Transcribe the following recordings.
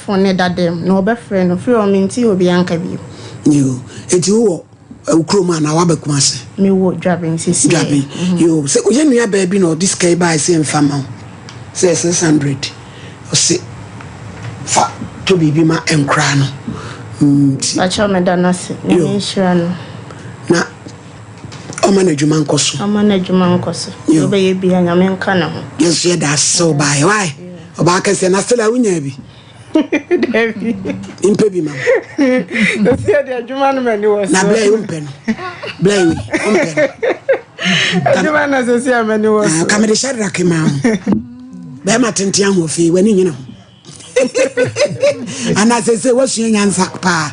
phone no da dɛm na ɔbɛfrɛ no firi hɔ mente obiara nka bio. Yoo, enti wowɔ wo kurom anaa woaba Kumasi? Mewɔ Dwaben seesei. Dwaben, yoo. Sɛ woyɛ nua baa bi na ɔde sika yi baeɛ sɛ yɛmfa mma wo, sɛ 600, ɔse fa tɔ biribi ma nkoraa no. Nti. Pakyɛw meda no ase. Nyame nhyira no. Na ɔma n'adwuma nkɔ so. Ɔma n'adwuma nkɔ so. Deɛ ɔbɛyɛ biara Nyame nka ne ho. Yɛn nso yɛda ase sɛ wobaeɛ. Why? Ɔbaa kɛseɛ na still a wonyaa bi. Dabi. Mpɛ bi ma wo. Ɛsi yɛ de adwuma no m'ani wɔ so. Na blɛ yi wompɛ no. Blɛ yi wompɛ no. Adwuma na sɛ si a m'ani wɔ so. Ka mede Shadrack ma wo. Bɛrima tenten ahoɔfɛ yi w'ani nyina ho. Anaa sɛ sɛ woasua nyansa paa.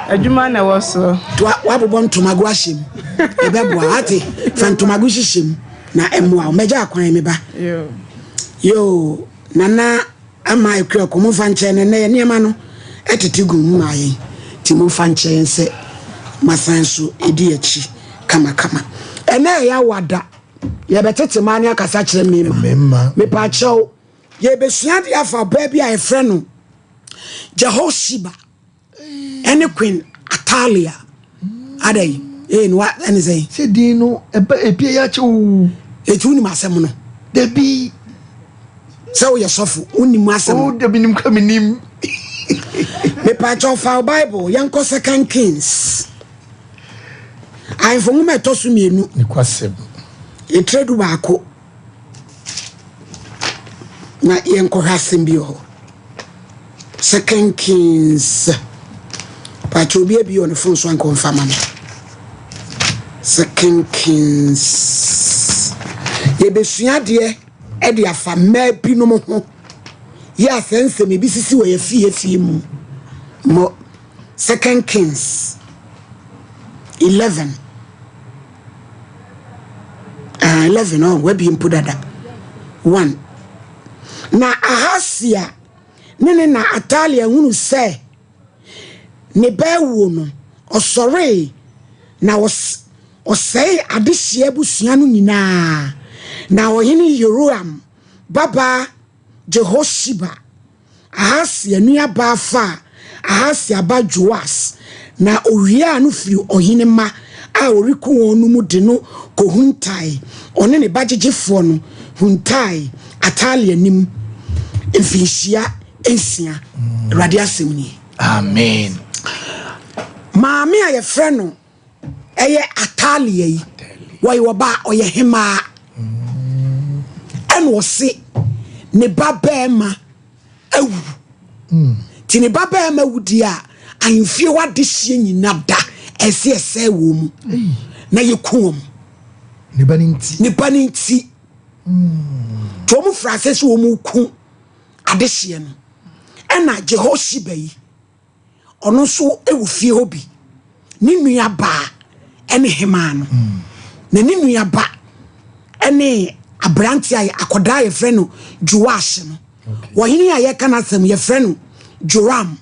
Adwuma na ɛwɔ so. Woabobɔ ntomago ahyɛ mu. Ɛbɛboa ate fa ntomago hyehyɛ mu na ɛmmoa wo. Mɛgya akwan me ba. Yoo nana Ama Akuako momfa nkyɛ no ɛnnɛ yɛn nneɛma no tete gu mu maa yɛn nti momfa nkyɛ yɛn sɛ moasan so di akyi kamakama. Ɛnnɛ ɛyɛ awada yɛbɛtete mmaa ne akasa kyerɛ mmarima. Mepaakyɛw yɛbɛsua adeɛ afa ɔbaa bi a yɛfrɛ no Jehosheba. ɛne Queen Atalia adɛn ee no ɛne sɛn. Sɛ din no ɛbɛ ebie yɛ akyɛ oo. Eti wonim asɛm no. Dabi. Sɛ woyɛ sɔfo wonim asɛm. Oh dabi nim kura mi nim. Mepaakyɛw fa wo Bible yɛnkɔ Second Kings. Ahemfo nwoma ɛtɔ so mmienu. Nokwasɛm. Etire du baako. Na yɛnkɔhwɛ asɛm bi wɔ hɔ. Second Kings. Pakyɛ obi abi wɔ ne phone so anka ɔmfa ma me. Second Kings. Yɛbɛsua adeɛ de afa mmaa binom ho. Yɛ a sɛ nsɛm ebi sisi wɔ yɛ fie fie mu. Mo Second Kings 11. Ah, 11 oh, wabi mpo dada. 1. Na Ahasia ne ne na Atalia hunu sɛ ne ba awuo no, ɔsɔree na ɔsɛee adehyeɛ abusua no nyinaa. Na ɔhene Yeroam babaa Jehoshiba Ahasia nuabaa faa Ahasia ba Joas, na owiaa no firii ɔhene mma a ɔreku wɔn no mu de no kɔhuntae, ɔne ne bagyegyefoɔ no huntae Atalia anim mfirinhyia nsia. Awurade asɛm nie. Amen. Maame a yɛfrɛ no ɛyɛ Atalia yi, wɔyɛ ɔbaa, ɔyɛ hemaa. Ɛna ɔse ne ba bɛrima awu. Nti ne ba bɛrima wu deɛ a, ahemfie hɔ adehyeɛ nyina da ɛsɛ ɛsɛe wɔ mu na yɛku wɔn. Ne ba no nti. Ne ba no nti. Nti wɔn firi ase sɛ wɔn ku adehyeɛ no. Ɛna Jehoshiba yi, ɔno nso wɔ fie hɔ bi ne nua baa ne hemaa no mm. Na ne nua ba ne aberante a akɔdaa yɛfrɛ no Joash no. Wɔhene a yɛka no asɛm yɛfrɛ no Joram.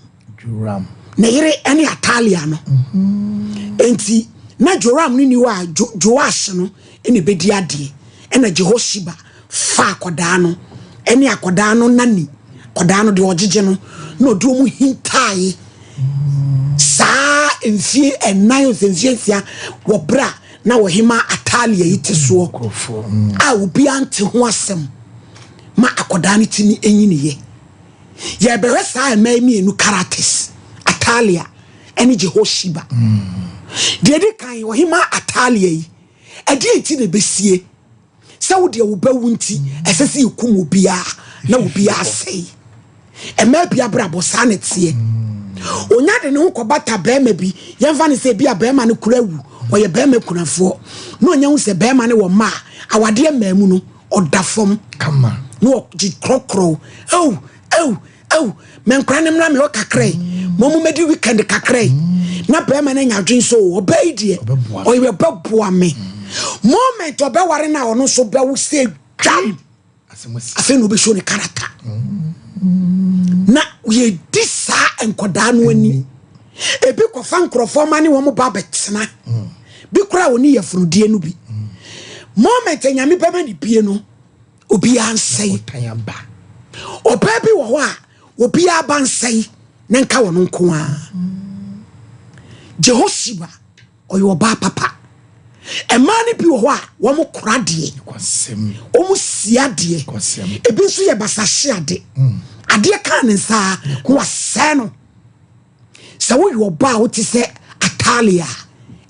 Ne yere ne Atalia no mm-hmm. Enti na Joram no ni hɔ a Joash no na ɛbɛdi adeɛ. Ɛna Jehoshiba fa akɔdaa no ne akɔdaa no nani, akɔdaa no deɛ ɔgyegye no, na ɔde wɔn hintaae saa mfie ɛnan ɔsɛ mfie nsia wɔ berɛ a na ɔhema Atalia yi te soɔ a obiara nte ho asɛm ma akɔdaa no tumi nyiniyɛ. Yɛbɛhwɛ saa mmaa mmienu characters, Atalia ne Jehoshiba. Deɛ ɛdi kan, ɔhema Atalia yi, ɛdeɛ nti na ɛbɛsie sɛ wo deɛ wo ba wu nti ɛsɛ sɛ yɛkum obiara na obiara sɛe. Mmaa bi abrabɔ saa na ɛteɛ. Onya de ne ho kɔbata barima bi, yɛmfa no sɛ ebi a barima no kura awu, ɔyɛ barima kunafoɔ, na onya hu sɛ barima no wɔ mma a awadeɛ mmaa mu no, ɔda fam na ɔgye korɔkorɔ. Oh, oh, Oh, me nkora no mmra me hɔ kakra yi, mo mo mɛdi weekend kakra yi. Na bɛrima no anya adwene so, ɔbaa yi deɛ, ɔyɛ bɛboa me. Moment ɔbɛware no a ɔno nso bɛwo sɛ dwam. Afei na ɔbɛshow ne character. Na yɛdi saa nkɔdaa no ani. Ebi kɔfa nkurɔfoɔ ma ne wɔn ba bɛtena. Bi koraa ɔne yɛfunudie no bi. Moment Nyame bɛma ne bie no, obiara nsɛe. Ɔbaa bi wɔ hɔ a obiara ba nsɛe. na nka wɔn nko ara. Jehosheba ɔyɛ ɔbaa papa. Mmaa no bi wɔ hɔ a wɔn kora adeɛ, wɔn si adeɛ, ebi nso yɛ basahye ade. Mm. Adeɛ kaa ne nsa na wasɛe no. Sɛ woyɛ ɔbaa a wote sɛ Atalia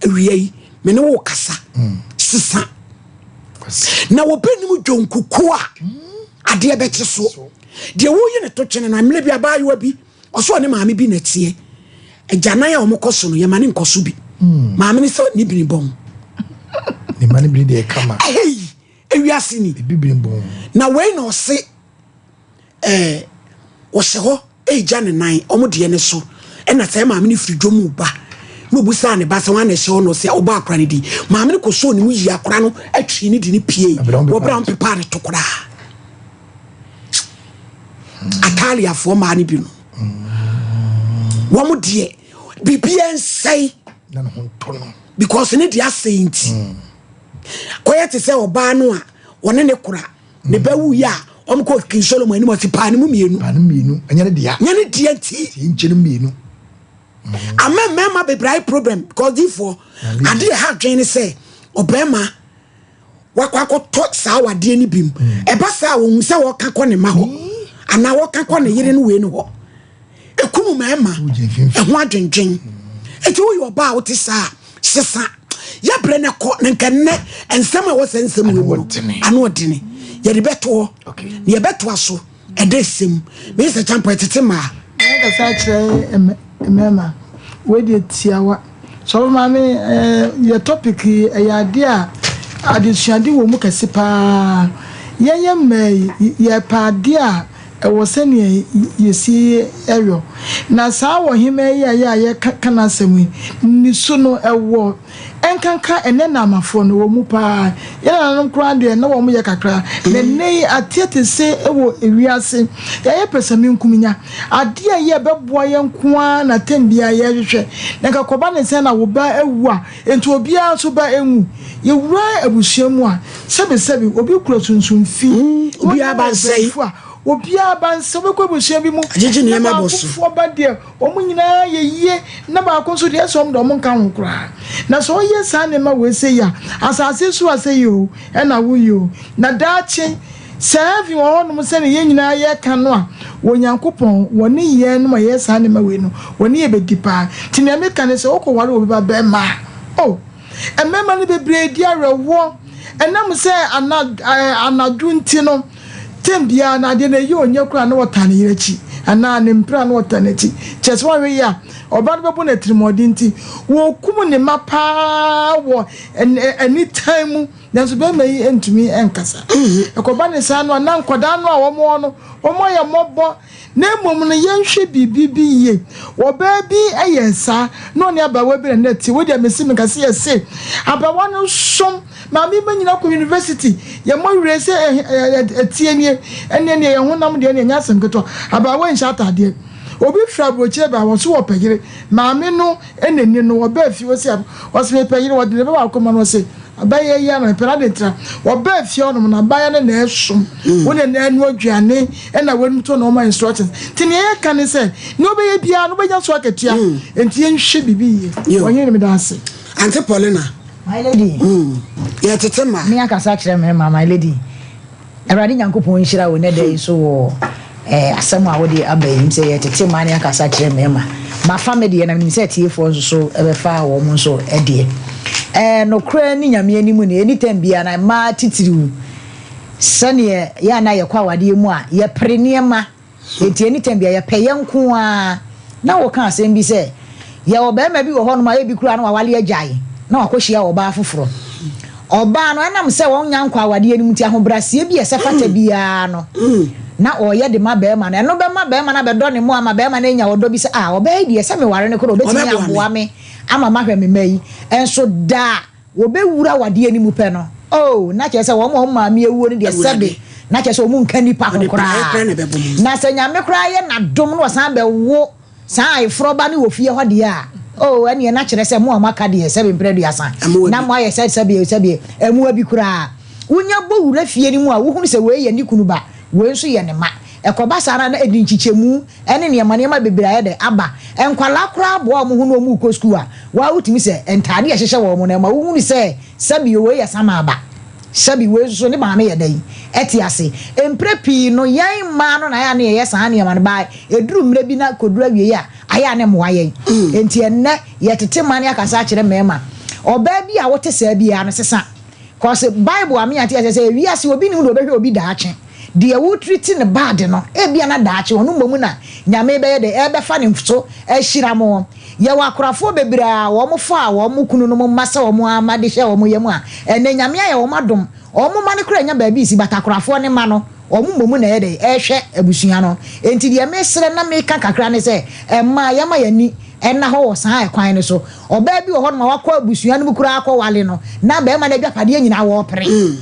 awia yi, me ne wo kasa mm. sesa. Na wɔbɛnim dwonkuku a mm. adeɛ bɛkye so. Deɛ woyi ne to twene no, mmerɛ bi abaayewa bi Ɔsɛ ɔne maame bi na ɛteɛ. Agyanan a wɔkɔ so no, yɛma ne nkɔ so bi. Hmm. Maame ne sɛ ne bini bɔn. Ne ma ne bini deɛ kama. Ɛhei, ewiase ni. Ebi bini bɔn. Na wei na ɔse ɛɛ ɔhyɛ hɔ ɛregya ne nan wɔn deɛ ne so ɛna sɛ maame no firi dwom ba na obusaa ne ba sɛ wɔn ana ɛhyɛ hɔ na ɔsɛ ɔbɔ akora no di maame no kɔ so ne mu yi akora no atwi ne di ne pie wɔbra wɔn pepa ne to koraa. Ataliafoɔ mmaa no bi no wɔn deɛ biribiara nsɛe because ne deɛ asɛe nti mm. kɔyɛ te sɛ ɔbaa no a wɔne ne kora ne ba wuiɛ a wɔn kɔ King Solomon anim ɔsi paa ne mu mmienu paa ne mmienu ɛnyɛ ne dea nyɛ ne dea nti nkyɛn mmienu mm. ama mmarima bebree ayɛ problem because difoɔ adeɛ ha adwene ne sɛ ɔbarima wakɔ akɔtɔ saa awadeɛ no bi mu mm. ɛba saa wɔhu sɛ wɔka kɔ ne ma hɔ mm. anaa wɔka kɔ ne yere no wei no hɔ ɛkum mmarima ɛho adwendwen ɛti woyɛ ɔbaa a wote saa sesa yɛbrɛ no kɔ na nka nnɛ nsɛm a ɛwɔ sɛ nsɛm wei mu no ano ɔdene yɛde bɛtoɔ na yɛbɛtoa so Ɛda sɛm. Meyɛ sɛ kyampɔ ɛtete mmaa. Mɛkasa akyerɛ mmarima. Wei deɛ tiawa. Sɔfo maame yɛ topic yi ɛyɛ adeɛ a adesuade wɔ mu kɛse paa. Yɛn yɛ mmaa yi yɛpɛ adeɛ a ɛwɔ sɛdeɛ yɛsi yɔ. Na saa ɔhemaa yi a yɛ a yɛka n'asɛm yi ne su no ɛwɔ Ɛnkanka ɛnnɛ Naamafoɔ no, wɔn mu paa. Yɛn nananom koraa deɛ, na wɔyɛ kakra. Na ɛnnɛ yi, ateɛtese wɔ ewiase. Yɛayɛ pɛsɛmenkominya. Adeɛ a ɛyɛ a ɛbɛboa yɛn nko ara na tɛm biara yɛrehwehwɛ. Na nka kɔba ne sɛn na wo ba awu a, enti obiara nso ba nwu. Yɛwura abusua mu a, sɛbesɛbe, obi kura sunsum fi. Obiara ba nsɛe. Obiara ba nsɛe. Wobɛkɔ abusua bi mu, na baakofoɔ ba deɛ, Wɔn nyinaa yɛ yie, na baako nso deɛ ɛsɛ wɔn deɛ wɔn nka ho koraa. Na sɛ ɔyɛ saa nneɛma wei sei a, asase so asɛe o, ɛna woyɛ o. Na daakye, sɛ heaven wɔ hɔnom sɛdeɛ yɛn nyinaa yɛka no a, Onyankopɔn, wɔne yɛn nom a yɛyɛ saa nneɛma wei no, wɔne yɛn bɛdi paa. Nti nea meka ne sɛ, wokɔware obi ba bɛrima a, oh, mmarima no bebree di awerɛhoɔ ɛnam sɛ ana, anadwo nti no, Term biara no, adeɛ no ɛyɛ ɔnya koraa na ɔtaa ne yere akyi anaa ne mpena na ɔtaa n'akyi. Kyerɛ sɛ wanhwɛ yie a, ɔbaa no bɛbɔ no atirimuɔden nti, wɔkum ne mma pa ara wɔ anitan mu. Nanso barima yi ntumi nkasa. Ɛkɔba ne saa no a, na nkwadaa no a wɔwɔ no, wɔayɛ mmɔbɔ. Na mmom no, yɛnhwɛ biribi bi yie. Ɔbaa bi yɛɛ saa, na ɔne abaawa bi na na ɛte. Wo deɛ mese menka sɛ yɛse abaawa no som. Maame ma nyina kɔ university yɛ mɔ werɛ sɛ ɛteɛ nie ɛneɛ neɛ yɛ honam deɛ neɛ ɛnyɛ asɛm ketewa abaawa nhyɛ ataadeɛ obi firi aburokyire baa wɔ so wɔ pɛ yere maame no ɛna ni no ɔbaa fie ɔsi ɔsi mepɛ yere ɔde ne ba baako ma no ɔsi abayɛ yi ana mepɛ ade ntira ɔbaa fie ɔnom na abaya no na ɛsom wo ne na ɛno aduane ɛna wɔn to na ɔma instructions ti nea yɛka ne sɛ nea ɔbɛyɛ biara no ɔbɛnya so akatua nti yɛnhwɛ biribi yie ɔnyɛ ne meda ase. Auntie Paulina. My lady. Mm. Yɛ tete ma. Me akasa kyerɛ me ma my lady. Awurade Nyankopɔn nhyira wo ne da yi so wɔ eh, asɛm a wode aba yi sɛ yɛ tete ma ne akasa kyerɛ me ma. Mafa me deɛ na menim sɛ atiefoɔ nso so ɛbɛfa wɔn nso deɛ. Eh, nokorɛ ne Nyame anim ne anytime biara na mmaa titiriw sɛneɛ yɛ a na yɛkɔ awadeɛ mu a yɛpere nneɛma. Enti anytime biara yɛpɛ yɛn nko ara. Na woka asɛm bi sɛ, yɛwɔ barima bi wɔ hɔnom a ebi koraa na wawale agyae na wakɔhyia ɔbaa foforɔ. Ɔbaa no, ɛnam sɛ wɔnnya nkɔ awadeɛ no mu nti, ahobrɛaseɛ bi a ɛsɛ fata biara no, na ɔyɛ de ma barima no. Ɛno bɛma barima no abɛdɔ ne mmoa ama barima no anya ɔdɔ bi sɛ, ah, ɔbaa yi deɛ, sɛ meware no koraa a, ɔbɛtumi aboa me ama mahwɛ me mma yi. Nso da a Wɔbɛwura awadeɛ no mu pɛ no, oh, na kyerɛ sɛ wɔn a wɔn maame awuo no deɛ sɛbe, na kyerɛ sɛ wɔn nka nnipa ho koraa. Na sɛ Nyame koraa yɛ n'adom na ɔsan bɛwo saa ayeforɔ ba no wɔ fie hɔ deɛ a, oh, ɛneɛ na kyerɛ sɛ mo a moaka deɛ sɛbe mprɛ aduasa, na moayɛ sɛ sɛbe sɛbe mmoa bi koraa. Wonya bɔ wura fie no mu a, wohunu sɛ wei yɛ ne kunu ba, wei nso yɛ ne mma. Ɛkɔba saa no a na ɛde nkyekyɛmu ne nneɛma nneɛma bebree ayɛ dɛ aba. Nkwadaa koraa boa wɔn ho na wɔrekɔ sukuu a, wo ara wotumi sɛ ntadeɛ a ɛhyehyɛ wɔn no, ɛma wohunu sɛ sɛbi wei yɛ samaa ba, sɛbi wei nso ne maame yɛ dɛn te ase. Mprɛ pii no, yɛn mmaa no na ayɛ a na yɛyɛ saa nneɛma no, but ɛduru mmerɛ bi na kɔduru awieeɛ a, ayɛ a na ɛmmoa yɛn. Enti ɛnnɛ, yɛtete mmaa no akasa akyerɛ mmarima. Ɔbaa bi a wote saa biara no, sesa. Cause Bible a me ate aseɛ sɛ ewiase obi nim deɛ ɔbɛhwɛ obi daakye. Deɛ wo treat no bad no ebia na daakye ɔno mmom na Nyame bɛyɛ dɛ ɛbɛfa ne so ahyira mo. Yɛwɔ akorafoɔ bebree a wɔn faa wɔn kunu nom mma sɛ wɔn ara mma de hyɛɛ wɔn yam a ɛnɛ Nyame ayɛ wɔn adom wɔn mma no koraa nnya baabi nsi but akorafoɔ no mma no wɔn mmom na ɛyɛ dɛ ɛrehwɛ abusua no. Enti deɛ mesrɛ na meka kakra ne sɛ mmaa yɛma yɛn ani nna hɔ wɔ saa ɛkwan no so. Ɔbaa bi wɔ hɔnom a wakɔ abusua no mu koraa akɔwale no, na barima no agyapadeɛ nyinaa wɔrepere.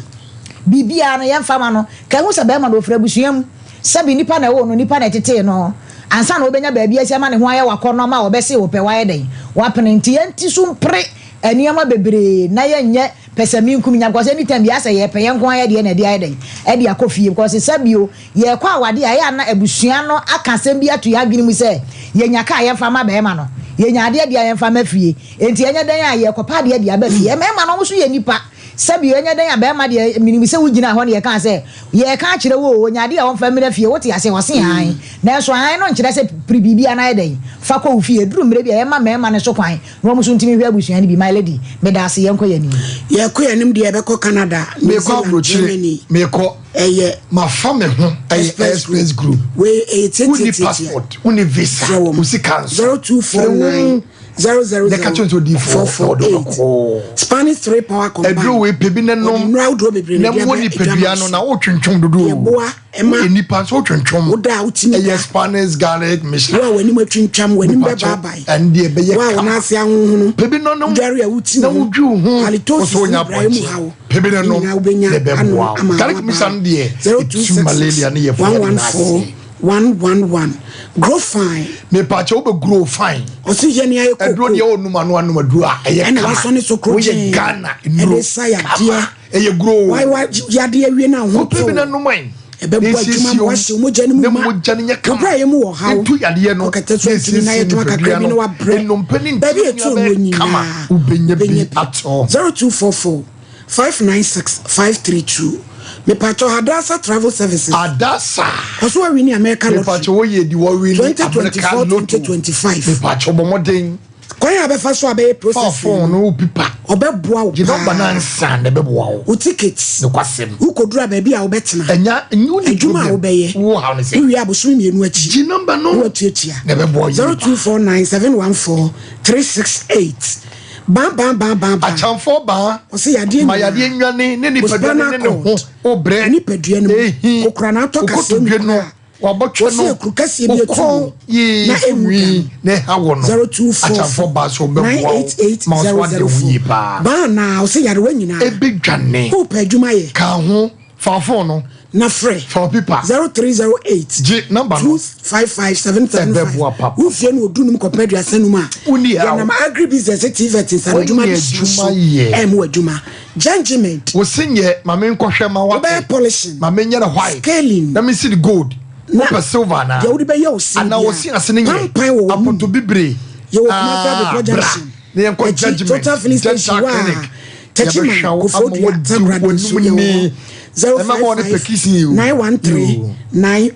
Biribiara no yɛmfa ma no. Ka hu sɛ barima no ɔfiri abusua mu. Sɛbe nnipa na ɛwoo no, nnipa na ɛtetee no. Ansa na ɔbɛnya baabi asi ama ne ho ayɛ wakɔnnɔ ama wɔbɛse wo pɛ, wayɛ dɛn? Wapene. Nti yɛnte so mpere nneɛma bebree na yɛnyɛ pɛsɛmenkominya because anytime biara sɛ yɛpɛ yɛn nko ara yɛ deɛ na ɛde ayɛ dɛn? Ɛde akɔ fie because sɛbio Yɛrekɔ awadeɛ a, ɛyɛ a na abusua no aka asɛm bi ato yɛn adwene mu sɛ, yɛnya kaa a yɛmfa mma barima no, yɛnya adeɛ deɛ a yɛmfa mma fie. Enti ɛnyɛ dɛn a yɛrekɔpɛ adeɛ de aba fie. Mmarima no, wɔn nso yɛ nnipa. Sɛbi ɛnyɛ dɛn a barima deɛ, menim sɛ wogyinaa hɔ na yɛkaa sɛ, yɛreka akyerɛ wo o, ɔnya adeɛ a ɔmfa mmra fie. Wote aseɛ? Ɔse aane. Nanso aane no nkyerɛ sɛ pere biribi anaa yɛ dɛn, fa kɔ wo fie. Ɛduru mmerɛ bi a, yɛmma mmarima no so kwan na wɔn nso ntumi nhwɛ abusua no bi. My lady, meda ase. Yɛnkɔ yɛn anim. Yɛrekɔ yɛn anim deɛ, yɛbɛkɔ Canada, New Mekɔ Zealand, aburokyire, Germany. mekɔ. Ɛyɛ. Mafa me ho ɛyɛ Express Group. Express Group. Wei ɛyɛ Wonni tiatiatiatia. passport, wonni visa, Frɛ wɔn. wo sika nso. 0249 Frɛ wo 000 na ka kyerɛ sɛ odiyifoɔ na ɔde wo bɛkɔ. Spanish 3 Power Combine. Aduro wei pɛ bi na Wɔde nom nnuro ahodoɔ bebree na na ɛde mmɔ aba nipadua adwaman no so. na wotwentwom dodo Deɛ o. ɛboa ɛma Woyɛ nipa nso wotwentwom. woda a wotumi Ɛyɛ da. Spanish garlic mixture. Wo a w'anim atwintwam, w'anim Mepakyɛw, bɛbaabae. ɛno deɛ ɛbɛyɛ Wo a wo kama. nan ase ahonhono. Pɛ bi na nom Wodware a woti na wo ho. wodwi wo ho. Halitosis Wo sɛ wonya ne brayɛ mu apɔnkye. haw. Pɛ bi na Ne nom nyinaa wobɛnya na ɛbɛboa ano wo. ama Garlic waba. mixture no deɛ ɛtu malaria ne yɛfo yɛ nyinaa 0266 ase. 114 111 Grow fine. Mepakyɛ wobɛ grow fine. Ɔsi yɛ ni ayɛ koko. Aduro deɛ ɔnum ano anum aduro a ɛyɛ Ɛna kama. wasɔ ne so koro Woyɛ gyee. Ghana nnuro Ɛde sa yadeɛ. kama. Ɛyɛ grow. Wai wa yadeɛ awie na ho Wopɛ bi na tɔ. nom ayi. Ɛbɛbɔ adwuma ma wahyɛ mogya no mu Ne ma. mogya no nyɛ kama. Ɔbrɛ yɛ mu wɔ haw. Ntu yadeɛ no. Ɔkɛtɛ so Na ntumi na esiesie yɛ adwuma kakra nipadua bi na no. wabrɛ. Nnompe ne Baabi ntini etu nyinaa owuo bɛyɛ kama. nyinaa. Wobɛnya bi atɔ. 0244 596 532. Mepatwɔ Hadassah Travel Services. Adasa. Ɔso wawini America Lottery. Mepatwɔ woyɛ di wɔwini America 2024 Lotto. 2025. Mepatwɔ bɔ mmɔden. Kwan a bɛfa so a bɛyɛ Fa process phone no wo pipa. Ɔbɛboa wo Gye nɔmba no paa. ansa na ɛbɛboa wo. Wo ticket. Nokwasɛm. Wokɔduru a baabi a wobɛtena. Ɛnya ɛnyɛ wo ni Adwuma a problem. wobɛyɛ. Wo haw ne sɛ. Wowie abosome mmienu akyi. Gye nɔmba no. Na watuatua. Na ɛbɛboa wo yie paa. 0249 714 368. Ban ban ban ban ban. Akyamfoɔ baa. Ɔse yadeɛ Ma nyinaa. yadeɛ nnwane ne Wo nipadua no spinal ne ne ho. cord. Wo brɛ. Wo nipadua no mu. Ehi. Kokora na atɔ Wo kaseɛ mu kotodwe no. koraa. Wabɔtwe Wɔse no. ekuru kɛseɛ bi Wo atu kɔn mu yee na ɛnwu nwi da no. na ɛha wɔ no. 0244 Akyamfoɔ baa so ɔbɛboa wo. Ma wo so ade wo 988004. yie paa. Ban na ɔse yarewa nyinaa. Ɛbɛdwane. Wopɛ adwuma yɛ. Ka ho. Fa phone no. Na frɛ. Fa wo pipa. 0308. Gye number no. 255 775. Ɛbɛboa papa. Wo fie no odu num kɔpem aduasa num a. Wonni haw. Yɛnam agri business TVET nsanodwuma Wanya de sua so. adwuma yɛ. Ɛmo adwuma. Gentlemen. Wo se nyɛ ma me nkɔhwɛ ma wate. Wobɛyɛ polishing. Ma me nyɛ no white. Scaling. Na me si no gold. Na Wopɛ silver anaa? Deɛ wode bɛyɛ wo se Anaa wo biara. se ase no nyɛ. Pampan wɔ w'anum. Apɔtɔ bibire. Yɛwɔ Kumasi Ah, Abepɔ bra. Junction. Na yɛnkɔ Akyi judgement. Total filling station Dental hɔ a. clinic. Techiman Yɛbɛhwɛ wo ama Koforidua woadi Takoradi nso w'anum yɛwɔ ni. hɔ. Zero Ɛmma five ma wɔne five pɛkisi o. 913 Yoo. 9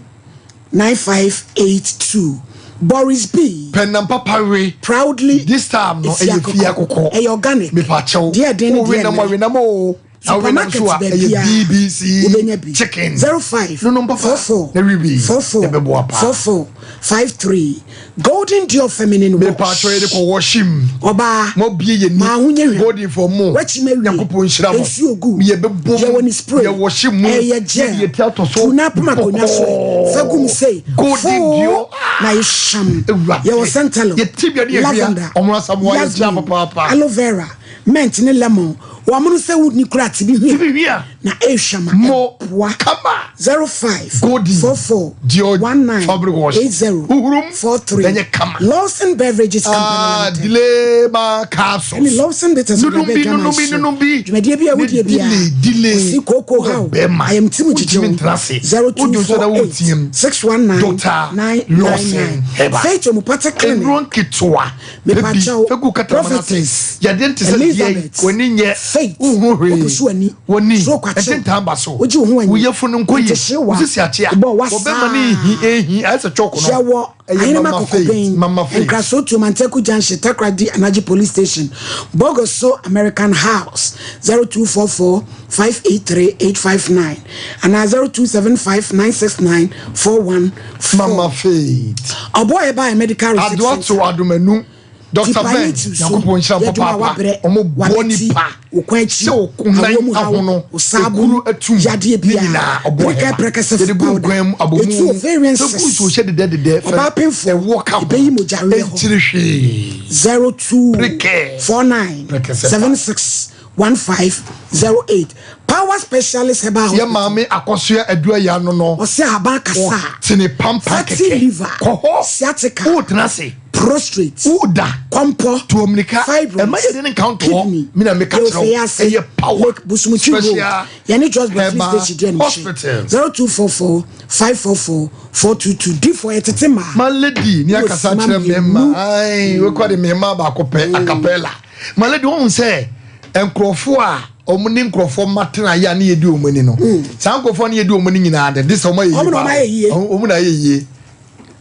9582. Boris B. Pɛ nam papa we. Proudly This time no Efie ɛyɛ fie Akokɔ. akokɔ. Ɛyɛ organic. Mepakyɛw. Deɛ ɛden ne Wo deɛ we nam ɛnnɛ. awe nam o. Na we nam Supermarket so a ɛyɛ baabiara BBC wobɛnya bi. chicken. 05 No nom papa. 44 Na we bi. 44 Ɛbɛboa paa. 44 53. Golden Dior Feminine Wash. Mepakyɛw yɛde kɔ washim. Ɔbaa. Mo bie yɛ ni. Maa ho nyɛ hwam. Golden for mo. Wakyi ma wie. Nyankopɔn nhyira mo. Nsuo gu. Yɛbɛbom. Yɛwɔ ne spray. Yɛwɔ hye mu. Ɛyɛ gel. Yɛde yɛ ti atɔ so. Tu na apem akonnwa so. Bɔkɔɔ. Fa gum sei. Golden Foo Dior. na yɛhyam. Awurade. Yɛwɔ santalo. Yɛte bia ne yɛhwia. Lavender. Ɔmo asamoa yɛ kyia Yasmin. papaapa. Aloe vera. Mint ne lemon. Wɔn no sɛ wonni kura te bi hwia. Te bi hwia. Na ɛhwam a Mo. ɛboa. Kama. 05 Golden. 44 Dior 19 fabric wash. 80 Huhurum. 43. Ɛnyɛ kama. Lawson Beverages Company Ah, Limited. delay ma capsules. Ɛne Lawson Bitters Nunum bi, ɔde abɛ nunum bi, dwama so. nunum bi. Dwumadie bi a wodie Ne biara. delay, delay. Ɔsi kooko haw. Bɛrima. Ayamtim gyegye Wontumi wo. ntena ase. Wodwo nso na woteam. 0248 619 Dr. 999. Lawson Herbal. Faith Homeopathic Clinic. Nnuro nketewa. Ebi Mepakyɛw, fegu katarama no ase. Prophetess Yadeɛ nte sɛ deɛ Elizabeth w'ani nyɛ. Faith Wonhu hwee. Opusu ani. W'ani. Soro kwakyew. Ɛte ntaa ba so. Wogye wo ho anyi. Wo yafunu nkɔ yie. Ntehyee wa. Wo sisi akyea. Wobɔ wa Wɔbɛma no ehi ehi ayɛ sɛ chalk no. Yɛwɔ Ɛyɛ Ahenema Mama Faith. Kokoben, Mama Faith. Nkraso Tuomanteku Junction, Takoradi Anaji Police Station, Bogoso American House, 0244 583 859 anaa 0275 969 414. Mama Faith. Ɔboa yɛ baayɛ Medical Research Adoato Center. Adomanu. Dr. Tipa Ben, yi ti so, Nyankopɔn nhyira yɛdwuma a papaapa. wabrɛ, Ɔmo bɔ wabɛti, nipa. wo kwan akyi, Sɛ wo nan awoɔ mu haw, ahono, wo saa ekuru mu, atum, yadeɛ ne biara, nyinaa ɔbɔ prɛkɛ hɛba. prɛkɛsɛ Yɛde gu powder, nkwan mu, abomu etu mu, ovarian sɛ gu cysts, nsuo hyɛ dedɛdedɛ, fɛ ɔbaa pemfoɔ, ɛwoɔ ka ho, ɛbɛyi mogyaweɛ hɔ. ɛnkyiri hwee. 02 Prekɛ. 49 Prekɛsɛ. 76 1508 Power Specialist Herbal Yɛ Hospital. maame akɔsoa adua ano no. Ɔsɛ ahaban kasa. Ɔtene pampa Fatty kɛkɛ. liver. Kɔ hɔ. Sciatica. Wotena ase. Prostrate. Woda. Kɔmpɔ. Tuomirika. Fibroids. Ɛma yɛde ne nka nto hɔ. Kidney. Me na meka kyerɛ wo. Yɛwɔ ase. Ɛyɛ power. Lake Busumutwi Road. Special Yɛne Jos Police Herbal Station di Hospital. animhyɛ. 0244 544 422. Difoɔ yɛ tete maa. Ma lady ni akasa Wɔ kyerɛ sima mmarima. mmienu. Ae, wekɔ de mmarima baako pɛ acapella. Ma lady wɔn sɛ nkurɔfoɔ a wɔn ne nkurɔfoɔ mma tena yɛ a ne yɛdi wɔn ani no. Saa nkurɔfoɔ ne yɛdi wɔn ani nyinaa de de sɛ wɔn ayɛ yie Wɔn na paa. wɔn ayɛ yie. Wɔn na ayɛ yie.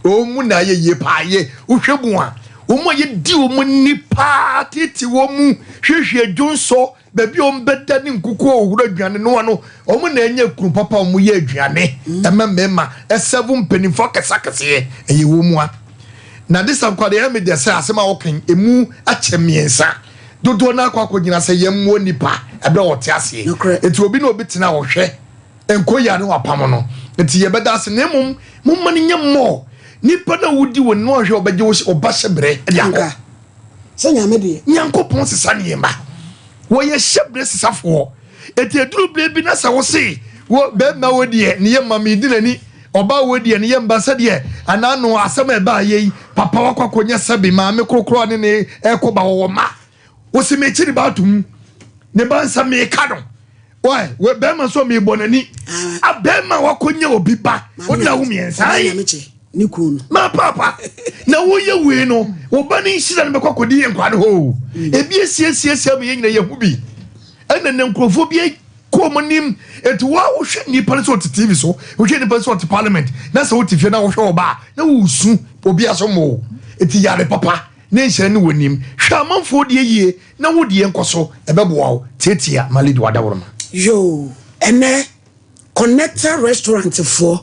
Wɔn na ayɛ yie paa yɛ. Wohwɛ mu a wɔn a yɛdi wɔn ani paa tete wɔn mu hwehwɛ dwonsɔ baabi a wɔn bɛda ne nkukuo owura aduane noa no wɔn na ɛnyɛ kunu papa a wɔn yɛ aduane ɛma mmarima ɛsɛbo mpanimfoɔ akɛse akɛseɛ ɛyɛ wɔn mu a na de sam kwadeɛ ɛmi deɛ sɛ asɛm a wɔka emu akyɛ mmiɛnsa dodoɔ no akɔ akɔgyina sɛ yɛn mmoa nipa ɛbɛ wɔte aseɛ Nokorɛ. eti obi na obi tena ɔhwɛ nko yɛ ne wapam no eti yɛbɛda ase na emom mo ma no nyɛ mmɔ nipa na wodi wɔn no ahwɛ ɔbɛgye wo ɔba hyɛ brɛ ɛde akɔ Anka. Sɛ nyame deɛ. Nyankopɔn sesa nneɛma. Wɔyɛ hyɛbrɛ sesafoɔ. Eti eduru berɛ bi na sɛ wose wo bɛrima wo deɛ ne yɛ mma medi n'ani, ɔbaa wo deɛ ne yɛ mma sɛdeɛ anaa no asɛm a ɛbaa yɛ yi, papa wakɔ akɔnya sɛbe maame korokoro a ne ne ɛkɔ ba wɔwɔ mma. Wose mekyi ne ba atom, ne ba nsa meka no. Why? Wɔ bɛrima nso mebɔ n'ani. Ah. A bɛrima wakɔnya obi ba, Maame wona wo mmiɛnsa. Ɔbaa Ae. nyame kyɛ ne kun no. Ma papa na woyɛ wei no wo ba ne nhyira no bɛkɔ akɔdi yɛ nkwa no hɔ o. Ebi asiesie ama yɛn nyina yɛho bi ɛna ne nkurɔfoɔ bi kɔ ɔmo anim eti wo a wohwɛ nipa no sɛ ɔte tv so wohwɛ nipa no sɛ ɔte parliament na sɛ wote fie na wohwɛ ɔba a na wosu obi aso mo eti yare papa ne nhyira ne wɔ nim hwɛ amanfoɔ deɛ yie na wo deɛ nkɔ so ɛbɛboa wo tietia ma lady wadaworoma. Yoo ɛnɛ Connector restaurant foɔ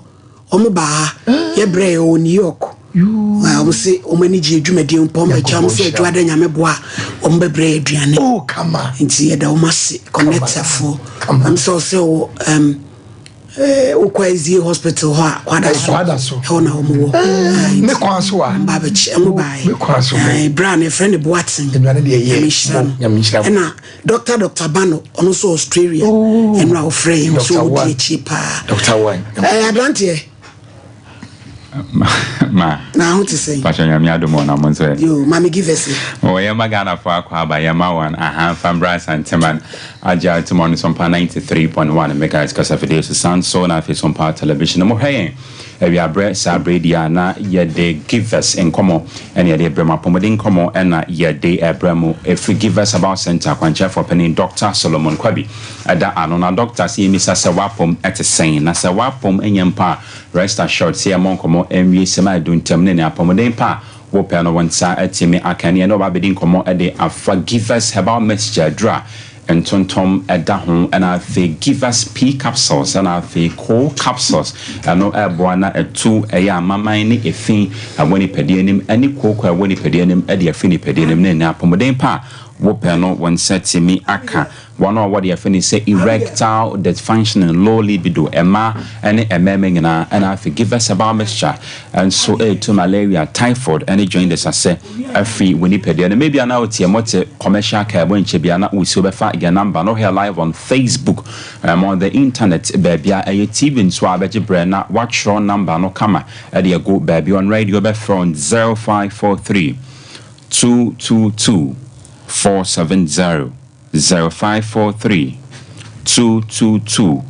ɔmo baa ha yɛ brɛ yɛ wɔ New York ɔmo se ɔmo ani gye adwumadie ho pɔn bɛkyɛ ɔmo se adwuma dɛ nyame boa ɔmo bɛbrɛ yɛ aduane Oh kama. Nti yɛda ɔmo ase Connector foɔ Kama. Ɔmo sɛ ɔsɛ wɔ um, eh, wokɔ SDA hospital hɔ a kwada so Kwada so. ɛhɔ na ɔmo wɔ Aye, Ne kwan so a. ɔmo ba abɛkyɛ ɔmo baeɛ Ne kwan so. Aye, bra no yɛfrɛ no Boateng Aduane deɛ ɛyɛ. Nyame nhyira no Nyame nhyira mo. ɛna Doctor Doctor Bano ɔno nso Australia ɛno a ɔfrɛ yɛn nso Doctor ɔdi Wan. akyire paa. Doctor Wan. Ɛɛ aberanteɛ. Ma. Na ho te sɛn? Pastor Nyame adom ɔna mo nso ɛ. Yo, maame give us. Oh, yɛma Ghana fo akɔ aba yɛma wɔn ahanfa mbra Asanteman agye atom ɔno Sompa 93.1 megahertz kasafidie so san so na afei Sompa television mo hwɛ yɛn awiabrɛ saa berɛ di a na yɛde Givers nkɔmmɔ ɛne yɛde brɛ mu apɔmuden nkɔmmɔ ɛna yɛde ɛbrɛ mu ɛfiri Givers Herbal Center akwankyerɛfoɔ panin Dr. Solomon Kwabi ɛda ano na doctor sɛ yɛmmisa sɛ w'apɔm ɛte sɛn na sɛ w'apɔm ɛnyɛ mpo a rest assured sɛ yɛmmɔ nkɔmmɔ ɛnwie sɛm a ɛdu ntam ne ne apɔmuden pa a wopɛ no wo nsa atumi aka ne ɛne ɔba abɛdi nkɔmmɔ ɛde afa Givers Herbal Mixture aduru a ntontom ɛda ho ɛna afei Givers P capsules ɛna afei Co capsules ɛno ɛboa na ɛtu ɛyɛ amaman ne efi ɛwɔ nipadua anim ɛne kooko ɛwɔ nipadua anim ɛde afi nipadua anim ne ne apɔmuden pa a wopɛ no wo nsa tumi aka. Wɔn a wɔwɔ deɛ yɛfrɛ no sɛ erectile dysfunctioning, low libido, mmaa ne mmarima nyinaa, ɛna afei Givers herbal mixture nso ɛretu malaria, typhoid ne jaundice ase afiri wo nipadua no mu. Ebia na woteɛ mote commercial care mu nkyɛ bia na wosi wobɛfa yɛn number no, wohwɛ live on Facebook, on the internet baabi a ɛyɛ TV nso a bɛgye berɛ na woatwerɛ number no kama de agu baabi on radio bɛfrɛ on 0543 222 470 0543 222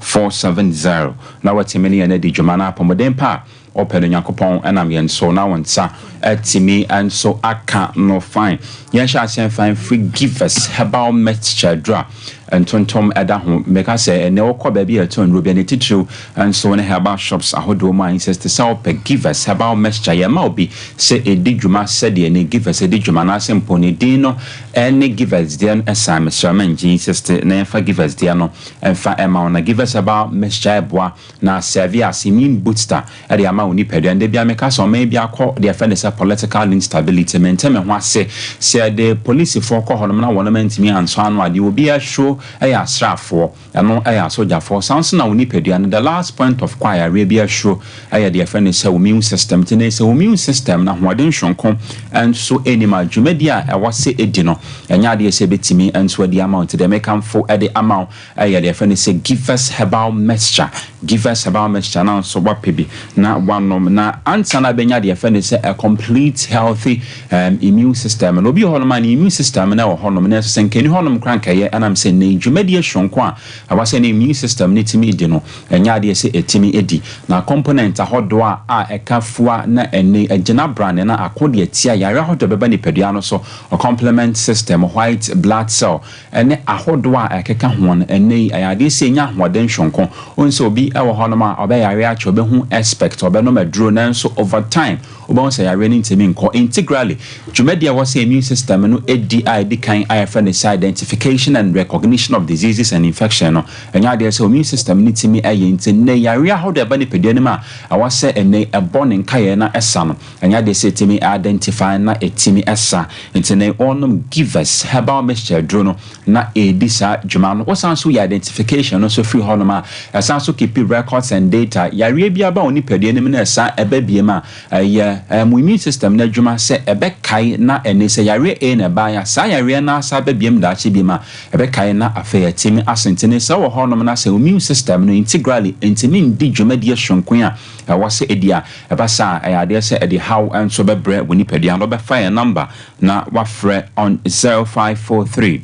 470 na watumi ne yɛn adi dwuma na apɔmuden pa a ɔpɛ no Nyankopɔn nam yɛn so na wɔn nsa atumi nso aka no fine. Yɛnhyɛ aseɛ mfa mfiri Givers Herbal Mixture aduru a ntontom da ho. Meka sɛ ɛnnɛ wokɔ baabi a yɛtɔn nnuro bi a ne titiriw nso ne herbal shops ahodoɔ mu a insist sɛ wopɛ Givers Herbal Mixture. Yɛma obi sɛ ɛdi dwuma sɛdeɛ ne Givers di dwuma anaasɛ mpo ne din no ne Givers deɛ no san. Mesrɛ mɛngye insist na yɛmfa Givers deɛ no mfa mma wo. Na Givers Herbal Mixture ɛboa na serve as immune booster de ama wo nipadua. Ndɛ biara meka sɛ ɔman bi akɔ deɛ yɛfrɛ no sɛ political instability. Mente me ho ase sɛ yɛde polisifoɔ kɔ hɔnom na wɔnom antumi ansɔ ano a, deɛ obiara suro yɛ asraafoɔ, ɛno yɛ asogyafoɔ. Saa nso na wo nipadua no, the last point of kɔ a yareɛ biara suro yɛ deɛ yɛfrɛ no sɛ wo immune system. Nti no sɛ wo immune system no ahoɔden soronko nso nnim a, dwumadie a ɛwɔ sɛ ɛdi no, ɛnyɛ adeɛ sɛ ɛbɛtumi nso adi ama wo. Nti deɛ mekamfo de ama wo Ɛyɛ deɛ yɛfrɛ no sɛ Givers Herbal Mixture, Givers Herbal Mixture na nso woapɛ bi na woanom. Na ansa na abɛnya deɛ yɛfrɛ no sɛ a complete healthy um, immune system no, obi wɔ hɔnom a ne immune system no wɔ hɔnom, nanso sɛ nka ɛni hɔnom koraa nka ɛyɛ, ɛnam sɛ ne dwumadie soronko a ɛwɔ sɛ ne immune system no tumi di no, ɛnyɛ adeɛ sɛ ɛtumi di. Na component ahodoɔ a a ɛka fua na ɛne agyina brane na ako deɛ tia yareɛ ahodoɔ bɛba nipadua no so, complement system, white blood cell, ne ahodoɔ a ɛkeka ho no, ɛnnɛ yi, ɛyɛ adeɛ sɛ ɛnya ahoɔden sononko. Wohu sɛ obi wɔ hɔnom a, ɔbɛyare akyɛ, ɔbɛhu expect, ɔbɛnom aduro, nanso over time, wobɛhu sɛ yareɛ no ntumi nkɔ. Integrally, dwumadie a ɛwɔ sɛ immune system no di a ɛdi kan a yɛfrɛ no sɛ identification and recognition of diseases and infection no, ɛnyɛ adeɛ sɛ immune system no tumi yɛ. Nti nnɛ yi, yareɛ ahodoɔ a ɛba nipadua no mu a ɛwɔ sɛ ɛnnɛ yi ɛbɔ ne nkaeɛ na ɛsa no, Ɛnyɛ adeɛ sɛ ɛtumi identify na ɛtumi sa. Nti ne wɔnom Givers herbal mixture aduro no na ɛredi saa dwuma no. Wosan nso yɛ identification no nso firi hɔnom a, ɛsan nso keep records and data. Yareɛ biara ba wo nipadua no mu na ɛsan ɛba biem a, ɛyɛ mo immune system no adwuma sɛ ɛbɛkae na ɛne sɛ yareɛ A na ɛbaeɛ a, saa yareɛ no ara san ba biem daakye biem a, ɛbɛkae na afei atumi asa. Nti ne sɛ wɔ hɔnom na sɛ immune system no integrally ntumi ndi dwumadie soronko a ɛwɔ sɛ ɛdi a, Ɛba saa a, ɛyɛ adeɛ sɛ ɛde haw nso bɛbrɛ wo nipadua no. Wobɛfa yɛn number na woafrɛ on 0543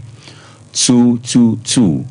222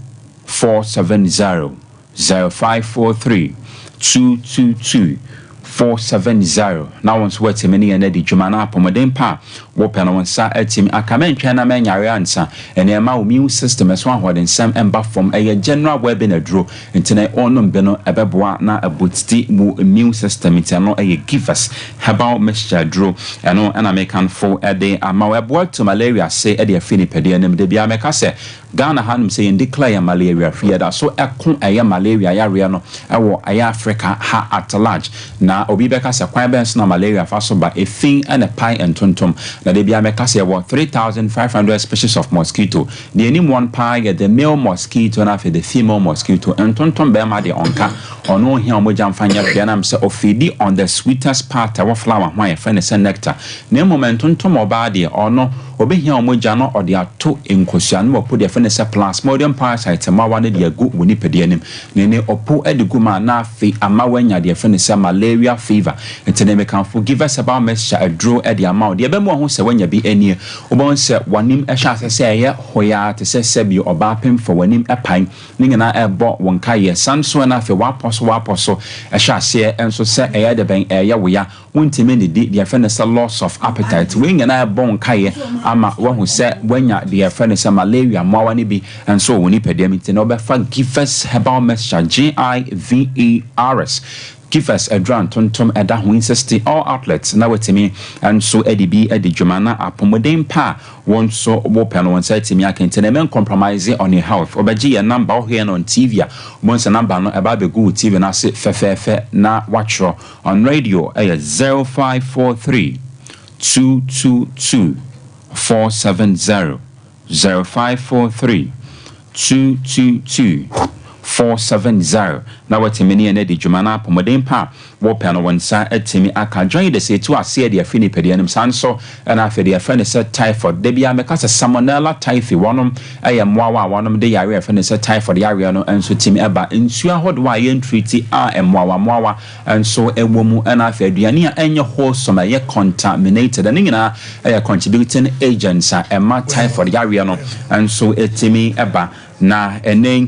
470, 0543 222 470, na wo nso woatumi ne yɛn adi dwuma na apɔmuden pa a wopɛ no wo nsa atumi aka. Mɛntwɛn na manyare ansa. Ɛnna ɛma wo immune system ɛso ahoɔdensɛm mba fam. Ɛyɛ general wellbeing aduro. Nti na ɔnom bi no ɛbɛboa na abusti wo immune system. Nti ɛno ɛyɛ Givers herbal mixture aduro. Ɛno ɛna mekanfo ɛde ama wo. Ɛboa tu malaria ase ɛde afiri nipadua no mu. Da biara mɛka sɛ Ghana hanom sɛ yɛn declare yɛn malaria free, yɛda so ɛko ɛyɛ malaria yareɛ no ɛwɔ ɛyɛ Africa ha at large. Na obi bɛka sɛ kwan bɛn so na malaria fa so ba? Efi ɛna ɛpae ntontom. Na da biara mɛka sɛ yɛwɔ 3500 species of mosquito. Deɛ ɛnim wɔn paa yɛ the male mosquito na afei the female mosquito. Ntontom bɛɛma deɛ ɔnka, ɔno ɔnhia ɔmogya mfa nyɛ hwee ɛnam sɛ ɔfeedi on the sweetest part ɛwɔ flower ho a yɛfrɛ no sɛ nectar. Na mmom ntontom ɔbaa deɛ ɔno ɔbɛhia ɔmogya na ɔde ato nkosua na wapo deɛ yɛfrɛ no sɛ plasmodium parasite mmoawa no de agu wo nipadua no mu. Na ɛnɛ ɔpo de gu mu a na afei ama woanya deɛ yɛfrɛ no sɛ malaria fever. Nti na mekamfo Givers Herbal Mixture aduro de ama wo. Deɛ ɛbɛma wahu sɛ woanya bi nie, Wobɛhu sɛ w'anim hyɛ aseɛ sɛ ɛyɛ hoyaa te sɛ sɛbi ɔbaa pemfoɔ, w'anim pae, ne nyinaa ɛrebɔ wo nkaeɛ. San nso na afei w'apɔ so w'apɔ so hyɛ aseɛ nso sɛ ɛyɛ dɛbɛn, ɛreyɛ wo ya, wontumi nnidi, deɛ yɛfrɛ no sɛ loss of appetite. Wei nyinaa ɛrebɔ wo nkaeɛ ama woahu sɛ woanya deɛ yɛfrɛ no sɛ malaria mmoawa no bi nso wɔ wo nipadua mu. Nti na wobɛfa Givers Herbal Mixture, G-I-V-E-R-S, Givers aduru a ntontom da ho insiste all outlets na watumi nso de bi adi dwuma na apɔmuden pa a wo nso wopɛ no wo nsa atumi aka nti na ɛmɛ compromise on your health. Wobɛgye yɛn number, wohwɛ yɛn on TV a wobɛhu sɛ number no ɛba abɛgu wo TV no ase fɛfɛɛfɛ na woatwerɛ. On radio ɛyɛ 0543 222 470. 0543 222 470 na watumi ne yɛn adi dwuma na apɔmuden pa a wopɛ no wo nsa atumi aka. Jaundice ɛtu aseɛ de afiri nipadua no mu. Saa nso na afei deɛ yɛfrɛ no sɛ typhoid. Da biara meka sɛ Salmonella typhi wɔnom yɛ mmoawa a wɔnom de yareɛ a yɛfrɛ no sɛ typhoid yareɛ no nso tumi ba. Nsuo ahodoɔ a yɛntriti a mmoawa mmoawa nso wɔ mu ɛna afei aduane a ɛnyɛ wholesome a ɛyɛ contaminated ɛno nyinaa yɛ contributing agents a ɛma typhoid yareɛ no nso tumi ba. Na ɛnnɛ yi,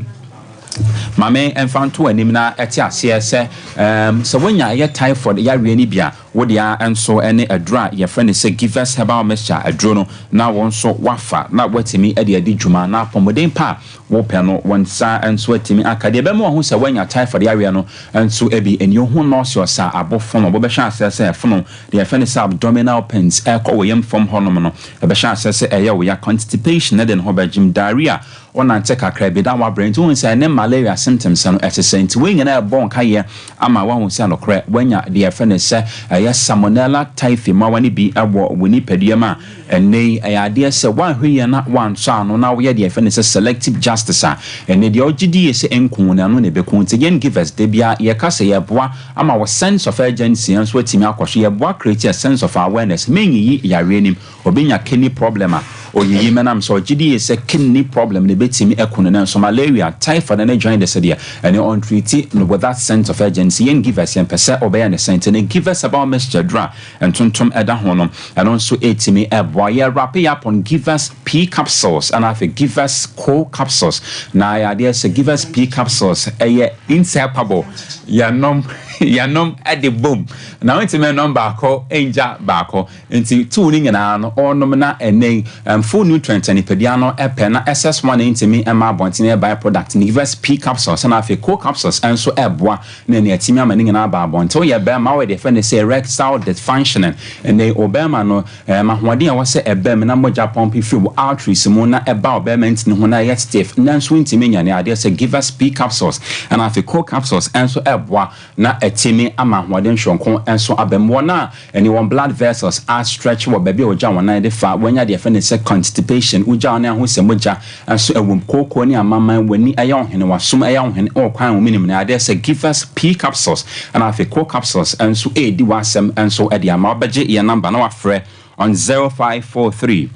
ma me mfa nto w'anim na te aseɛ sɛ, sɛ woanya ɛyɛ typhoid yareɛ no bi a, wo deɛ ara nso ne aduro a yɛfrɛ no sɛ Givers Herbal Mixture aduro no na wo nso woafa na woatumi de adi dwuma na apɔmuden pa a wopɛ no wo nsa nso atumi aka. Deɛ ɛbɛma woahu sɛ woanya typhoid yareɛ no nso bi nie, wohu nauseous a abo fono, wobɛhyɛ aseɛ sɛ ɛfono, deɛ yɛfrɛ no sɛ abdominal pains ɛrekɔ wo yam fam hɔnom no, ɛbɛhyɛ aseɛ sɛ ɛyɛ wo ya, constipation de ne ho bɛgyem, diarrhea, Wonante kakra bi na woabrɛ nti wohu sɛ ɛne malaria symptoms no ɛsesɛ nti wei nyinaa ɛbɔ nkaeɛ ama woahu sɛ nokorɛ woanya deɛ yɛfrɛ no sɛ ɛyɛ Salmonella typhi mmoawa no bi wɔ wo nipadua mu a ɛnnɛ yi ɛyɛ adeɛ sɛ woanhwɛ yie na woansɔ ano na woyɛ deɛ yɛfrɛ no sɛ selective justice a ɛnnɛ deɛ wogye die sɛ ɛnku wo no ɛno na ɛbɛku wo nti yɛn givers da biara yɛka sɛ yɛboa ama wo sense of urgency nso atumi akɔ so yɛboa create a sense of awareness menyiyi yareɛ nim Obi nya kidney problem a, oyiyi menam sɛ ɔgye die sɛ kidney problem no bɛtumi aku no nanso malaria, typhoid ne jaundice deɛ ɛne ɔntreati no with that sense of urgency. Yɛn givers yɛmpɛ sɛ ɔbɛyɛ ne sɛn nti ne givers herbal mixture duro a ntontom da ho no ɛno nso ɛtumi ɛboa. Yɛ wrap yɛ up on givers pea capsules ɛna afei givers co capsules na ɛyɛ adeɛ sɛ givers pea capsules ɛyɛ inseparable yɛnom yɛnom ɛde bom na wontumi nnom baako ngya baako. Nti tuu no nyinaa no ɔnom na ɛnɛ yi full nutrient a nipadua no pɛ na excess one ntumi mma abɔnten yɛ by product no givers pea capsules ɛna afei co capsules nso ɛboa na ɛne atumi ama ne nyinaa aba abɔnten. Woyɛ bɛrima woyɛ deɛ yɛfrɛ no sɛ erectile dysfunctioning ɛnɛ yi ɔbɛrima no ɛm ahoɔden a ɛwɔ sɛ ɛba mu na mogya pɔmpe firi wo arteries mu na ɛba ɔbɛrima ntini ho na ɛyɛ stiff nanso wontumi nya ne adeɛ sɛ givers pea capsules ɛna afei co capsules nso ɛboa na atumi ama ahoɔden soronko nso aba mu. Wɔn a ɛne wɔn blood vessels a stretch wɔ baabi a wɔgya wɔn nan de fa, wɔanya deɛ yɛfrɛ no sɛ constipation, wogya wɔn nan ho sɛ mogya nso wɔ mu, kooko ne amaman, w'ani yɛ wo hene, w'asom yɛ wo hene wɔ kwan a wɔnim no, adeɛ sɛ Givers Pea Capsules ɛna afei Co Capsules nso redi w'asɛm nso de ama. Wobɛgye yɛn number na wafrɛ on 0543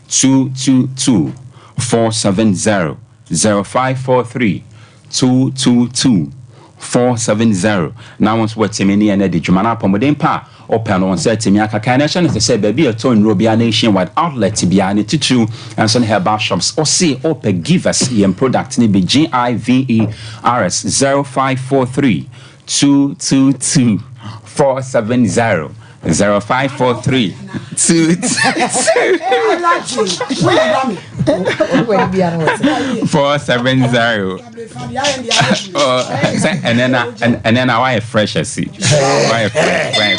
222 470, 0543 222 470 na wo nso watumi ne yɛn adi dwuma na apɔmuden pa a wopɛ no wo nsa atumi aka. Kae na hyɛ no sɛ sɛ baabi a ɛtɔ nnuro biara nationwide outlet biara ne titiriw nso ne herbal shops ɔse wopɛ Givers yɛn product no bi GIVERS 0543 222 470 0543 222 470 sɛ ɛnɛ na ɛnɛ na wayɛ fresh asi wayɛ fresh wayɛ.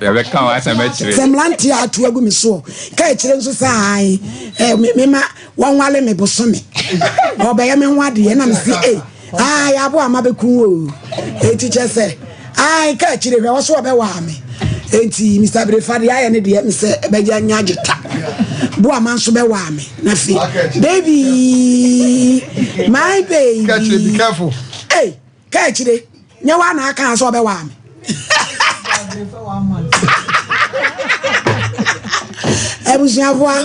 Yɛbɛka wo asɛm akyire. Sɛ mmeranteɛ ato agu me soɔ ka akyire nso sɛ ae mema Wɔnwale me bosome. Ɔbɛyɛ me ho adeɛ na mese ei ae aboa ma bɛku o. Enti kyɛ sɛ ae ka akyire hwɛ wɔ so ɔbɛwaa me. Enti Mr. Brefa deɛ ayɛ ne deɛ mesɛ ɛbɛgya nya agye ta. Boa ma nso bɛwaa me na fe baby my baby. Be careful. Ei ka akyire nyɛ wa na aka sɛ ɔbɛwaa me. Abusuafoɔ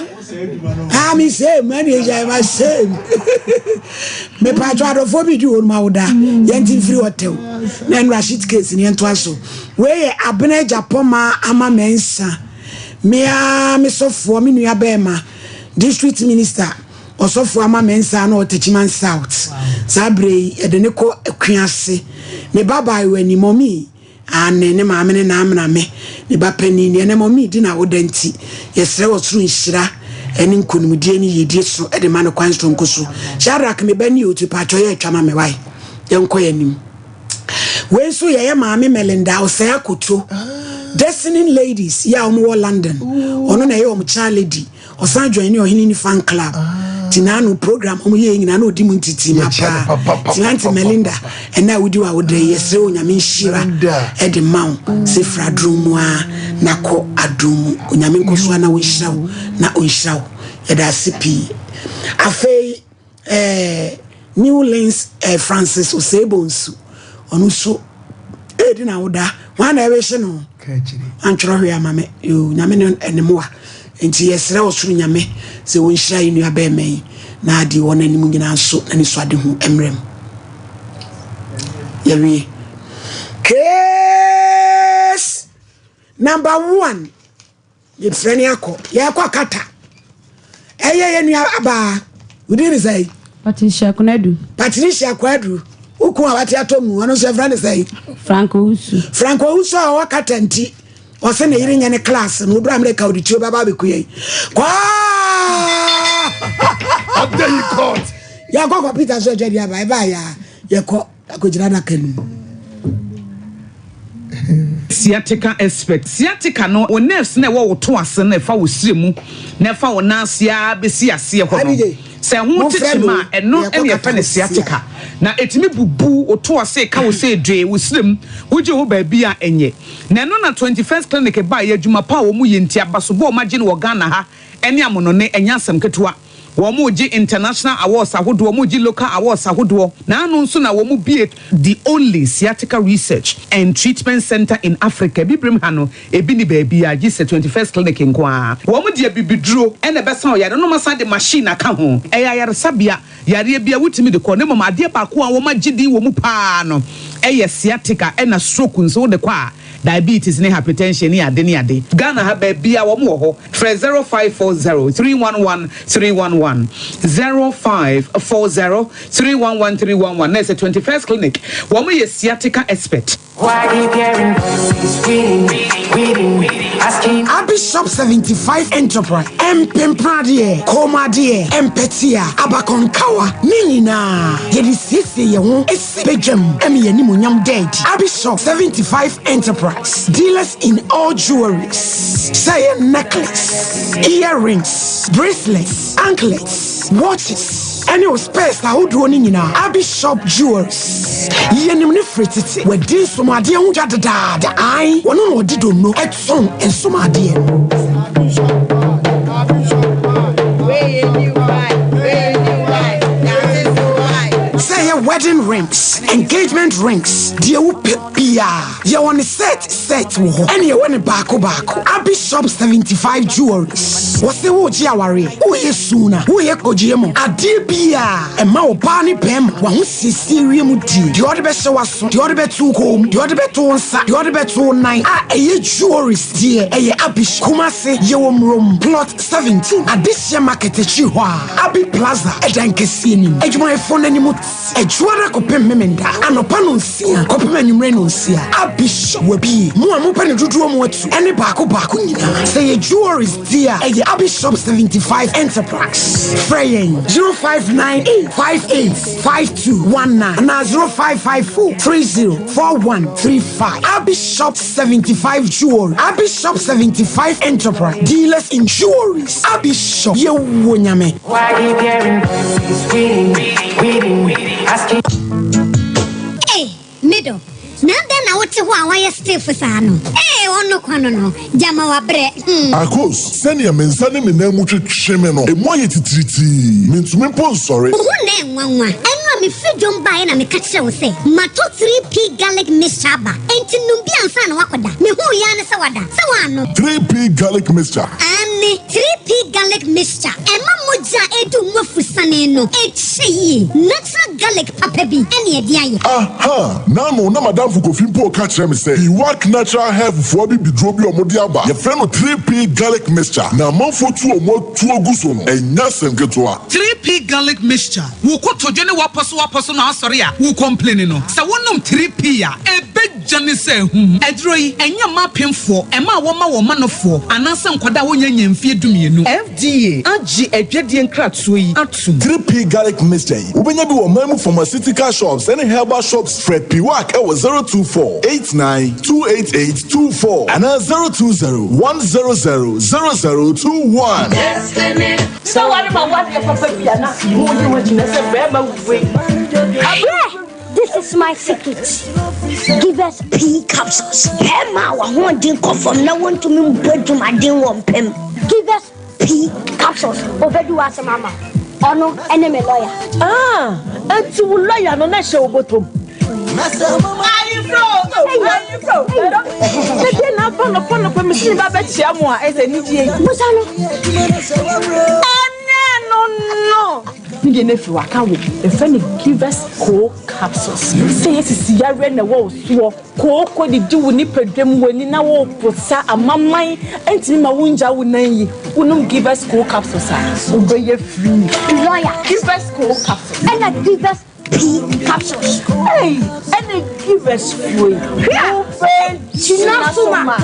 a me same ɛne ɛgya ma same mepatwɔ adɔfoɔ bi di hɔ nom awoda yɛnte mfiri hɔ tɛw na ɛnora shit case ne yɛntoa so wei yɛ abena agyapɔma ama mɛnsa mea me sɔfoɔ me nua bɛɛma district minister Ɔsɔfo Ama Mensah na ɔwɔ Techiman South. Saa berɛ yi, yɛde no kɔ Akuase. Me ba baayewa ni, Mummy. Aane, ne maame ne n'amena me, me ba panin ni. Ɛnnɛ Mummy di n'awoda nti, yɛsrɛ ɔsoro nhyira ne nkonimdie ne yiedie so de ma no kwan soronko so. Shadrack, me ba ni o, nti paatwɔ yɛ atwa ma me wae. Yɛnkɔ yɛn anim. Wei nso yɛyɛ maame Melinda Osei Akoto, Destiny Ladies yɛ a wɔwɔ London. Ɔno na ɛyɛ wɔn chair lady. Ɔsan joinee Ɔhene Ni Fan Club. Nti naano program ɔmo yɛ nyinaa na ɔdi mu ntiti ma paa. Nti Aunty Melinda ɛnɛ a wodi w'awoda yi yɛsrɛ Onyame nhyira ɛde ma wo sɛ firi adom mu ara na kɔ adom mu. Onyame nkɔ so ara na ɔnhyira wo na ɔnhyira wo. Yɛda ase pii. Afei eh, New Lens eh, Francis Osei Bonsu, ɔno nso ɛredi n'awoda. Hwan na ɛrehye no? Antwerɛ hwee ama me. Yoo, Nyame ne ɛne moa. Nti yɛsrɛ ɔsoro Nyame sɛ ɔnhyira yɛn nua bɛɛma yi na adeɛ wɔ n'anim nyinaa nso n'anisoadehu mmerɛ mu. Yɛwie. Case number one. Yɛfrɛ ne akɔ. Yɛkɔ kata. Ɛyɛ yɛ nua abaa. Wodin ne sɛn? Patricia Konadu. Patricia Kwadu. Wo kun a wate atɔ mu, ɔno nso yɛfrɛ ne sɛn? Frank Owusu. Frank Owusu a ɔwɔ kata nti, ɔsɛ ne yere nyɛ ne class no, oduru Amerika ɔde tuo bɛba abɛku yɛn. Kwaa! After he caught. Yɛkɔ kɔmputa so atwa di aba, ɛbaa yɛ a, yɛkɔ. Akɔgyina adaka no mu. Sciatica expert. Sciatica no, wo nerves no a ɛwɔ wo to ase no a ɛfa wo srɛ mu na ɛfa wo nan ase ara bɛsi aseɛ hɔ no, sɛ ɛho te kyema a, ɛno na yɛfrɛ no sciatica. Na ɛtumi bubu wo to ase, ɛka wo sɛ dwee, wo srɛ mu, wogye wo baabi a ɛnyɛ. Na ɛno na 21st Clinic baeɛ, adwuma pa a wɔyɛ nti, abasobɔ a wɔagye no wɔ Ghana ha ne amonɔne, ɛnyɛ asɛm ketewa. Wɔregye international awards ahodoɔ, wɔregye local awards ahodoɔ. Naano nso na wɔbue the only sciatica research and treatment centre in Africa. Abibirem ha no, ebi nni baabiara gye sɛ 21st Clinic nko ara. Wɔde abibiduro na ɛbɛsa wo yareɛ na wɔasan de machine aka ho. Ɛyɛ ayaresabea, yareɛ biara wotumi de kɔ na mmom adeɛ baako a wɔagye din wɔ mu pa ara no yɛ sciatica ɛna stroke nso wode kɔ a, diabetes ne hypertension ne ade ne ade. Ghana ha baabia wɔn wɔ hɔ frɛ 0540 311 311 0540 311 311 na ɛsɛ 21st clinic wɔn yɛ sciatica expert. Abishop 75 Enterprise, Mpempradeɛ, kɔnmuadeɛ, mpɛtea, abakɔnkawa, ne nyinaa yɛde siesie yɛn ho si badwam ma yɛn animuonyam da adi. Abishop 75 Enterprise, dealers in all jewelries, sɛ ɛyɛ necklace, earrings, bracelets, anklets, watches, ɛne wo spares ahodoɔ no nyinaa. Abishop Jewelries, yɛnim no firi tete, wadi nsomadeɛ ho dwa dedaada, ae, ɔno na ɔde donno tɔn nsomadeɛ no. Sɛ ɛyɛ wedding rings, engagement rings, deɛ wopɛ biara, yɛwɔ ne set set wɔ hɔ, ɛne yɛwɔ ne baako baako. Abi Shop 75 Jewelries, wɔse woregye awareɛ, woreyɛ suna, woreyɛ kogyeɛ mu, adeɛ biara ɛma ɔbaa ne bɛrima w'ahosiesie wiem die, deɛ ɔde bɛhyɛ w'aso, Deɛ ɔde bɛto wo kɔn mu, deɛ ɔde bɛto wo nsa, deɛ ɔde bɛto wo nan a ɛyɛ jewelries deɛ, ɛyɛ Abish. Kumasi, yɛwɔ Murom, plot 17, Adehyeɛ market akyiri hɔ a, Abi Plaza ɛdan kɛseɛ no mu. Adwumayɛfoɔ no anim te Adwuada kɔpem Memenda, anɔpa nonsia kɔpem anwummerɛ nonsia. Abish wabie. Mo a mopɛ no dodoɔ mu atu ɛne baako baako nyinaa, sɛ ɛyɛ jewelries deɛ a, ɛyɛ Abi Shop 75 Enterprise. Frɛ yɛn 0598 58. 5219 anaa 0554 30 4135. Abi Shop 75 Jewelry, Abi Shop 75 Enterprise, dealers in jewelries. Abi Shop, yɛwɔ Nyame. Ei, me dɔ, na adɛn na wote hɔ a woayɛ stiff saa no? Ei, ɔno kwa no no, gyama wabrɛ, hmm. Akos, sɛnea me nsa ne me nan mu twetwe me no, emu ayɛ titiritii. Mintumi mpo nsɔre. Wo ho nnɛ nwanwa. Ɛno a mefiri dwom baeɛ na meka kyerɛɛ wo sɛ matɔ 3P garlic mixture aba, enti nom bi ansa na woakɔda. Mehuu yi ara ne sɛ woada. Sɛ woannom. 3P garlic mixture. Aane, 3P garlic mixture. Ɛma mogya a ɛdu mu afusane no kyɛ yie. Natural garlic papa bi na ɛde ayɛ. Aha! N'ano na m'adamfo Kofi mpo reka kyerɛ me sɛ Iwak Natural Health foɔ abibiduro bi a wɔde aba, yɛfrɛ no 3P Garlic Mixture, na amanfoɔ tu wɔn atuo gu so no, ɛnyɛ asɛm ketewa. 3P Garlic Mixture, Wo kotodwe ne w'apɔsowapɔso no asɔre a wo complaini no, sɛ wonom 3P a, ɛbɛ. dwane sɛ ahum. Aduro yi, ɛnyɛ mma apemfoɔ, mmaa a wɔma wɔn manofoɔ, anaasɛ nkwadaa a wɔnnya nnya mfeɛ dumienu. FDA agye adwadie nkratoɔ yi atom. 3P Garlic Mixture yi, wobɛnya bi wɔ ɔman mu pharmaceutical shops ne herbal shops. Frɛ Piwak wɔ 024 89 288 24 anaa 020 100 0021. Sɛ ware ma wadeɛ papa bi a na mo yi ho gyina sɛ bɛrima wei. Abrɛ! This is my secret. Give us pea capsules. Bɛrima a w'ahoɔden kɔ fam na wontumi mbɔ adwumaden wɔ mpam. Give us pea capsules. Obedi w'asɛm ama wo. Ɔno ne me lawyer. Ah, enti wo lawyer no na ɛhyɛ wo bɔtɔ mu? Ayefro o, ayefro. Sɛdeɛ na aba nɔpa nɔpa mesi ne ba bɛkyia mo a ɛsɛ anigyeɛ yi. Busa no. Ɛnɛ no no. Ne deɛ no afiri waka wo. Yɛfrɛ no Givers Co capsules. Sɛ yɛ sisi yareɛ na ɛwɔ wo soɔ, kooko didi wo nipadua mu, w'ani na woreposa, amaman ntumi ma wongya wo nan yi, wonom Givers Co capsules a, wobɛyɛ free. Lawyer. Givers Co capsules. Ɛna Givers P capsules. Ei, ɛna Givers foɔ yi, wobɛgyina so ma.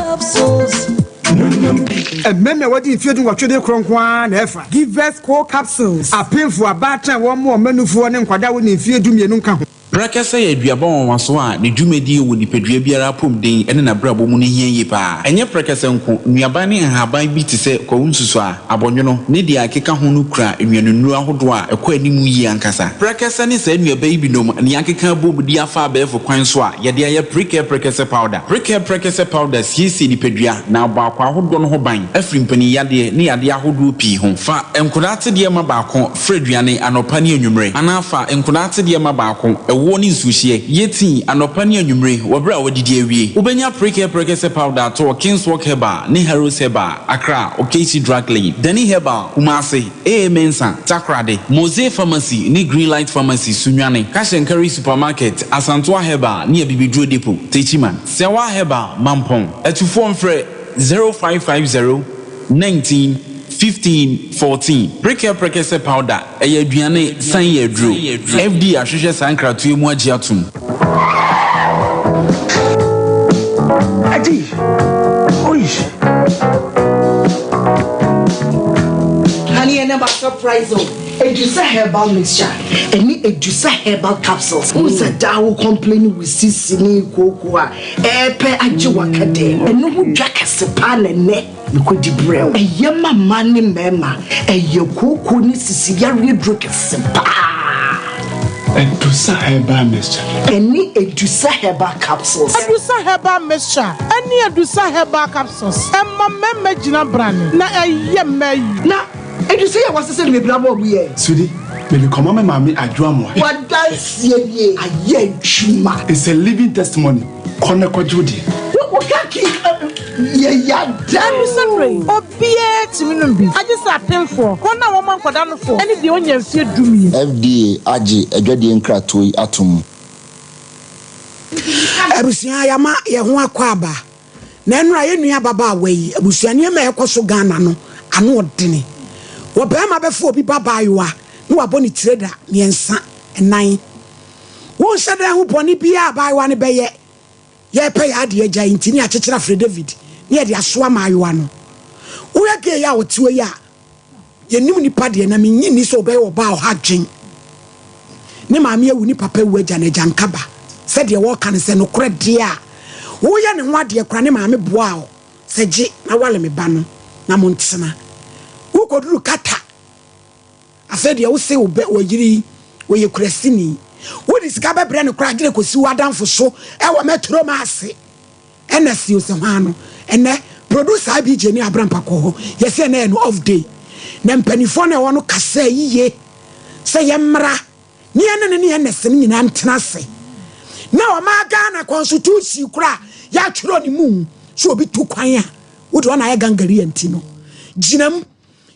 Mmarima a wɔadi mfeɛ dunwɔtwe de korɔ nko ara na ɛfa. Givers Co Capsules, Apemfoɔ, abaatan a wɔmmoa wɔn mmanufoɔ ne nkwadaa a wɔnni mfeɛ dumienu nka ho. Prɛkɛsɛ yɛ aduaba nwanwaso a ne dwumadie wɔ nipadua biara apɔmuden ne n'abrabɔ mu no hia yie pa ara. Ɛnyɛ prɛkɛsɛ nko, nnuaban ne nhaban bi te sɛ kwawu nsusuaa, abɔnwono, ne deɛ ɛkeka ho no kura nnuanennuro ahodoɔ a ɛkɔ anim yie ankasa. Prɛkɛsɛ ne saa nnuaba yi binom na yɛakeka abom de afa abɛɛfo kwan so a yɛde ayɛ Prekɛ Prɛkɛsɛ Powder. Prekɛ Prɛkɛsɛ Powder siesie nipadua na abɔ akwaa ahodoɔ no ho ban afiri mpaninyadeɛ ne yadeɛ ahodoɔ pii ho. Fa nkwadaa atedeɛ ma baako fra aduane anɔpa ne anwummere anaa fa nkwadaa atedeɛ ma baako, ɛwoɔ ne nsuohyeɛ, yɛ tii anɔpa ne anwummere wɔ berɛ a woadidi awie. Wobɛnya Prekɛ Prɛkɛsɛ Powder atɔ wɔ Kingswalk Herbal ne Harrows Herbal. Accra, Okaichi Drug Lane, Danny Herbal, Kumasi, AA Mensah, Takoradi, Mose Pharmacy ne Greenlight Pharmacy, Sunyani, Cash and Carry Supermarket, Asantoa Herbal ne Abibiduro Depot, Techiman, Sewa Herbal, Mampong. Atufoɔ mfrɛ 0550 19 15 14. Prekɛ Prekɛsɛ Powder, ɛyɛ aduane san yɛ aduro. FDA ahwehwɛ saa nkratoɔ yi mu agye atom. Adi, oi. Honey, ɛnɛ ma surprise o. Edusa herbal mixture ɛne Edusa herbal capsules. Wohu sɛ daa wo complain wo sisi ne kooko a ɛɛpɛ agye waka dɛ. Ɛno ho dwa kɛse paa na ɛnɛ. Mekɔdi brɛ wo. Ɛyɛ ma mmaa ne mmarima. Ɛyɛ kooko ne sisi yareɛ duro kɛse paa. Adusa herbal mixture. Ɛne Adusa herbal capsules. Adusa herbal mixture ɛne Adusa herbal capsules ɛma mmarima gyina brane na ɛyɛ mmaa yie. Na Adusa yi a wɔasesa no bebree ama wɔn yɛ. Sweetie, mede kɔma me maame Adwo Amoah. W'adanseɛ nie, ayɛ adwuma. It's a living testimony. Kɔ na kɔgye wo deɛ. Wo ka ki yɛ ya da. Ɛno yi, obiara tumi nom bi, agye sɛ apemfoɔ, wɔn a wɔma nkwadaa nofoɔ, ne deɛ ɔnnya mfeɛ dumien. FDA agye adwadie nkratoɔ yi atom. Abusua yama yɛ ho akɔ aba na ɛnora yɛ nua ababaawa yi abusua nneɛma a ɛkɔ so Ghana no ano ɔdene wɔ bɛrima bɛfo obi babaayewa na wabɔ ne tire da mmiɛnsa nnan Wonhyɛ da nhu bɔne biara a abaayewa no bɛyɛ. Yɛrepɛ yɛn ade agyae nti ne yɛakyekyere afrɛ David ne yɛde asoa mmaayewa no. Wohwɛ gay yi a ɔte hɔ yi a, yɛnnim nipa deɛ na mennye nni sɛ ɔbɛyɛ ɔbaa a ɔha adwen. Ne maame awu, ne papa awu agya no agyanka ba. Sɛdeɛ wɔreka no sɛ nokorɛ deɛ a, woyɛ ne ho adeɛ koraa ne maame boaa wo sɛ gye na wale me ba no na montena. Wokɔduru Qatar. Afei deɛ wose wo bɛ wɔ yere yi ɔyɛ kurasini wode sika bɛbrɛ no koraa gyina kɔsi w'adamfo so ɛwɔ mɛtoro ma ase ɛna si ose hwan no ɛnɛ producer IBJ ne Abrampa kɔ hɔ yɛsɛ ɛnɛ yɛ no off day na mpanifoɔ no ɛwɔ no kasaa yiye sɛ yɛmmra ne yɛne ne ne yɛn nɛse no nyinaa ntena ase na ɔmaa Ghana constitution koraa yɛatwerɛ ne mu sɛ obi tu kwan a wode ɔna ayɛ gangaria nti no gyina mu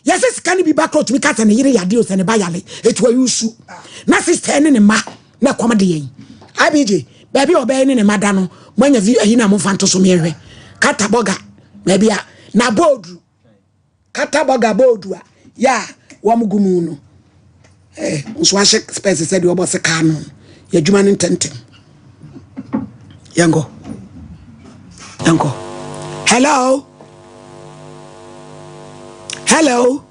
Yɛsɛ sika no bi ba kora otumi ka sɛ ne yere yade o sɛ ne ba yale etu ayi su na sister ne ne mma na ɛkɔm de yɛn IBJ baabi a ɔbɛyɛ ne ne mma da no moanya vi ayi na momfa nto so meɛhwɛ kata bɔga baabi a na bɔɔdu kata bɔga bɔɔdu a yɛ a wɔn gu mu no eh nso ahyɛ spɛs sɛ deɛ ɔbɔ se kaa no yɛ adwuma no ntɛntɛm yɛnkɔ. Nkɔ. Hello. Hello.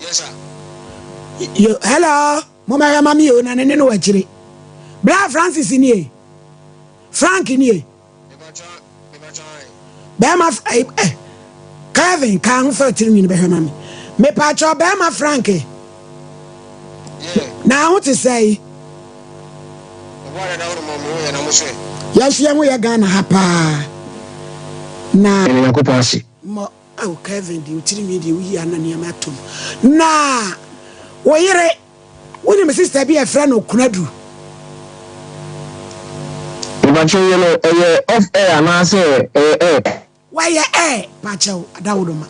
Yes sir. Yo, hello. Moma ma mi o na ne ne no akyire. Bra Francis nie. Frank nie. Bɛrima eh, eh, Kevin ka ho fa tiri nwini bɛhwɛ ma me. Mepaakyɛw bɛrima Frank. Na ho te sɛ yi. Yɛn nso yɛn ho yɛ Ghana ha paa. Na. Yɛda Nyankopɔn ase. Mmɔ oh Kevin deɛ otiri nwi deɛ woyi ana nneɛma atom. Na wo yere wonim sister bi a ɛfrɛ no Kunadu. Mepakyɛw yɛ no ɛyɛ off air anaasɛ ɛyɛ air? Wayɛ air pakyɛw adawodoma.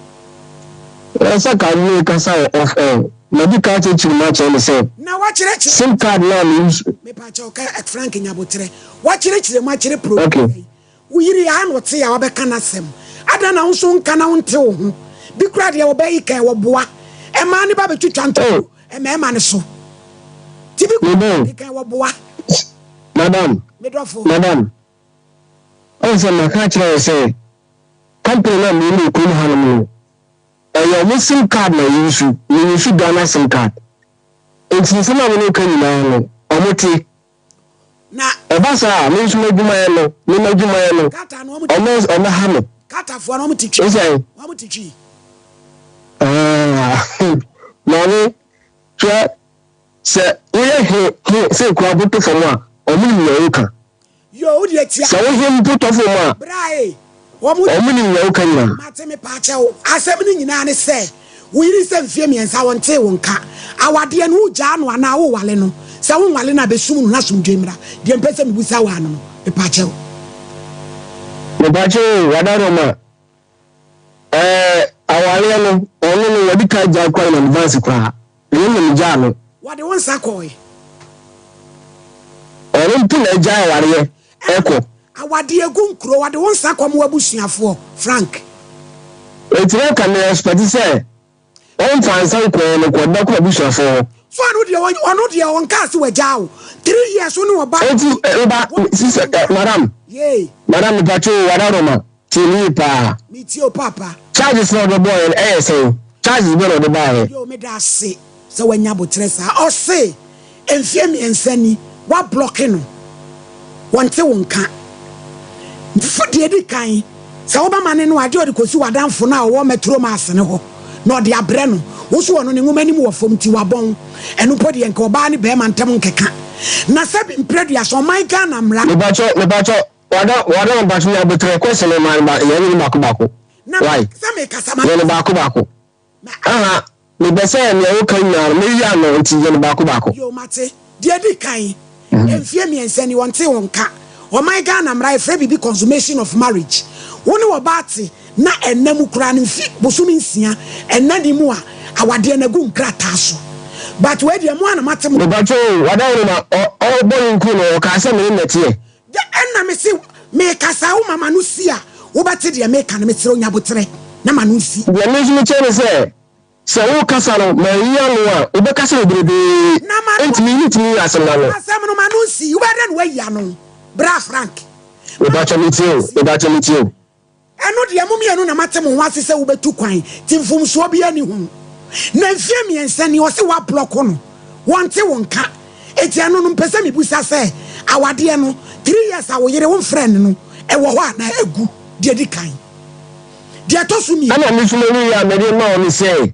Ɛɛ sɛ ka me kasa wɔ off air. Madi kan akyerɛkyerɛ mu akyerɛ no sɛ Na wakyerɛkyerɛ. sim card no a me use. Mepakyɛw ka Frank Nyaboterɛ. Wakyerɛkyerɛ mu akyerɛ program Okay. yi. Wo yere aa na ɔte a wabɛka n'asɛm. Adɛn na wo nso wonka na wonte wo ho? Bi koraa deɛ wɔbɛyi kan wɔboa. Ɛmaa ne ba bɛtwitwa ntokuro Oh. mmarima no so. Ti bi koraa Mebɛn. deɛ kan wɔboa. Madam. Me dɔfo. Madam. Ɔhu sɛ maka akyerɛ wo sɛ company no a meyɛ no wɔ kurom hanom no, ɛyɛ ɔmo sim card na yɛ use, me use Ghana sim card. Nti nsɛm a me ne wo ka nyinaa no, ɔmo te. Na. Ɛba saa a, me nso m'adwumayɛ no, me m'adwumayɛ no, Kata no ɔmo te. ɔmo ɔmo ha me. Katafoɔ no ɔmo te twi. Wosɛn? Ɔmo te twi. Ah, maame, hwɛ, sɛ woyɛ he he sɛ kura boto fam a, ɔmo nim nea woka. Yoo wo deɛ tia. Sɛ wo he mpo tɔ fam a, Bra e, wɔn. Wɔn nim nea woka nyinaa. Mate mepaakyɛw, asɛm no nyinaa ne sɛ wo yere sɛ mfeɛ miɛnsa ɔntee wo nka. Awadeɛ no wogyaa no anaa wowale no? Sɛ wonwale no a bɛsum no na asomdwoe mmra. Deɛ mpɛ sɛ mebusa wo ano no, mepaakyɛw. Mepaakyɛw o, Wadaroma, ɛɛ awareɛ no, ɔno no wɔde ka gyae kora in advance koraa. Ɛnyɛ me na megyaa no. Wɔde wo nsa kɔe. Ɔno mpo na agyae awareɛ kɔ. Awadeɛ gu nkuro, wɔde wo nsa kɔ mo abusuafoɔ, Frank. Enti na nka me expect sɛ ɔmfa nsa nkɔɛ no kɔ, ɔde bɛkɔ n'abusuafoɔ hɔ. So ɔno deɛ ɔno deɛ ɔnkaa sɛ wagyaa wo three years wo ne ɔba. Enti meba sister eh, madam. Yee. Madam mepatwo o, wadaroma. Tie me yie paa. Metie o paapa. Charges na ɔde bɔɔyɛ no ɛyɛ sɛn? Charges bɛn na ɔde baeɛ? Yoo meda ase sɛ wanya aboterɛ saa. Ɔse mfeɛ miensa ni wa blocke no wɔnte wo nka. Fo deɛ edi kan sɛ wobɛma ne no adeɛ ɔde kɔsi w'adamfo no a ɔwɔ Metro Mass no hɔ na ɔde abrɛ no. Wo nso ɔno ne nwoma anim wɔ fam nti wabɔn. Ɛno mpo deɛ nka ɔbaa ne barima ntam nkeka. Na sɛbi mprɛduasa ɔman Ghana mmara. Mepakyɛw mepakyɛw Wada wada mpacho nya abotrɛ question no ma ba yɛ no baako baako why yɛ no baako baako aha mepɛ sɛ nea woka nyinaa no meyi ano nti yɛ no baako baako. Yoo mate. Deɛ ɛdi kan, mfeɛ miensa ni wɔntee wo nka. Ɔman Ghana mmara yɛfrɛ biribi consummation of marriage. Wo ne ɔbaa te na ɛnna mu koraa no mfe bosome nsia ɛnna ni mu a awadeɛ no agu nkrataa so. But wei deɛ mo ara na moate mo. Mepacho o, wada wo no ma ɔbɔ ne nku no ɔkaa sɛ me ne nnɛteɛ. Dɛ nna mese merekasa a woma m'ano si a, wobɛtse deɛ mereka no. Meserɛ wo nya aboterɛ na m'ano nsi. Deɛ me nso mekyerɛ ne sɛ, sɛ worekasa no, manyi ano a, wobɛkasa bebrebee, Na m'ano. enti merentumi nyi asɛm no ano. Asɛm no, m'ano nsi. Wobɛyɛ dɛn na woayi ano? Bra Frank. Mepakyɛ metie o, mepakyɛ metie o. Ɛno deɛ mo mienu na moate mo ho ase sɛ wobɛtu kwan nti mfomsoɔ biara nni ho. Na mfeɛ miensa ni ɔse woablɔko no wɔnte wo nka nti ɛno no mpɛ sɛ mebusa sɛ awadeɛ no three years a wo yere wo mfrɛ no no ɛwɔ hɔ anaa agu deɛ di kan deɛ ɛtɔ so mienu. Ɛna me nso m'awieɛ a mede ma wo ne sɛ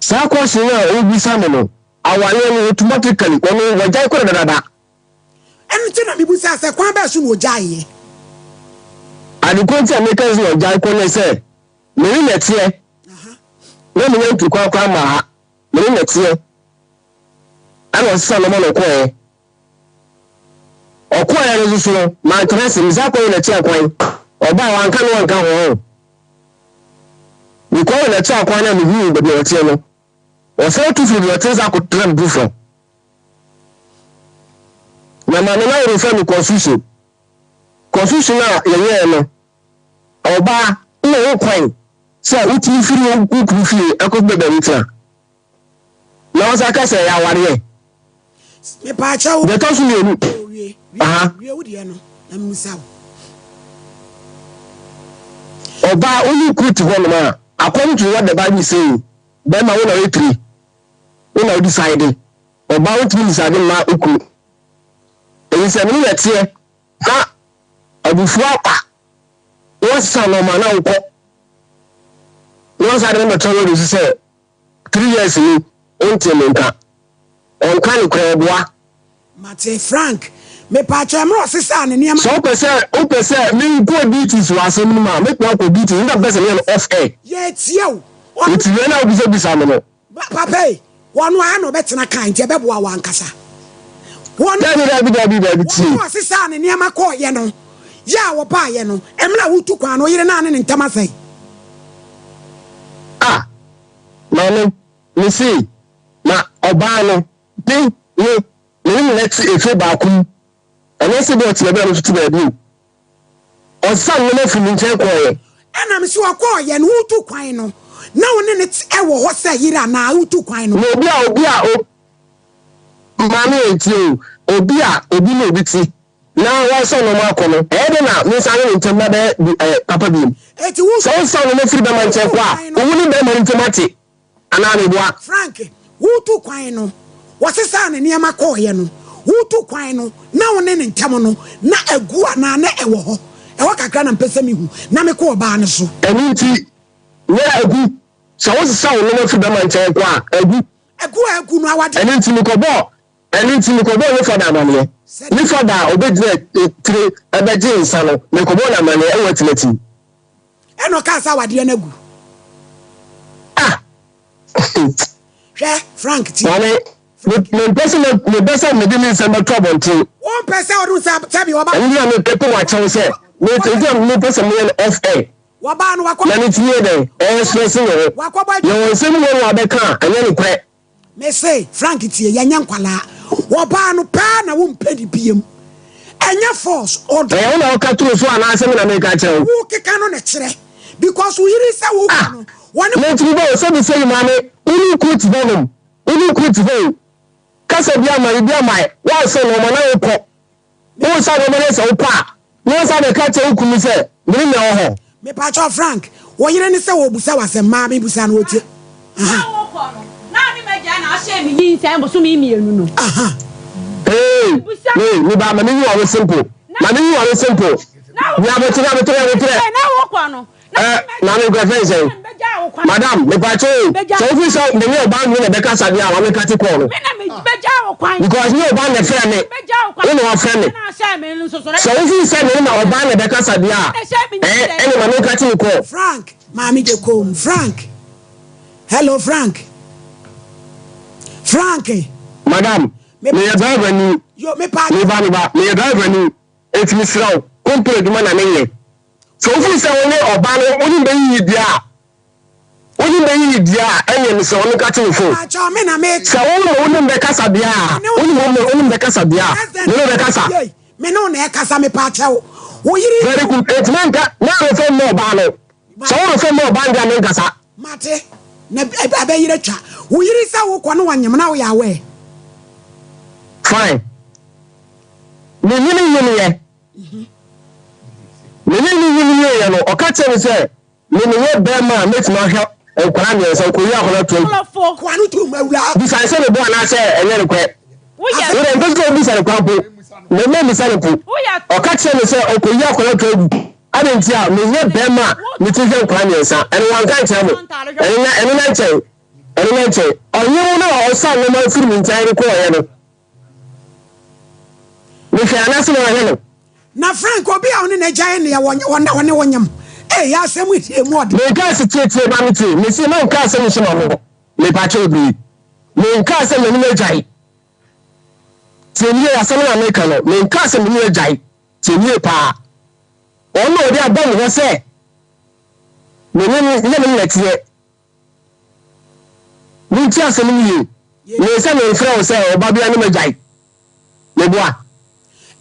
saa question no a wobisa me no awareɛ no automatically ɔno wagyae kɔ dadada. Ɛno nti na mibisaa sɛ, Kwan bɛn so na ogyaeɛ? Ade koro nti a meka sɛ ɔgyae kɔ ne sɛ, me ne na ɛteɛ. Na menya ntu kwan koraa mmaa ha. Me ne na ɛteɛ. Ɛna ɔsesa nneɛma na ɔkɔeɛ. Ɔkɔeɛ no nso so no, mantena ase. Mesan kɔyɛ n'akyi akwan. Ɔbaa wanka ne wanka ho. Mekɔyɛ n'akyi akwan na mehuu baabi a ɔteɛ no, ɔsan tu firi deɛ ɔte nsa akɔtena biribi foforɔ. Na maame no aworo me confusion. Confusion a yɛyɛɛ no, ɔbaa na ɔwɔ kwan sɛ wotumi firi wo kunu fie ɛkɔ baabi tena. Na wɔsan ka sɛ ɛyɛ awareɛ. Mepaakyɛw. Deɛ ɛtɔ so mmienu. Wie, wie wo deɛ no na mmusa wo. Ɔbaa wo ne kunu te hɔnom a, according to what the bible is saying, bɛrima wo na woyɛ tiri, wo na wo decide. Ɔbaa wontumi decide mma wo kunu. Ɛyi sɛ mene na ɛteɛ na abufuo aba na wasesa nneɛma na wokɔ na wasan de me bɛtɔ radio so sɛ 3 years ni wontee me nka. Ɔnka nokorɛ ɔboa. Mate Frank, mepaakyɛw mmerɛ ɔsesaa ne nneɛma. Sɛ wopɛ sɛ wopɛ sɛ menkɔ details wɔ asɛm no mu a, mɛtumi akɔ details, nti na mepɛ sɛ meyɛ no off air. Yɛretie wo. Nti wei na wobisabisa me no. Papa ei, wɔno ara na ɔbɛtena kaa nti ɛbɛboa wo ankasa. Wɔn Dabi dabi dabi dabi tie. Wɔn a ɔsesaa ne nneɛma kɔɔeɛ no, yɛ a wɔbaeɛ no, mmerɛ a wotu kwan no, wo yere no ara ne ne ntam asɛe. Ah, maame, mese, na ɔbaa no, me, me, me ne no na ɛte efie baako mu. Ɛnyɛ sɛ bi ɔte baabi a me nso te baabi o. Ɔsan nneɛma firi me nkyɛn kɔeɛ. Ɛna mese ɔkɔeɛ no, wotu kwan no, na wo ne no te wɔ hɔ sɛ yere anaa wotu kwan no? Na obi a obi a o, maame yɛ ntie o, obi a obi ne obi te na wɔasan nneɛma akɔ no, ɛyɛ dɛn na mensan ne ne ntam na bɛyɛ bi ɛɛ papa biom? Enti wo. Sɛ wosan nneɛma firi bɛrima nkyɛn kɔ a, wo ne bɛrima no ntam ate. Anaa meboa? Frank, woretu kwan no, wɔsesaa ne nneɛma kɔeɛ no, woretu kwan no, na wo ne ne ntam no, na agu anaa na ɛwɔ hɔ? Ɛhɔ kakra na mepɛ sɛ mehu, na mekɔ ɔbaa no so. Ɛno nti, na agu. Sɛ wosesa wo nneɛma firi bɛrima nkyɛn kɔ a, agu. Agu a agu no, awadeɛ. Ɛno nti, mekɔbɔɔ, ɛno nti, mekɔbɔɔ ne fada amaneɛ. Ne fada a ɔbɛgyina tire bɛgye nsa no, mekɔbɔɔ no amaneɛ wɔ Atinati. Ɛna ɔkaa sɛ awadeɛ no agu. Ah! Hwɛ, Frank ti. Maame, mempɛ sɛ mepɛ sɛ mede me nsɛm bɛto abɔnten. Wompɛ sɛ ɔde nsa sɛbi ɔba. Ɛno na mepɛ pɛ wakyɛw sɛ mepɛ nti na mepɛ sɛ meyɛ no off air. Wɔbaa no wakɔ. Na ne ti yɛ dɛn? Ɛyɛ stress wɔ hɔ. Wakɔbɔ adwuma. Yɛwɔ nsɛm wɔ no abɛka a ɛnyɛ nokorɛ. Me se Frank tie yɛnyɛ nkwalaa wɔbaa no paa na wo mpɛ no biem ɛnyɛ force ɔdɔ. Ɛyɛ wo na woka too so anaasɛ me na meka kyerɛ wo? Wo keka no na kyerɛ because wo yere sɛ wo kɔ no wɔne. Mentumi ba o sɛbi sɛbi maame wo ne wo kunu te hɔ nom wo ne wo kunu te hɔ o kasa bi ama bi ama woansa nnoɔma na wokɔ Wo nsa bɛbɔ ne sɛ wopɛ a, na wosan bɛka kyerɛ wo kunu sɛ, Me ne nea ɔwɔ hɔ. Mepakyɛw Frank, wo yere ne sɛ ɔrebusa wo asɛm, maa me busa no ɔtie. Na wokɔ no, na ne m'agya na ahyɛɛ me nyinsɛn bosome mmienu no. Hey, me, me ba, ma me nyi w'ano simple. Ma me nyi w'ano simple. Nyabotere, nyabotere, nyabotere. Na wokɔ no, Eh, maame nkura fɛn sɛn? Madam, mepatwo o, sɛ wofi sɛ me ne ɔbaa no na ɛbɛkasa deɛ a, ma mekate kɔɔ no. Because ne ɔbaa na ɛfrɛ me, wo na wafrɛ me. Sɛ wofi sɛ me ne ɔbaa na ɛbɛkasa deɛ a, eh, ɛne ma mekate ne kɔɔ. Frank, maame gye koom. Frank, hello Frank. Frank. Madam, meyɛ driver ni. Meba, meba, meyɛ driver ni. Enti mesrɛ wo, kompene adwuma na menyɛ. Sɛ wofeel sɛ wo ne ɔbaa no wo ne no bɛyiyi deɛ a, wo ne no bɛyiyi deɛ a, ɛnneɛ mesrɛ wo menka kye wo phone. Sɛ wo ne wo ne no bɛkasa deɛ a, wo ne wo ne no bɛkasa deɛ a, me ne wo bɛkasa. Me ne wo na ɛkasa mepaakyɛw. Wo yere. Very good. Enti menka, mɛrefa mma ɔbaa no. Sɛ worefa mma ɔbaa no deɛ a menkasa. Mate. Na ɛbɛyere twa. Wo yere sɛ wokɔ ne wanyem na woyɛ aware. Fine. Me ne no nyiniiɛ. Me ne no nyiniiɛ no, ɔka kyerɛɛ me sɛ, me meyɛ barima a mɛtumi ahwɛ nkwadaa mmiɛnsa, ɔkɔyi akwadaa tuam. Bisa no sɛ mebɔ anaasɛ ɛnyɛ nokorɛ. Wo deɛ mpɛ sɛ wobisa no koraa mpo, me memmisa no mpo. Ɔka kyerɛɛ me sɛ ɔkɔyi akwadaa tuam agu. Adɛn nti a menyɛ barima a metumi hwɛ nkwadaa mmiɛnsa? Ɛno wanka ankyerɛ mo. Ɛno na ɛno na nkyɛn. Ɛno na nkyɛn. Ɔnye wo no a ɔsan nneɛma firi me nkyɛn de kɔeɛ no. Mehwɛ anaasɛ manhwɛ no? Na Frank, obi a ɔne n'agya yɛ nea ɔne wo nyem. Ei, asɛm yi deɛ emu ɔden. Menkaa se tie tie ma me tie. Mese menkaa sɛ mehyɛ m'ano. Mepakyɛw bue. Menkaa sɛ me ne no agyae. Tie nie, asɛm no a meka no, menkaa sɛ me ne no agyae. Tie nie paa. Ɔno na ɔde aba me hɔ sɛ me ne no, nyɛ me ne no ɛteɛ. Montie asɛm no yie. Mee sɛ memfrɛ wo sɛ ɔbabea ne m'agyae. Meboa.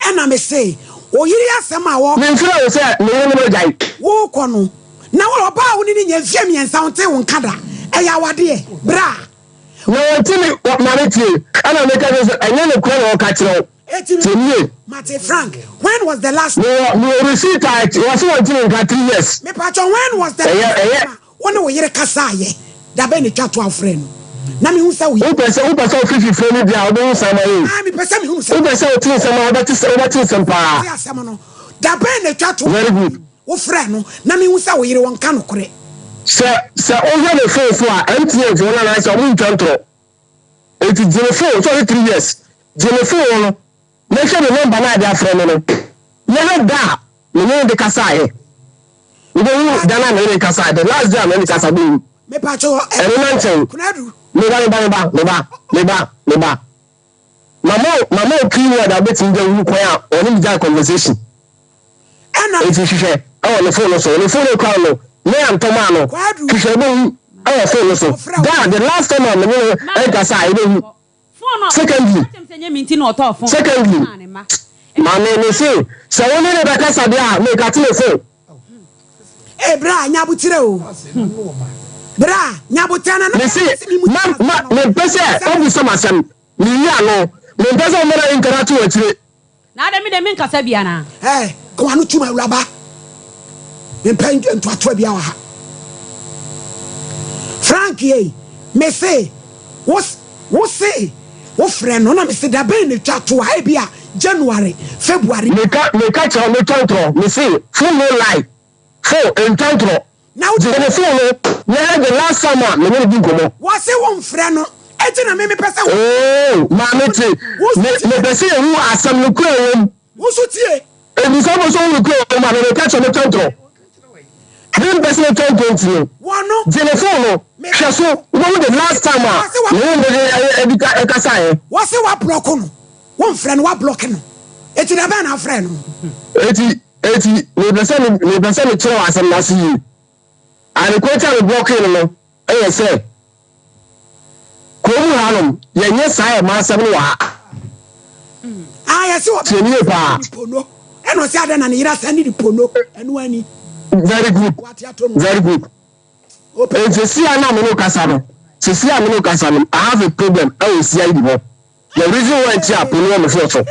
Ɛna mese, wo yere asɛm a ɔka. Memfrɛ wo sɛ me yere ne m'agyae. Worekɔ no, na wo ɔbaa a wo ne no nya mfeɛ mmiɛnsa ɔntee wo nka da. Ɛyɛ awadeɛ? Bra. Na wɔnte me, maame tie. Ɛna meka kyerɛ sɛ, ɛnyɛ nokorɛ na ɔka kyerɛ wo. Eti Tie me yie. Mate Frank, when was the last. Mewɔ mewɔ receipt a wɔse wɔntumi nka 3 years. Mepakyɛw when was the Ɛyɛ last ɛyɛ. time a wo ne wo yere kasaayɛ? Da bɛn na etwa to a wofrɛɛ no? Na mehu sɛ wo. Wopɛ sɛ wopɛ sɛ wofi fifire no deɛ a wobɛhu saa ma yɛ. Ah, mepɛ sɛ mehunu sɛ. Wopɛ sɛ wote nsɛm a wobɛte sɛ wobɛte nsɛm paa. Te asɛm no. Da bɛn na etwa to a Very good. wofrɛɛ no na mehu sɛ wo yere wɔnka nokorɛ? Sɛ sɛ wohwɛ ne phone so a MTN foɔ no anaasɛ ɔmo ntwa ntorɔ. Enti gye ne phone sɛ ɔse 3 years gye ne phone no na hwɛ ne number no a de afrɛ me no na hwɛ da a me ne no de kasaeɛ. Wobɛhu da no a me ne no kasaeɛ, the last day a me ne no kasa wobɛhu. Mepakyɛw ɛ. Ɛno na nkyɛn. Konadu. Meba meba meba meba meba meba. Mama wo mama wo keyword a wobɛtumi de ahu kwan a ɔne me gyae conversation. Ɛna. Enti hwehwɛ ɛwɔ ne phone no so. Ne phone no ekura no ne antɔ maa no. Kwadu. Hwehwɛ wobɛhu ɛwɔ phone no so. Ɔfrɛ wo. Da the last time a me ne no ɛkasa a wobɛhu. Secondly. Secondly. Maame me se sɛ wo ne no bɛkasa deɛ a mekate ne phone. Ee bra nyabotire o. Bra nyabotire na na. Me se ma ma mempɛ sɛ wobisa m'asɛm meyi ano mempɛ sɛ woma no interact wɔ akyire. Na adɛn me deɛ menkasa bi anaa? Ɛɛ ka w'ano tum awuraba. Mempɛ ntoatoa biara wɔ ha. Frank ei, mese wo wo se wofrɛ no na mese da bɛn na etwa to a ebi a January, February. Meka meka kyerɛ wo metwa ntorɔ mese phone no lie phone ntwa ntorɔ Na wo. Gye ne phone no na hwɛ the last time a me ne no di nkɔmmɔ. Wɔse womfrɛ no enti na me mepɛ sɛ wo. Oh maame te Wo me nso tie. mepɛ sɛ yɛhu asɛm no kura wɔ mu. Wo nso tie. Enti sɛ wopɛ sɛ wohu nokorɛ wɔ mu a, me meka kyerɛ wo, metwa ntorɔ. Mempɛ sɛ metwa ntorɔ nti no, gye ne phone no, hwɛ so, wobɛhu the last time a me ne no de ɛdi ɛkasaeɛ. Wɔse woablɔko no, womfrɛ no, woablɔke no, enti da bɛn na wofrɛɛ no? Enti, enti mepɛ sɛ me, mepɛ sɛ mekyerɛ wo asɛm no ase yie. Ade korɔ nti a me blɔkee no no yɛ sɛ, kurom hanom, yɛnyɛ saa ɛma asɛm no wɔ ha. Ah, yɛse wɔ Tie me yie paa. pono. Ɛna ɔse adɛn na ne yere asan ne di pono. Ɛno ani. Very good. Wate ato no. Very good. Ope. Nti sisi a na me ne wo kasa no, sisi a me ne wo kasa no, I have a problem ɛwɔ CID hɔ. The reason why nti a pono wɔ me phone so.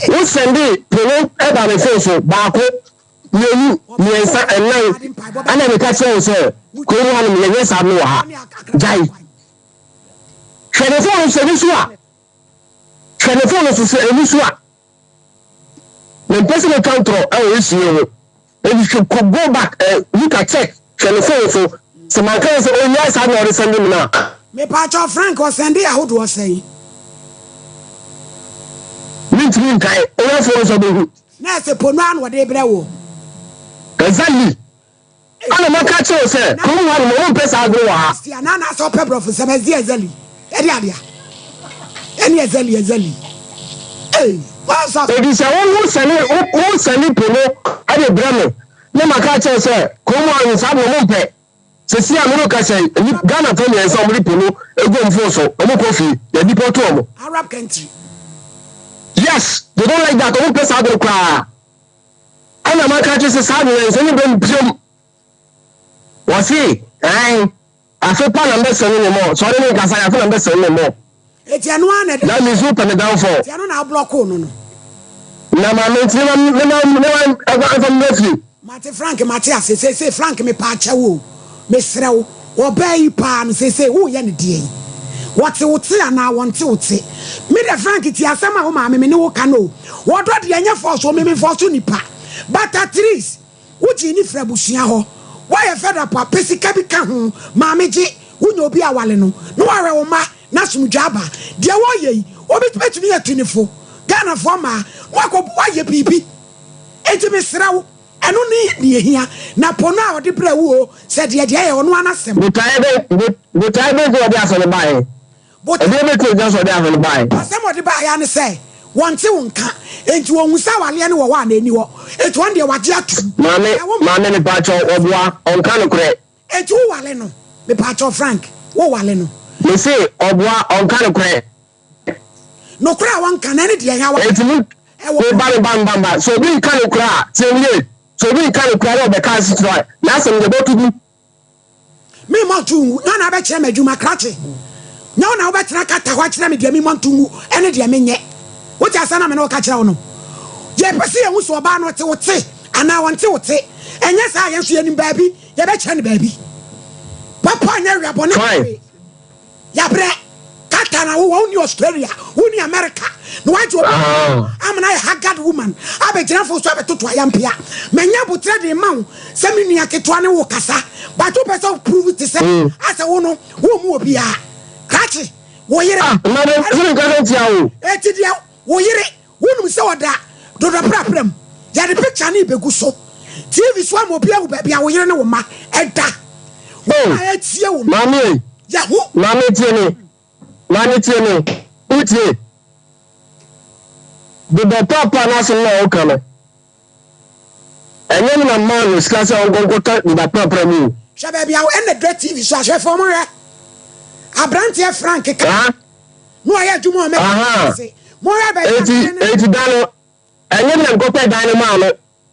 Wo sɛnde pono ɛba me phone so baako, mmienu, mmiɛnsa, ɛnan, ɛna meka kyerɛ wo sɛ kurom hanom yɛnyɛ saa no wɔ ha. Gyae. Hwɛ ne phone so sɛ ɛni so a. Hwɛ ne phone so sɛ ɛni so a. Mempɛ sɛ metwa ntorɔ ɛwɔ issue yi ho. Enti hwɛ kɔ go back eh, look at check hwɛ ne phone so sɛ manka yɛ sɛ ɔnyae saa na ɔde sɛnde me no a. Mepaakyɛw Frank ɔsɛnde ahodoɔ sɛn? Mentumi nkae, wohwɛ phone so a wobɛhu. Na ɛsɛ pono a na ɔde brɛ woɔ. Exactly. Ɛna maka kyerɛ wo sɛ kurom ha nom ɔmo mpɛ saa agorɔ wɔ ha. Sia na anaasɛ ɔpɛ brɔfo nsɛm ɛzi ɛzɛli ɛde adea ɛne ɛzɛli ɛzɛli ei wɔnsa. Enti sɛ wo ho sɛne wo sɛne pono ɛde brɛ me na maka akyerɛ wo sɛ kurom ha nom saa de ɔmo mpɛ. Sɛsi a me ne wo kasa yi Ghana foɔ mmiɛnsa ɔmo de pono egu ɔmo phone so ɔmo kɔ fie yɛ deport ɔmo. Arab country. Yes they don't like that ɔmo mpɛ saa agorɔ koraa. Ɛna maka akyerɛ sɛ saa deɛ nsɛm no bɛm biom. Wɔse ɛn afe pa na mbɛsɛne ne mɔ sɛ ɔne me nkasa yɛ afe na mbɛsɛne ne mɔ. Eti ɛno ara na ɛde. Na me nso pɛ me downfall. Eti ɛno na ablɔkoo no no. Na ma me nti ne ma ne ma ne ma ɛfa ɛfa me fie. Mate Frank mate ase seesei Frank mepaakyɛw o mesrɛ wo ɔbaa yi paa no seesei woyɛ no deɛn wɔte wo te anaa wɔnte wo te me deɛ Frank tie asɛm a wo maame me ne wo ka no o wɔdɔ deɛ ɛnyɛ force o me me force nipa but at least wo gyee ne firi abusua hɔ woayɛ fed up a pɛ sika bi ka ho maame gye wonya obi awale no na wahwɛ wo mma na asomdwoe aba deɛ wɔyɛ yi obi bɛtumi atu ne fo Ghanafoɔ mmaa na wakɔ wayɛ biribi Enti mesrɛ wo, ɛno ne nea ehia. Na po no a ɔde brɛɛ wo oo, sɛ deɛ deɛ ɛyɛ ɔno ara n'asɛm. Botaeɛ bɛn, botaeɛ bɛn nti na ɔde asɛm no baeɛ? Ɛdeɛn bɛti na ɛgyina so a ɔde asɛm no baeɛ? Asɛm a ɔde baeɛ ara ne sɛ, wɔnte wo nka, enti wɔhu sɛ awareɛ no wɔ hɔ anaa ɛnni hɔ. Enti ɔno deɛ wagye atom. Maame, Na wo. maame mepaakyɛw, ɔboa, ɔnka nokorɛ. Enti wo ware no? Mepaakyɛw Frank, wo ware no? Mese, ɔboa, ɔnka nokorɛ. Nokorɛ a wɔnka no, ɛne deɛ ɛha wa. Enti mo, Ɛwɔ. mo ba me ba me ba me ba, sɛ obi nka nokorɛ a, tie me yie, sɛ obi nka nokorɛ a na ɔbɛka asekyerɛ a, n'asɛm deɛ ɛbɛto gu. Me mma nto ngu, na na abɛkyerɛ me adwuma, krakye. Nyɛ wo na wobɛtena kata hɔ akyerɛ me deɛ memmɔ nto ngu ne deɛ menyɛ. Wote asɛm a me ne wo ka kyerɛ wo no? Yɛpɛ sɛ yɛhu sɛ ɔbaa no ɔte wo te anaa ɔnte wo te. Ɛnyɛ saa a, yɛn nso yɛnim baabi, yɛbɛkyerɛ no baabi. Papa nyɛ wea, bɔne nyɛ hwee. Yɛabrɛ. Qatar na wowɔ, wonni Australia, wonni America, na woagye obi ama no ayɛ haggard woman abɛgyina fo so abɛtoto ayampea. Manya aboterɛ de rema wo sɛ me nua ketewa ne wo kasa, but wopɛ sɛ wo prove te sɛ asɛ wo no wommu obiara. Krakye, wo yere. Ah, madam, sɛ menkasa ntia wo. Enti deɛ wo yere Wonim sɛ ɔda dodɔprapra mu. Yɛde picture no rebɛgu so TV so ama obi ahu baabi a wo yere ne wo mma da. Wɔn a ɛretie wo no, Maame ei, yɛho. Maame tie me, maame tie me, wotie? Dodɔprapra no asɛm no a woka no, ɛnyɛ me na maa no sika sɛ ɔnkɔ nkɔtɔ dodɔprapra mu o. Hwɛ baabi a ɛna dura TV so ahwɛfoɔ mo hwɛ. Abranteɛ Frank ka. Na ɔyɛ adwuma ɔmɛ ase. Mo hwɛ baabi a Eti ne ne. eti da no ɛnyɛ me na mekɔpɛ dan no maa no.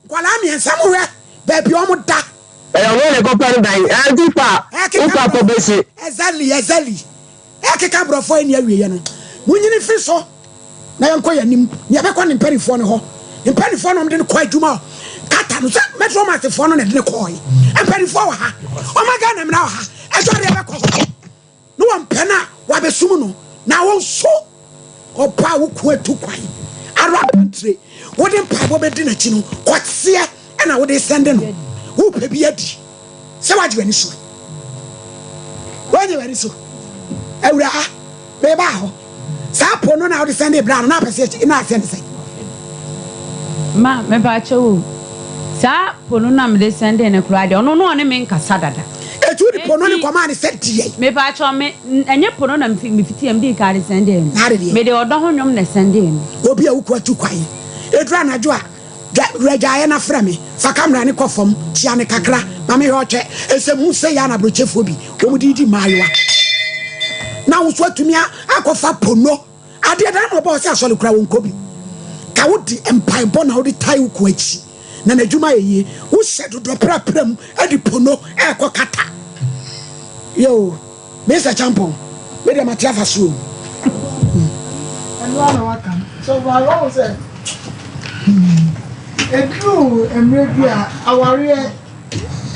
Nkwadaa mmiɛnsa mo hwɛ baabi a wɔn da. Ɛyɛ ɔno na ɛkɔpɛ no dan. Ɛnti pa Ɛkeka wopa kɔ borɔfo bɛsi. exactly exactly ɛkeka borɔfo a ɛnni awieɛ no. Monyini mfiri so na yɛnkɔ yɛn anim na yɛbɛkɔ ne mpanimfoɔ no hɔ. Ne mpanimfoɔ na wɔde no kɔ adwuma wɔ Qatar no sɛ Metro Mass foɔ no na ɛde no kɔɔe. Mpanimfoɔ wɔ ha. Wɔma Ghana mmara wɔ ha. Ɛdwareɛ bɛkɔ hɔ. Ne wɔmpɛ no a, wɔabɛsum no, na wo nso, ɔbaa a wo kunu atu kwan Arab country, wode mpaebɔ bɛdi n'akyi no, kɔteɛ na wode sɛnde no, wopɛ bi adi, sɛ woagye w'ani so, woagye w'ani so, awuraa, mebaa hɔ. Saa po no na wode sɛndee bra no na apɛ sɛ na asɛnde sɛn? Ma mepaakyɛw o, saa po no na mede sɛndee no koraa deɛ ɔno na ɔne me nkasa dada. Eti wode po no ne kɔmaa no sɛ deɛn? Mepaakyɛw me ɛnyɛ po no na mefiti a medii kan de sɛndee no. Na ade deɛ? Mede ɔdɔ ho nnwom na ɛsɛndee no. Obi a wo kunu atu kwan, ɛduru anadwo a, dwa wura dwaeɛ na frɛ me, fa camera no kɔ fam, kyia no kakra ma mehwɛ ɔtwɛ, ɛsɛ mu sɛ yɛ a na abrokyefoɔ bi wɔn de redi mmaayewa. Na wo nso atumi akɔfa pono adeɛ da na ɔbɔ ɔsɛ asɔre kura wɔn kɔ bi. Ka wo de mpaebɔ na wode tae wo kɔ akyi na n'adwuma yɛ yie. Wohyɛ dodɔ prapra mu de pono ɛrekɔ kata. Yoo. Mister Champon, me deɛ mate afa so o. Ɛno ara na waka no. So ba wɔn sɛ ɛduru mmerɛ bi a awareɛ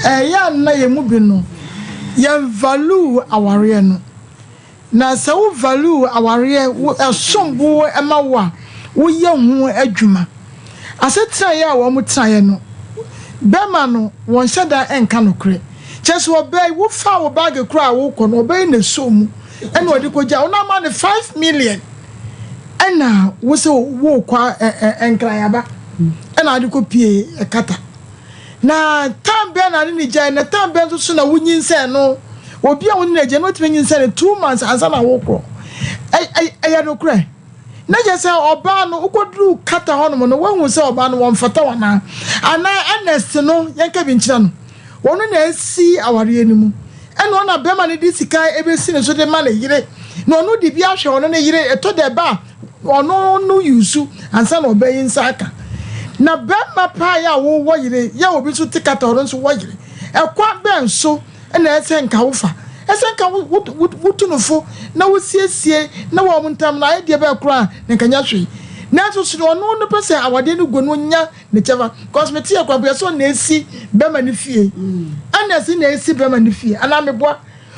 ɛyɛ a na yɛn mu bi no yɛn value awareɛ no. Na sɛ wo value awareɛ wo ɛsom bo ma wo a woyɛ ho adwuma. Asetenaeɛ a wɔn tenaeɛ no bɛma no wɔnhyɛ da nka nokorɛ. Kyerɛ sɛ ɔbaa yi wofaa wo baage koraa a wokɔ no ɔbaa yi na ɛsɔɔ mu ɛna ɔde kɔgyaa wo na ama no 5 million ɛna wo sɛ wokɔ Nkran aba ɛna ade kɔ pie ɛkata na time bɛn na ne ne gyae na time bɛn nso so na wonyinsɛn no obi a wo ne no agya no watumi anyinsɛn no 2 months ansa na wokɔ ɛyɛ nokorɛ. Na kyerɛ sɛ ɔbaa no wokɔduruu Qatar hɔnom no woahu sɛ ɔbaa no wɔmfata wo anaa? Anaa Ernest no yɛnka bi nkyerɛ no ɔno na asi awareɛ no mu ɛna ɔna bɛrima no de sika ɛbɛsi ne so de ma ne yere na ɔno de bi ahwɛ ɔno ne yere ɛtɔ da ɛba a ɔno no yusu ansa na ɔbaa yi nsa aka na bɛrima paa yɛ a wowɔ yere yɛ obi nso te Qatar ɔno nso wɔ yere ɛkwan bɛn so na ɛsɛ nka wofa. Ɛsɛ nka wotu no fo na wosiesie na wɔn ntam no ayɛ deɛ bɛyɛ koraa na nka nyɛ hwee. Nanso so ɔno no pɛ sɛ awadeɛ no gu no nya ne kyɛfa? Because mete yɛ koraa mpo yɛ sɛ ɔna esi bɛrima no fie. Ɛna ɛsi na esi bɛrima no fie anaa meboa.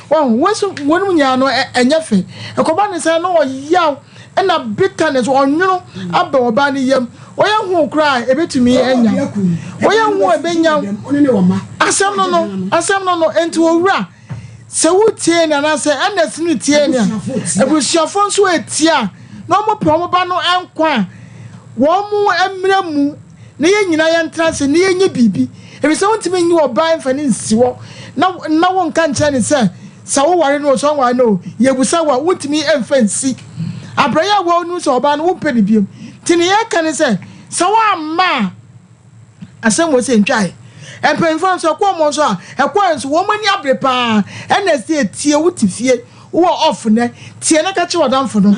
Wɔn wɔn nso wɔn mu nyinaa no ɛnyɛ fɛ. Ɛkɔba ne saa na ɔyaw ɛna bitterness ɔnwono aba ɔbaa no yam. Ɔyɛ ho koraa a ebetumi anya wo. Ɔyɛ ho a ebenya wo. Asɛm no no, asɛm no no, enti owura, sɛ wotie ni anaasɛ Ernest no tie ni a, abusuafo nso etie a, na wɔn pɛ wɔn ba no nkwa a, wɔn mmra mu na yɛn nyinaa yɛntena ase na yɛnyɛ biribi. Efisɛ wontumi nyi ɔbaa mfa no nsi hɔ na na wonka nkyerɛ no sɛ sɛ woware no o, sɛ ɔnware no o, yɛbisa wo a, wontumi mfa nsi. Abrɛ yi a wonim sɛ ɔbaa no wompɛ no bio. Nti nea yɛka ne sɛ, sɛ woamma a, asɛm wɔ sɛ ntwae. Mpanyimfoɔ nso ɛkɔɔ wɔn so a, ɛkɔɛ nso wɔn ani abere paa. Ɛna ɛsɛ tie, wote fie, wowɔ off nnɛ, tie na ka kyerɛ w'adamfo no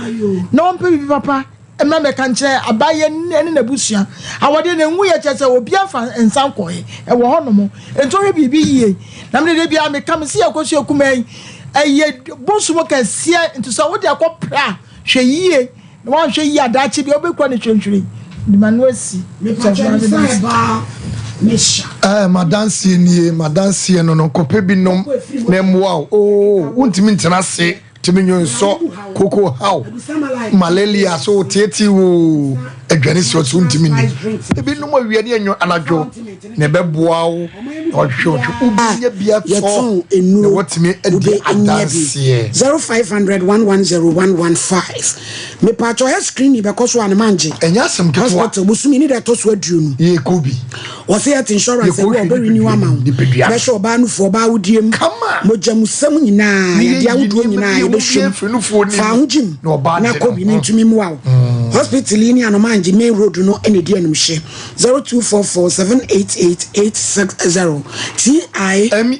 na ɔmpɛ biribi papa mmra mmɛka nkyerɛ abayɛ ne n'abusua. Awadeɛ no ɛnwuiɛ kyerɛ sɛ obiara mfa nsa nkɔɛ, ɛwɔ hɔnom. Nti ɔhwɛ biribi yie. Na mede da biara meka, mese yɛkɔ so akumaa yi. Ɛyɛ bosom kɛseɛ nti sɛ wode akɔ pra a, hwɛ yie na woanhwɛ yie a daakye deɛ wobɛkura no hwirenhwiren. Mede m'ano asi. Ɛɛ m'adanseɛ nie, m'adanseɛ no no, kɔpɛ bi nom na ɛmmoa wo. Oo, wontumi ntena ase, tumi nwonsɔ, koko haw, malaria so woteetee wo, aduane si hɔ so wontumi nni. Ebi nom awia ne anwo anadwo na ɛbɛboa wo na wahwehwɛ wo hwɛ wobɛnya bi atɔ na watumi adi adanseɛ. 0500 110 115 Mepatwɔ head screening bɛkɔ so a ne mangye. Ɛnyɛ asɛm ketewa. Hospital bosome ne da ɛtɔ so aduonu. Yɛkɔ bi. Wɔsɛ health insurance ɛwɔ ɔbɛ renew ama wo. Bɛhwɛ ɔbaa nufoɔ ɔbaa awodeɛ mu. Mogyamusɛm nyinaa yadeɛ ahodoɔ nyinaa yɛbɛhwɛ mu. Fa ho gyim na kɔ bi ne ntumi mmoa wo. Hospital yi ne Anomangye main road no na ɛdi animhye. 0244 788 860 TI ME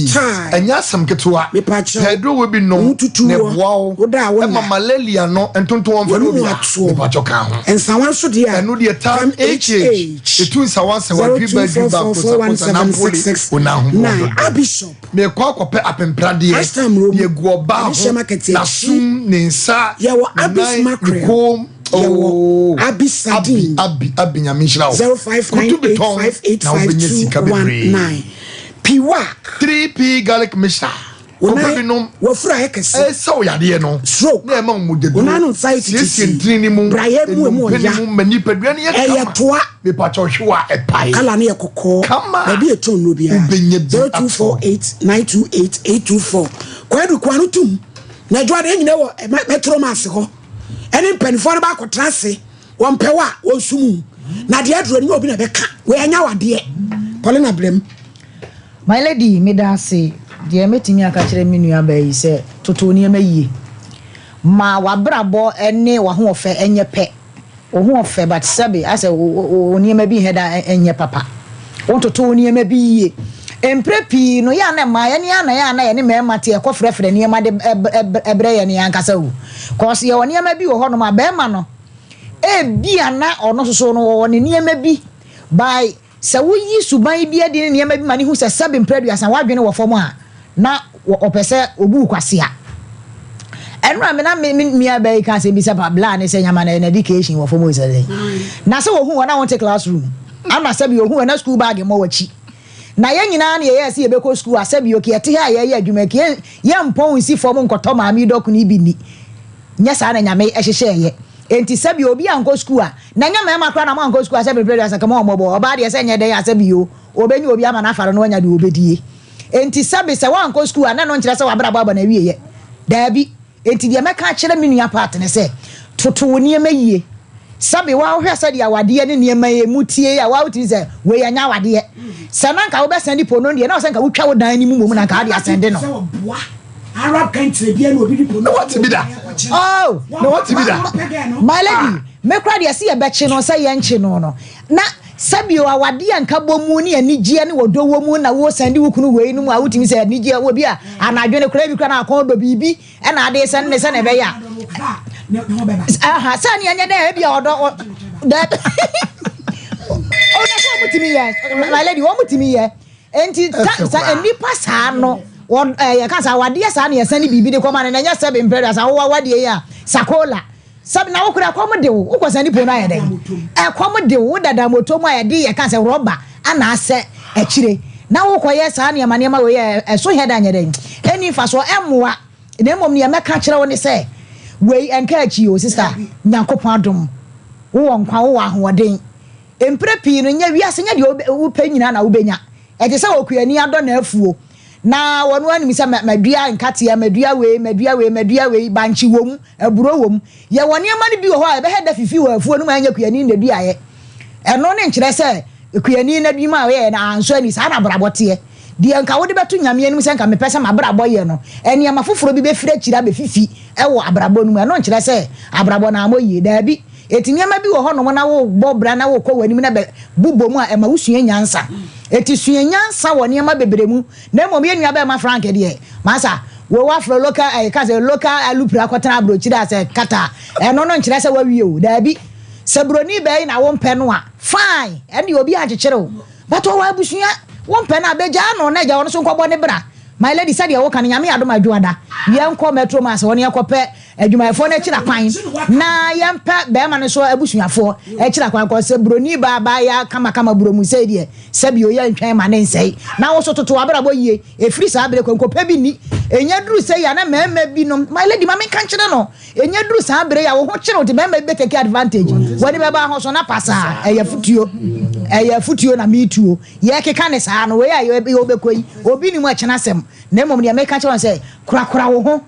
Tie. Ɛnyɛ asɛm ketewa. Mepakyɛw, Pɛ aduro wɔ bi nom wo ho tutu na woɔ, ɛboa wo. wo da a wo Ɛma nna. malaria no ntontom wɔmfa no W'anomu obiara. atoɔ. Mepakyɛw ka ho. Nsawa nso deɛ a, Ɛno deɛ tam tam HH. HH. Ɛtu nsawa nsɛwa dwiba dwiba kosa kosa nampoli 0244417669 onahoboɔ dodo. Abishop. Mekɔ akɔpɛ apempradeɛ Ashtown Road, de agu ɔbaa Adehyɛ ho, Market akyi. n'asom, ne nsa, Yɛwɔ ne Abis nan, ne Mackerel. kɔn mu. Yɛwɔ Oh, Abi Sardine. Abi, Abi, Abi, Nyame nhyira wo. Koto bi tɔn na wobɛnya sika bebree. 0598585219. Piwak. 3P garlic mixture. Wo Kɔpɛ nan bi nom. wafuru ayɛ kɛse. Ɛsa wo yadeɛ no. Stroke. Na ɛma wo mogya Wo nan duro. no nsa yɛ Siesie tititi. ntini no mu. Brayɛ mu emu Nnompe no ɔya. mu ma nipadua no yɛ kama. Ɛyɛ toa. Mepakyɛw hwe wo a ɛpae. Kala no yɛ kɔkɔɔ. Kama. Baabi a ɛtɔn nnuro biara. Wobɛnya bi atɔ. 0248928824. Kwadu kwan no tum. Na adwuma deɛ nyina wɔ Metro Mass hɔ. Ɛne mpanimfoɔ no baakɔtena ase. Wɔmpɛ wo a wɔnsu mu. Na deɛ aduro no nyɛ obi na ɛbɛka. Wei ɛnyɛ awadeɛ. Paulina Brem. My lady, meda ase. Deɛ mɛtumi aka akyerɛ me nua baa yi sɛ, toto wo nneɛma yie. Ma w'abrabɔ ne w'ahoɔfɛ nyɛ pɛ. Wo ho ɔfɛ but sɛbe asɛ wo nneɛma bi nhɛ da nyɛ papa. Wontoto wo nneɛma bi yie. Mprɛ pii no yɛ a na mmaa yɛne a na yɛ a na yɛne mmarima te yɛkɔ frɛfrɛ nneɛma de brɛ yɛn yɛn ankasa o. Cause yɛwɔ nneɛma bi wɔ hɔnom a barima no ebia na ɔno nso so no ɔwɔ ne nneɛma bi by Sɛ woyi suban bi adi ne nneɛma bi ma no hu sɛ sɛbe mprɛ aduasa w'adwene wɔ fam a, na ɔpɛ sɛ obu wo kwasea. Ɛno a me na me nua baa yi ka asɛm bi sɛ pa bla ne sɛ nyama na education wɔ fam o sɛ dɛn. Na sɛ ohu wɔ na wonte classroom. Ana sɛbe ohu wɔ na school bag mmɔ w'akyi. Na yɛn nyinaa na yɛyɛɛ sɛ yɛbɛkɔ school a sɛbe ok yɛte ha a yɛyɛ adwuma ki yɛmpɔn nsi fam nkɔtɔ maame yi dɔkono yi bi nni. Nyɛ saa na Nyame hyehyɛɛyɛ. Enti sɛbi obi ankɔ sukuu a, na ɛnyɛ mmarima koraa na moankɔ sukuu a sɛbi mprɛ aduasa ka mo ɔmmɔbɔ, ɔbaa deɛ sɛ ɛnyɛ dɛn a sɛbi o, ɔbɛnya obi ama no afa no na wanya deɛ ɔbɛdie. Enti sɛbi sɛ woankɔ sukuu a na ɛno nkyerɛ sɛ w'abrabɔ aba n'awieɛ. Daabi. Enti deɛ mɛka akyerɛ me nua Pat ne sɛ, toto wo nneɛma yie. Sɛbi wo ara wohwɛ sɛdeɛ awadeɛ ne nneɛma yi ɛmu tie yi a, wo ara wotumi sɛ wei ɛnyɛ awadeɛ. Sɛ na anka wobɛsɛnde po no deɛ, na ɛwɔ sɛ anka wotwa wo dan no mu mmom na anka wode asɛnde no. Arab country bia na obi de Na wate bi da. Oh, Na wate bi da. My lady, me kora deɛ se yɛbɛkye no sɛ yɛnkye no no. Na sɛbio awadeɛ a nkabɔ mu ne anigyeɛ ne ɔdɔ wɔ mu na wo sɛnde wo kunu wei no mu a wotumi sɛ anigyeɛ wɔ bi a anadwo no koraa bi koraa na akɔn dɔ biribi ɛna ade sɛnde ne sɛ na ɛbɛyɛ a. Aha, sɛ ne ɛnyɛ dɛ ebi a ɔdɔ dɛ. Ɔna sɛ wɔn tumi yɛ, my lady, wɔn tumi yɛ. Enti ta Ɛfɛ sa koraa. nnipa saa no wɔ ɛɛ yɛka sɛ awadeɛ saa na yɛsane biribi de kɔma no na ɛnyɛ sɛbe mprɛ aduasa wowɔ awadeɛ yi a sakola sɛbe na wo koraa ɛkɔm de wo wokɔ sane po no ayɛ dɛn ɛkɔm de wo wo dada moto mu a yɛde yɛka sɛ rɔba ana asɛ akyire na wokɔyɛ saa nneɛma nneɛma wei ɛ ɛso hɛ da nyɛ dɛn ɛnni mfasoɔ ɛmmoa na mmom nea mɛka akyerɛ wo ne sɛ wei ɛnka akyi o sista Nyankopɔn adom wowɔ nkwa wowɔ ahoɔden Mprɛ pii no, nyɛ wiase nyɛ deɛ wopɛ nyinaa na wobɛnya. Ɛte sɛ okuani adɔ n'afuo, na ɔno ara nim sɛ madua nkateɛ, madua wei, madua wei, madua wei, bankye wɔ mu, aburo wɔ mu. Yɛwɔ nneɛma no bi wɔ hɔ a ɛbɛhɛ da fifi wɔ afuo no mu a ɛnyɛ kuani na ɛduaeɛ. Ɛno ne nkyerɛ sɛ kuani no adwuma a ɔyɛeɛ no ansɔ ani. Saa na abrabɔ teɛ. Deɛ nka wode bɛto Nyame anim sɛ nka mepɛ sɛ m'abrabɔ yɛ no, nneɛma foforɔ bi bɛfiri akyire abɛfifi wɔ abrabɔ no mu. Ɛno nkyerɛ sɛ abrabɔ no ammɔ yie. Daabi. Enti nneɛma bi wɔ hɔnom na worebɔ bra na worekɔ w'anim na bɛbobɔ mu a, ɛma wosua nyansa. Enti sua nyansa wɔ nneɛma bebree mu. Na mmom yɛn nuabarima Frank deɛ, masa, wo woafrɛ local, eh, yɛka sɛ local alupre akɔtena aburokyire a sɛ kata a, ɛno no nkyerɛ sɛ woawie o. Daabi. Sɛ buroni baa yi na wompɛ no a, fine, ɛndeɛ obiara nkyekyere wo. But ɔwɔ abusua, wompɛ no a, bɛgyaa no na agya ɔno nso nkɔbɔ ne bra. My lady sɛdeɛ woka no Nyame adom a Dwoada yɛnkɔ Metro Mass hɔ na yɛnkɔpɛ adwumayɛfoɔ no akyira kwan na yɛmpɛ bɛrima no nso abusuafoɔ akyira kwan kɔ sɛ buroni baa baaya kamakama buromu sei deɛ sɛbio yɛntwɛn ma ne nsɛe na wo so toto w'abrabɔ yie ɛfiri saa berɛ kɔ nkɔpɛ bi nni ɛnya duru sei a na mmarima binom my lady ma menka nkyerɛ no ɛnya duru saa berɛ yi a wo ho kyere wo te mmarima bi bɛtake advantage w'ani bɛba ho so na pasaa ɛyɛ futuo ɛyɛ futuo na metuo Yɛrekeka no saa no, wei a yɛrebɛkɔ yi, obi nnim ɛkyena asɛm, na mmom deɛ meka kyerɛ wɔn sɛ, korakora wo ho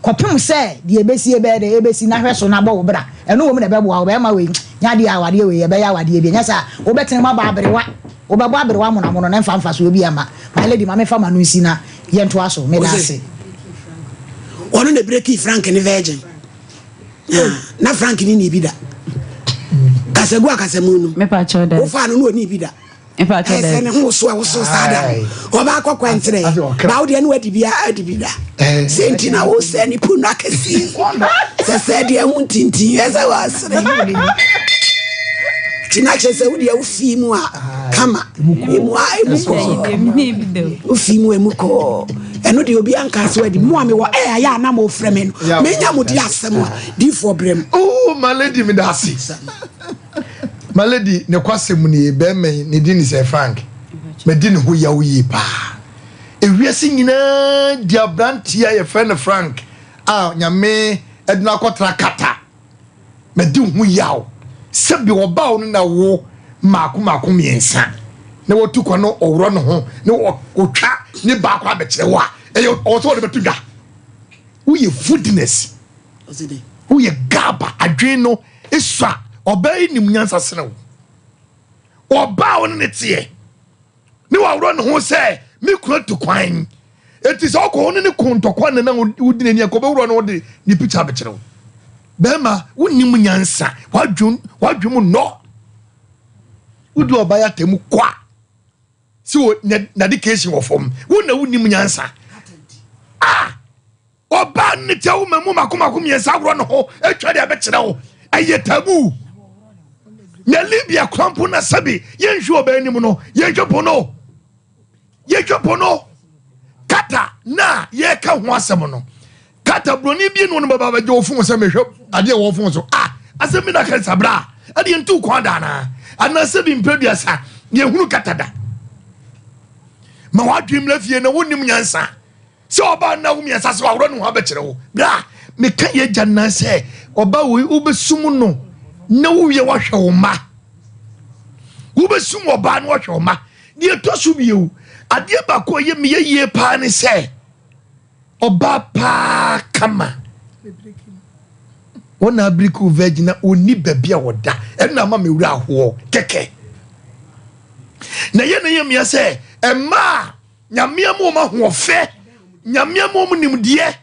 kɔpem sɛ deɛ ɛbɛsie bɛyɛ dɛn, ɛbɛsi, na hwɛ so na bɔ wo bra. Ɛno wɔ mu na ɛbɛboa wo. Bɛrima wei, nyɛ adeɛ a awadeɛ wei, ɛbɛyɛ awadeɛ bi. Ɛnyɛ saa a, wobɛtena mu abɔ aberewa. Wobɛbɔ aberewa monomono na ɛmfa mfasoɔ biara mma. My lady, ma memfa m'ano nsi na yɛntoa so. Meda ase. Ɔno na ɛbrekii Frank ne virgin. Na Frank ne nii bi da. Kasagu akasamu no. Wofaa no na ɔnii bi da. Ɛsɛ ne ho woso a woso saa da no. Ɔbaa kɔkɔ nkyerɛ. Ba wo deɛ ne wadi bi adi bi da. Sɛ nti na wosɛ ne pu no akɛseɛ. Sɛ sɛ deɛ ho ntintin ɛsɛ wɔasere. Nti na kyerɛ sɛ wo deɛ wofii mu a kama. Emu a emu kɔɔ. Wofii mu emu kɔɔ. Ɛno deɛ obi anka sɛ wadi. Mo a mewɔ ɛ ayɛ a na mofrɛ me no. Menya mo di asɛm a difoɔ brɛ mu. Oh my lady meda ase. My lady ne kwasɛm nie bɛrima yi ne din ne sɛ Frank madi ne ho yaw yie paa ewiase nyinaa di aberanteɛ a yɛfrɛ no Frank a nyame ɛde no akɔtra kata madi ho yaw sɛbi ɔbaa wo no na wo mmaako mmaako mmiɛnsa na watu kwan no ɔworɔ ne ho na ɔtwa ne baako abɛkyerɛ wo a ɛyɛ ɔwɔ sɛ ɔde bɛto dwa woyɛ foodiness woyɛ gaba adwene no Esua, ɔbaa yi nim nyansa sene wo. Ɔbaa wo ne ne teɛ ne waworɔ ne ho sɛ me kunu atu kwan. Eti sɛ ɔkɔ wo ne ne ko ntɔkwa ne na wodi n'ani akɔ bɛworɔ ne ho de ne pikya abɛkyerɛ wo. Bɛrima, wonim nyansa, wadwen wadwen mu nnɔ. Wodi ɔbaa yi atɛmu kwa. Sɛ wɔ n'adication wɔ fam, wo na wonim nyansa. Ah! Ɔbaa no ne kyɛ wo ma mu mako mako mmiɛnsa aworɔ ne ho atwa de abɛkyerɛ wo. Ɛyɛ taboo. Na Libya kora mpo na sɛbi yɛnhwɛ ɔbaa anim no, yɛnhwɛ po no. Yɛhwɛ po no. Kata na yɛka ho asɛm no. Kata buroni bi no no bɛba bɛgye wo fon sɛ mehwɛ adeɛ wɔ fon so. Ah, asɛm bi na ka sabra. Ɛdeɛ ntu kwan da anaa? Anaasɛ bi mpɛ duasa yɛhunu kata da. Ma w'adwene mmra fie na wonnim nyansa. Sɛ ɔbaa nna wo miɛnsa sɛ waworɔ ne ho abɛkyerɛ wo. Berɛ a meka yɛ agya nnan sɛ ɔba wei wobɛsum no na wowie wahwɛ wo mma. Wobɛsum ɔbaa no wahwɛ wo mma. Deɛ ɛtɔ so bio, adeɛ baako a ɛyɛ meyɛ yie paa ne sɛ ɔbaa paa kama. Wɔn na abiriki wo virgin na ɔnni baabi a ɔda. Ɛno na ama me werɛ ahoɔ kɛkɛ. Na ɛyɛ na ɛyɛ mmea sɛ mmaa Nyame ama wɔn ahoɔfɛ, Nyame ama wɔn nimdeɛ.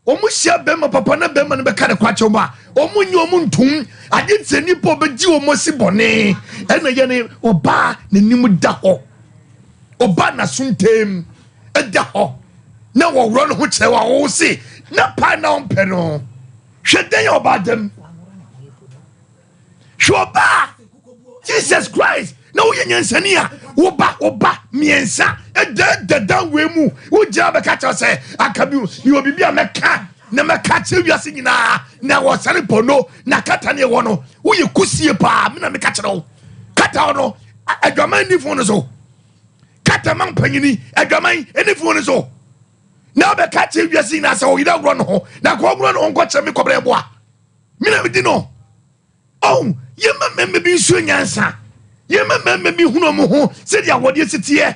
Wɔn hyia bɛrima papa na bɛrima no bɛka ne kwakyɛ wɔn a, wɔn nye wɔn ntum. Agye sɛ nipa ɔbɛgye wɔn asi bɔne. Ɛna yɛ ne ɔbaa n'anim da hɔ, ɔbaa n'aso ntɛm da hɔ na wɔworɔ ne ho kyerɛ wɔn a wɔwɔ se na paa na ɔmpɛ no. Hwɛ dɛn a ɔbaa dɛm. Hwɛ ɔbaa Jesus Christ na woyɛ nyansani a woba woba mmiɛnsa ɛdɛɛdɛ dan wei mu wogyina bɛka kyerɛ sɛ anka mi mewɔ biribi a mɛka na mɛka kyerɛ wiase nyinaa na wɔsane pɔno na kata ne ɛwɔ no woyɛ kusie paa me na meka kyerɛ wo kata no adwaman nni fon no so kata ma mpanyini adwaman ɛni fon no so na wobɛka kyerɛ wiase nyinaa sɛ ɔyere agorɔ ne ho na kɔ agorɔ ne ho nkɔkyerɛ me kɔbrɛ boa me na medi no Oh, yɛma mmarima bi nsuo nyansa. Yɛma mmarima bi hunu wɔn ho sɛdeɛ awɔdeɛ si teɛ.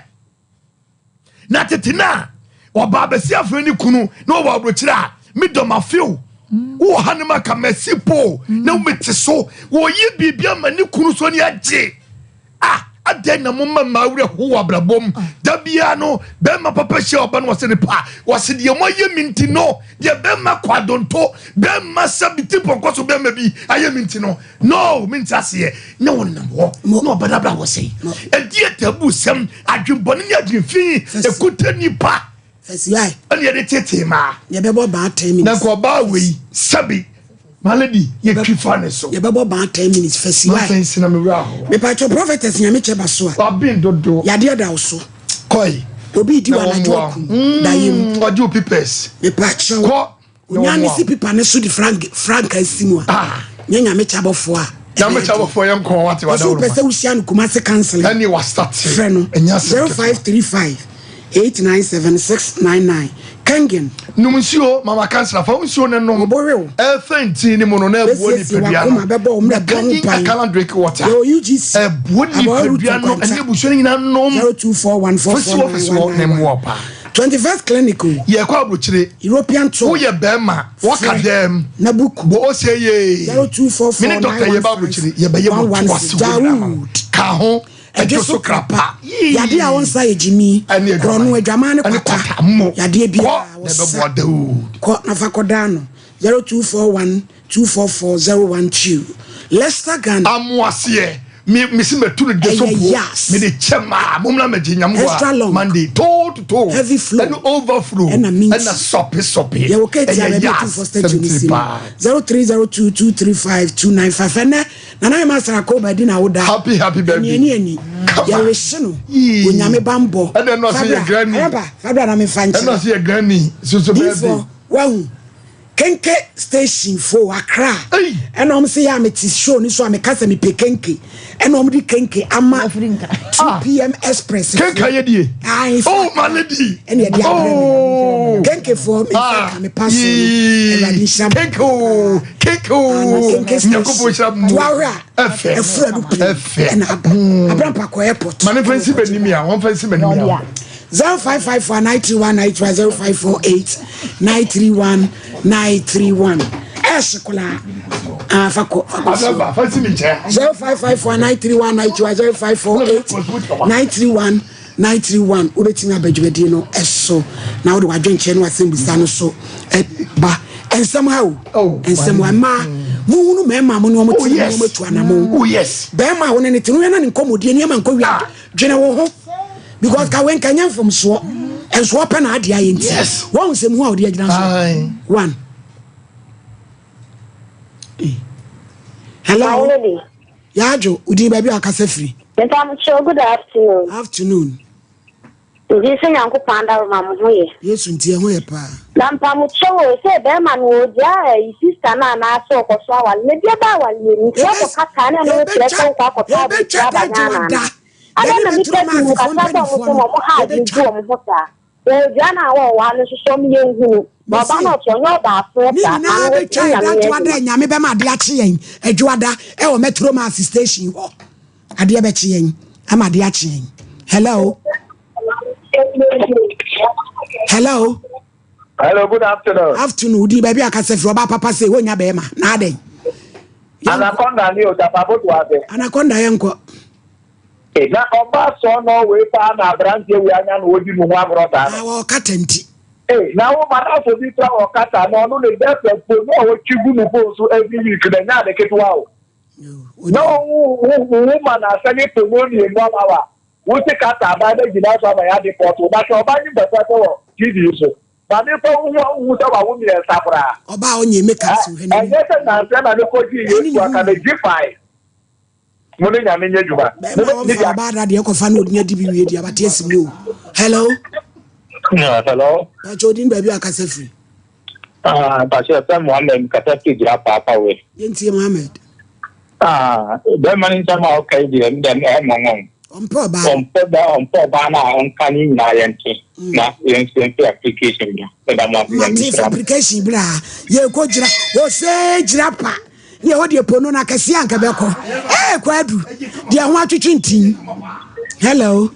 Na tete no a ɔbaa bɛsi afei ne kunu na ɔwɔ aburokyerɛ a medɔ ma few wowɔ ha no ma ka masi po na mete so wɔyɛ biribi ama ne kunu so ani agye. Ah, adɛn na moma mmaa werɛ ho wɔ abrabɔ mu? Da biara no, bɛrima papa hyia ɔba no wɔse ne pa. Wɔse deɛ moayɛ me nti no, deɛ bɛrima kɔ adonto, bɛrima sɛ bi ti pɔnkɔ so bɛrima bi ayɛ me nti no, no, mente aseɛ. Na wɔnam hɔ, na ɔba no abra wɔ sɛe. Ɛdeɛ tabu sɛm, adwenbɔne ne adwenfi, ɛkuta nipa. Fɛsiae. Ɛna yɛde tetee maa. Yɛbɛbɔ baa ten minutes. Na nka ɔbaa wei sɛbi my lady yɛtwi fa ne so. Yɛbɛbɔ baa ten minutes fɛsiae. Mafɛn nsi na me wura hɔ. Mepatwɔ prophetess nyame kyɛ ba so a. Waben dodo. Yadeɛ da wo so. Kɔe. Obi di wa anadwo akum daeɛ mu. Ɔgye wo pipɛs. Mepakyɛw. Kɔ. Onya ne si pipa ne so de frank frank asi mu a. Ah. Nyɛ nyame kyabɔfoɔ a. Nyame kyabɔfoɔ yɛ nkɔn wate wada Ɔsɛ wopɛ sɛ wohyia no Kumasi counseling. Ɛne wa start. Frɛ no. 0535 897 699. Kengen. Nom nsuo mama kansila fa nsuo no nom. Ɔbɔwe wo. Ɛfɛ ntin ne mu no na ɛboa nipadua no. Bɛsiesie wakoma bɛbɔ wo mmerɛ bɔ ho ban. Akala drink water. Yɛwɔ UGC. Ɛboa nipadua no ɛne abusua no nyinaa nom. 0241449191. Ne mmoa paa. 21st clinic o. Yɛkɔ aburokyire. European tour. Woyɛ bɛrima wɔka dɛm. Na buku. Bɔ ose yee. 0244 Mene dɔkta yɛba aburokyire yɛbɛyɛ mo to ase wɔ nyinaa ma wo. Ka ho. Ɛdwo so krapa. Yadeɛ a wɔnsa yɛ gyimi. Korɔno adwaman ne kwata. Yadeɛ biara wɔsa. Kɔ na fa kɔda no. 0241 244 012. Leicester Ghana. Amoaseɛ. Me me si mɛtu no de so buo. Me de kyɛ maa mo mla mɛgye nyam wa. Monday toe to toe. Heavy flow. Ɛne overflow. Ɛna minti. Ɛna sɔpe sɔpe. Yɛwɔ keeti a Ɛyɛ baabi a yas. tumfoɔ statue no si no. 75. 0302 235 295. Ɛnɛ Nana Yema Asarako bɛdi na woda. Happy happy birthday. Ɛni ɛni ɛni. Yɛrehye no. Onyame bambɔ. Ɛna ɛna ɔsɛ yɛ granny. Fabra fabra na mefa nkyerɛ. Ɛna ɔsɛ yɛ granny. Soso birthday. Difoɔ wahu. Kenke station fo Accra. Ɛna wɔn sɛ yɛ a mete show ni so a meka sɛ mepɛ kenke. Ɛna wɔn de kenke ama 2 pm express. Kenke ayɛ die. Oh my lady. Ɛna ɛde abrɛ mi. Kenke fo mefa ka me pa so no. Awurade nhyira mo. Kenke o kenke o. Kenke station. Nyankopɔn nhyira mo. Tuahwɛ a. Ɛfɛ. Ɛfura do pii. Ɛfɛ. Ɛna aba. Abrampa kɔ airport. Ma ne fɛn si bɛ nimi a wɔn fɛn si bɛ nimi a. 0554 931 931 0548 931 931 ɛɛhye koraa ah, fa kɔ fa kɔ so 0554 931 931 0548 931 931 wobɛtumi aba dwumadie no ɛso na wode wadwenkyerɛ ne wasɛmbisa no so ɛba nsɛm ha o oh, nsɛm ha mmaa muhunu mmarima mo ne wɔn te ne wɔn atu anamo oh, bɛrima a wɔne ne te no yɛn na ne nkɔmmɔdie nneɛma nkɔ wia ah. Dwene wo ho because ka wei nka nyɛ mfomsoɔ nso ɔpɛ na adeɛ ayɛ nti wɔn nsɛm hu a ɔde agyina so one. Eh. Hello. Yaadwo, wodin baabi a akasa firi. Mpamokyɛw, good afternoon. Afternoon. Nti sɛ Nyankopɔn adaworoma mo ho yɛ. Yesu nti ɛho yɛ paa. Na mpamokyɛw o, sɛ bɛɛma no ogyaa ayi sister no anaa sɛ ɔkɔ so aware no, ebia bɛ aware ani, sɛ ɔkɔ kasa na ɛno no kyerɛ sɛ ɔkɔ akɔtɔ abotire aba Ghana anaa? Adɛn na nnipa pii mu kasa sɛ ɔmo sɛ ɔmo ha adwene gu ɔmo ho saa? Wɔn ogyaa no a wɔwɔ ha no nso so ɔmo yɛ nhunu, na ɔba no ɔte ɔnyɛ ɔbaafoɔ Ne saa, nyinaa ma no bɛtwa ne yɛn Nyame yɛ adwoada adwuma. Nyame bɛma ade akye yɛn adwoada ɛwɔ Metro Mass station hɔ. Adeɛ bɛkye yɛn ama adeɛ akye yɛn. Hello. Hello. Hello, good afternoon. Afternoon. Wodi baabi akasa firi ɔbaa papa sɛ wonya bɛrima na adɛn? Anaconda ni o tapa boto ase. Anaconda yɛ nkɔ. E na ɔba sɔ no wei paa na aberanteɛ wei anya na ɔdi ne ho agorɔ saa no. Na wɔkata nti. E na wo madamfo bi kura wɔ kata na ɔno ne girlfriend phone na ɔtwi gu ne phone so every week na ɛnyɛ ade ketewa o. Na wo wo ma na asɛne pono mmienu ama wa. Wo se kasa aban bɛ gyina so ama yɛ deport wo but ɔba nyim pɛpɛɛpɛ wɔ TV yi so. Ma me fa wo hu a wo hu sɛ wawo miɛnsa koraa. Ɔba a ɔnyɛ make up so hwɛ n'anim. Ɛnyɛ sɛ nansa na me kɔ gyee Yesu anka me gye fae. Mo ne Nyame nyɛ dwuma. Bɛɛma wɔmfa ɔbaa da deɛ kɔfa no ɔdini adi bi wie deɛ abate asi mu o. Hello. Yeah, hello. Pakyɛ odin baabi a akasa firi. Ah, Pakyɛ sɛ Mohammed kasa firi gyina paapa we. Yɛntie Mohammed. Ah, bɛrima no nsɛm a ɔka yi deɛ ndɛ ɛyɛ mɔngɔn. Ɔmpɛ ɔbaa. Ɔmpɛ bɛ ɔmpɛ ɔbaa no a ɔnka ne nyinaa yɛnte mm. na yɛnso yɛnte application bi. Meda mo ase nyame Mate nhyira mo. application bra yɛkɔ gyina ɔsɛ gyina pa ne ɛhɔ deɛ pono no akɛseɛ anka bɛkɔ ɛɛ kɔ adu deɛ ho atwetwe ntin. Hello.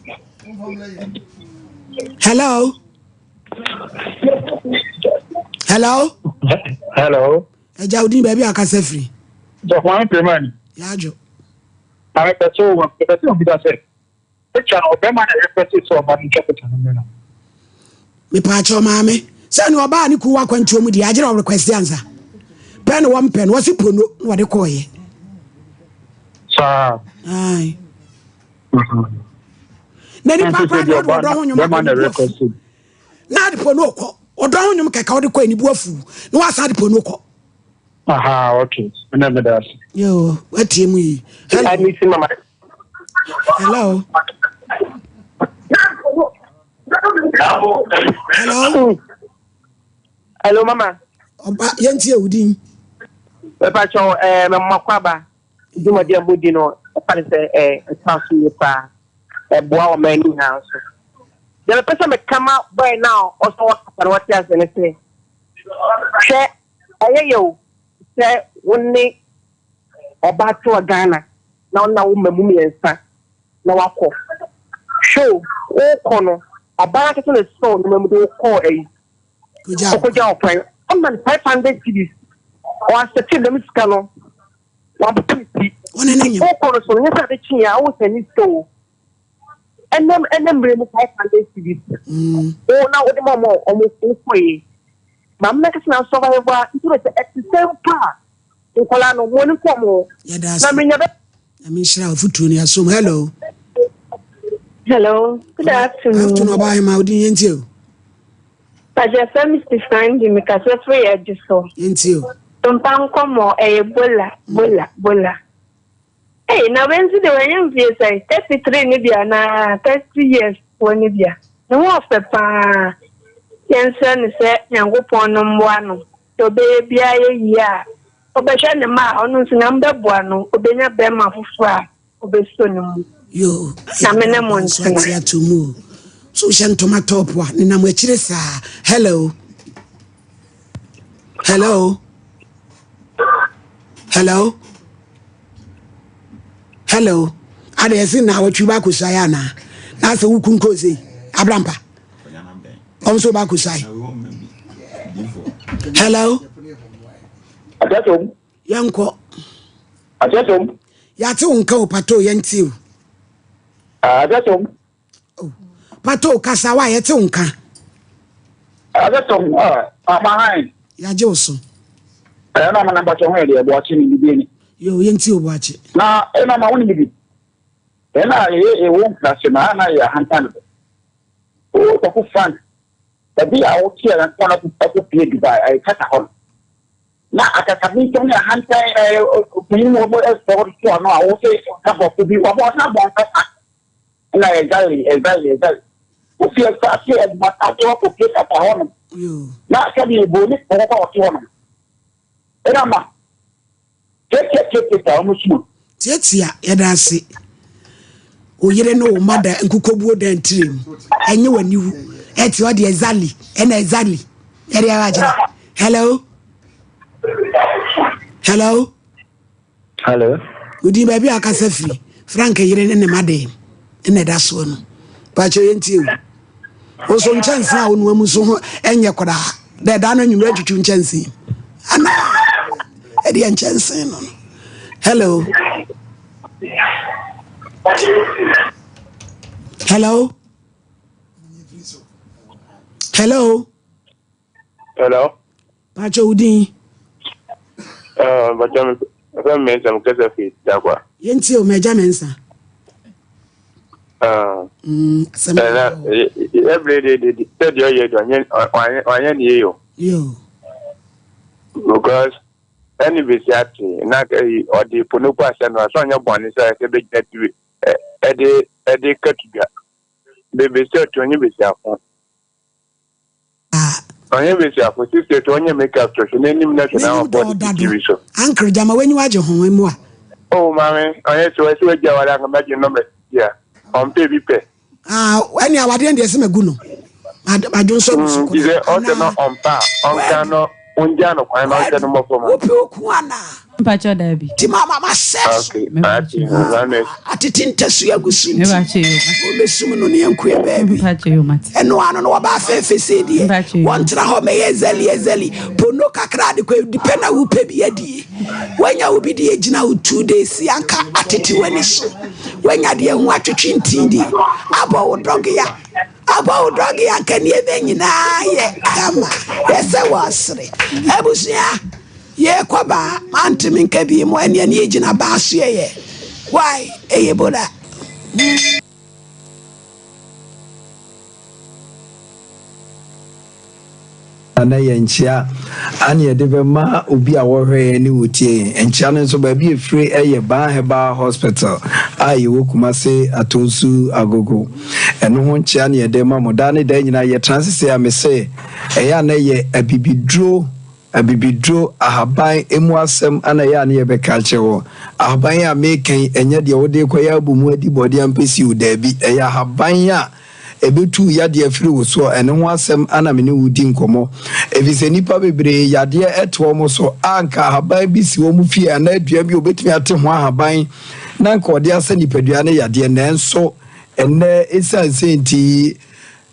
Hello. Hello. Hello. Ẹja odi baabi a akasa firi. Sọfọ maame pẹ̀lú ni. Yàjọ. Maame pẹ̀ so wọ pẹ̀ sɛ obi da sɛ picture no ɔbɛma na request sɛ ɔba no ntwa picture no mmerɛ no. Mepaakyɛw maame sɛ ne ɔbaa ne kuw akwantuo mu deɛ agyerɛ ɔrequest ansa pɛ ne wɔn pɛ no wɔsi pono na wɔde kɔɔyɛ. Saa. Ayi. Na nipa kora deɛ ɔde ɔdɔ ho nnwom akɔ ne bu afu. Na ade pono kɔ ɔdɔ ho nnwom kɛkɛ ɔde kɔ ne bu afu na wasan ade pono kɔ. Aha, okay. Ɛna meda ase. Yo, watie mu yi. Hello. Hello. Hello. Hello mama. Ɔba yɛntie wo din. Mepakyɛw ɛɛ mɛmɔ akɔ aba dwumadi a modi no ɛfa ne sɛ ɛɛ ɛtoa so yie paa ɛboa ɔman no nyinaa nso. Deɛ mepɛ sɛ meka ma bɔyɛ no a ɔsɛ ɔkasa no wɔte ase ne sɛ hwɛ ɛyɛ yɛ o sɛ wo ne ɔbaa te wɔ Ghana na ɔna wo mma mu mmiɛnsa na wakɔ. Hwɛ o, wokɔ no, ɔbaa no ankasa na esɔɔ nneɛma mu de wo kɔɔ ayi. Ɔkɔgya wo kwan. Ɔma no 500 cedis. Ɔasɛte dɛm sika no, wapopo ne ti. Wokɔ no so no, nyɛ sɛ ade kye a wosɛn ne sika o. Ɛnɛ ɛnɛ mmerɛ mu 500 cedis. Wo na wode ma ɔmo a ɔmo wokɔe. Maame no ankasa na asɔvaivo a, nti wode sɛ ɛte sɛ mpo a, nkwadaa no, mo ani nkɔ ɔmo ho. Na menya bɛ. Nyame nhyira wo fotuo no yɛasom. Hello. Hello, good afternoon. Afternoon, ɔbaa hema, wodin yɛntie o. Pàṣẹ fẹ́mi ti Sandy, mi kasa firi ẹ̀dí so. Yɛntie o. Tumpa nkɔmɔ ɛyɛ bola, bola, bola. Ee, na wei nso de wɔnyɛ mfie sɛn, 33 ne bi anaa 30 years wɔ ne bia. Ne ho ɔfɛ paa. Yɛnsrɛ no sɛ Nyankopɔn no mmoa no. Sɛ ɔbɛyɛ biara yɛ yie a, Ɔbɛhwɛ ne mma a, ɔno nso Nyame bɛboa no, ɔbɛnya bɛrima foforɔ a ɔbɛsɔ ne mu. Yoo, Nyame ne mo nso ntena. ate ato mu o. So wohyɛ ntoma top a, nenam akyire saa. Hello. Hello. Hello. Hello. Ada yɛse na awɔtwe ba akɔsuaeɛ anaa? Na asɛ wo kun kɔɔ sei. Abrampa. Ɔm so ba akɔsuae. Hello. Akyɛsom. Yɛnkɔ. Akyɛsom. Yɛate wo nka o pato yɛntie o. Akyɛsom. Oh. Pato kasa wa yɛte wo nka. Akyɛsom. Ama han. Yɛagye wo so. Ɛna ama na mpakyɛ ho yɛ deɛ boakye ne bibie ni. Yo yɛntie o boakye. Na ɛna ma wo ne bibi. Ɛna yɛyɛ ɛwɔ nkurase na ana yɛ ahantan dodo. O Kwaku Frank baabi a wote a nyankopɔn no akɔ pie Dubai ɛyɛ kata hɔ no na akakabensɛm ne ahantan ɛɛ panyin mu wɔn ɛsɔ wɔn to ano a wɔsɛ kabɔfo bi wɔn ɔsan bɔn kasa ɛna ɛzali ɛzali ɛzali wofi ɛsaase ɛdumataase wɔkɔ pie kata hɔ no na sɛbi ebo ne kɔkɔ ɔte hɔ no ɛna ma. Tiatiatiatia wɔn suma. Tiatia, yɛda ase. Wo yere ne wo mma da nkukobuo dan tire mu. Ɛnyɛ w'aniwu. Ɛte hɔ deɛ exactly. Ɛna exactly. Ɛde ara agyina. Hello. Hello. Hello. Wodin baabi a akasa firi. Frank yere ne ne mma dan mu ɛna ɛda soɔ no. Pakyɛ yɛntie o. Wo so nkyɛnse a wonoa mu nso ho nyɛ koraa. Dɛ daa no anwummerɛ atwitwi nkyɛnse anaa ɛdeɛ nkyɛnse no no. Hello. Hello. Hello. Hello. Pakyɛ wo din. Uh, Pakyɛ me fɛ Mensah me kasa fi Dakwa. Yɛntie o mɛgya Mensah. Uh, mm, asɛm na ɛbrɛ de de sɛ deɛ ɔyɛ de ɔnyɛ ɔnyɛ ne yie o. Yo. Because ɛne besi ate na ɔde ponoko ahyɛ no asɛ ɔnyɛ bɔne sɛ ɛsɛ bɛgyina tiri ɛde ɛde katu dwa. Bebesi ɔte ɔnyɛ besi ako. Ɔnyɛ besiafo sisi to ɔnyɛ make up to hwɛ n'anim na hwɛ n'ahɔbɔ de si TV so. Uncle gyama w'anyiwa agye ho mmoa. Oh maame ɔnyɛ sɛ ɔsɛ wagya aware anka mɛgye nɔmba sisi a ɔmpɛ bi pɛ. Ah ɛne awadeɛ deɛ sɛ magu no madwo nso agu so koraa. Nti sɛ ɔsɛ no ɔmpɛ a ɔnka no ɔngya no kwan na ɔnhwɛ no mmɔfra ma. Wopɛ oku anaa? Mpakyɛw daabi. Ti ma ma ma sɛ so. Okay, ate, Mpakyɛw. Atete ntasu agu so nti. Mpakyɛw. Wɔbɛsum no ne yɛnkoɛ baabi. Mpakyɛw mate. Ɛno ano no wɔba afɛɛfɛ sei deɛ. Mpakyɛw. Wɔntena hɔ mɛyɛ zali ɛzali. Pono kakra de kɔ edi pɛ na wopɛ bi adie. Wanya obi deɛ gyina wo 2 days anka atete w'ani so. Wanya deɛ ho atwetwe ntin di. Abɔ wo dɔge a. Abɔ wo dɔge anka nneɛma nyinaa yɛ kama. Yɛ sɛ wɔsere. Abusua. Yɛkɔ baa mantumi nka bi mu ɛneɛ ne yɛgyina baa so yɛyɛ why ɛyɛ bola. Na yɛ nkyea a na yɛde bɛma obi a wɔhwɛ yɛn ne wɔtie yɛn. Nkyea no nso baabi a ɛfiri yɛ Baa Herbal Hospital a yɛwɔ Kumase Atonsu Agogo. Ɛno ho nkyea ne yɛde ma mo. Daa ne daa nyinaa yɛtena ase sei a mese ɛyɛ a na ɛyɛ abibiduro, abibiduro, ahaban emu asɛm ana ɛyɛ a ne yɛbɛka akyerɛ wɔ. Ahaban a meka yi ɛnyɛ deɛ wode rekɔyɛ abomu adi bɔde ampesi o, daabi, ɛyɛ ahaban a ɛbɛtu wo yadeɛ afiri wo soɔ, ɛno ho asɛm ana me ne wo redi nkɔmmɔ. Ɛfiri sɛ nnipa bebree yadeɛ te wɔn so a anka ahaban bi si wɔn fie anaa dua bi a wɔbɛtumi ate ho ahaban na anka wɔde asa nipadua no yadeɛ nanso ɛnnɛ ɛsiane sɛ nti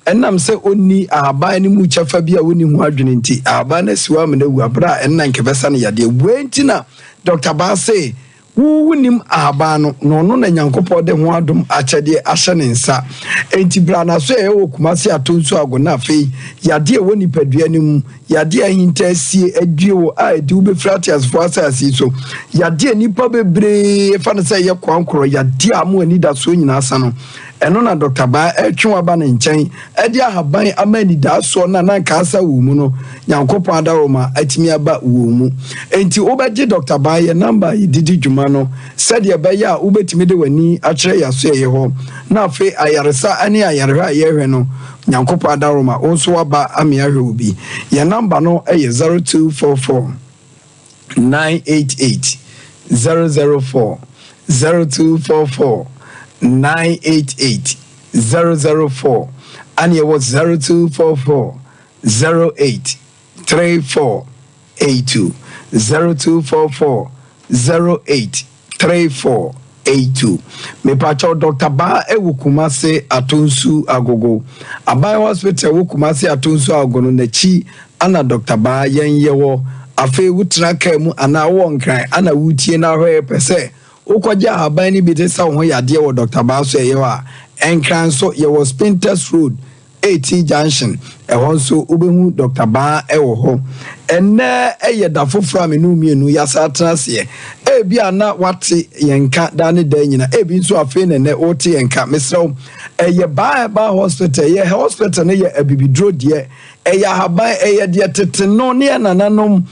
ɛnam sɛ ɔnni ahaban no mu kyɛfa bi a ɔnni ho adwene nti ahaban no asi hɔ ama no awu aberɛ a ɛno na anka ɛbɛsa no yadeɛ. Wei nti na Dɔkta Baa se Wo wonnim ahaban no, na ɔno na Nyankopɔn de ho adom akyɛdeɛ ahyɛ ne nsa. Enti bra n'asoɛeɛ wɔ Kumasi Atonsu Ago na afei yadeɛ a ɛwɔ nipadua no mu, yadeɛ a ahinta asie adue wo a ɛde wo bɛfiri ateasefoɔ asase yi so, yadeɛ a nnipa bebree fa no sɛ ɛyɛ koankorɔ, yadeɛ a ama anidasoɔ nyinaa sa no, ɛno na Dɔkta Baa ɛretwe wo aba ne nkyɛn de ahaban ama anidaasoɔ no a na anka asa wɔ mu no, Nyankopɔn adaworoma atumi aba wɔ mu. Enti wobɛgye Dɔkta Baa yɛn namba a yɛde di dwuma no sɛdeɛ ɛbɛyɛ a wobɛtumi de w'ani akyerɛ yɛn asoɛeɛ hɔ, na afei ayaresa ne ayarehwɛ a yɛrehwɛ no, Nyankopɔn adaworoma wo nso woaba ame ahwɛ wo bi. Yɛn namba no yɛ 0244 988 004, 0244 988 004, ɛne yɛwɔ 0244 08 34 82 0244 08 34 82 Mepakyɛw Dɔkta Baa ɛwɔ Kumase Atonsu Agogo Aban Hospital ɛwɔ Kumase Atonsu Agogo no n'akyi ana Dɔkta Baa yɛn yɛwɔ Afei wotena kaa mu anaa wowɔ Nkran ana woretie na ahwɛ pɛ sɛ wokɔgye ahaban no bi de sa wo ho yadeɛ wɔ Dɔkta Baa so ɛyɛ hɔ a Nkran nso yɛwɔ Spintex Road Eti Junction, ɛhɔ nso wobɛhu Dɔkta Baa wɔ hɔ. Ɛnnɛ yɛ da foforɔ a me ne wo mmienu yɛasan atena aseɛ. Ebia na woate yɛn nka daa ne daa nyina, ebi nso afei na ɛnnɛ wote yɛn nka. Mesrɛ wo, ɛyɛ Baa Herbal Hospital. Yɛ hospital no yɛ abibiduro deɛ, ɛyɛ ahaban, ɛyɛ deɛ tete no ne yɛn nananom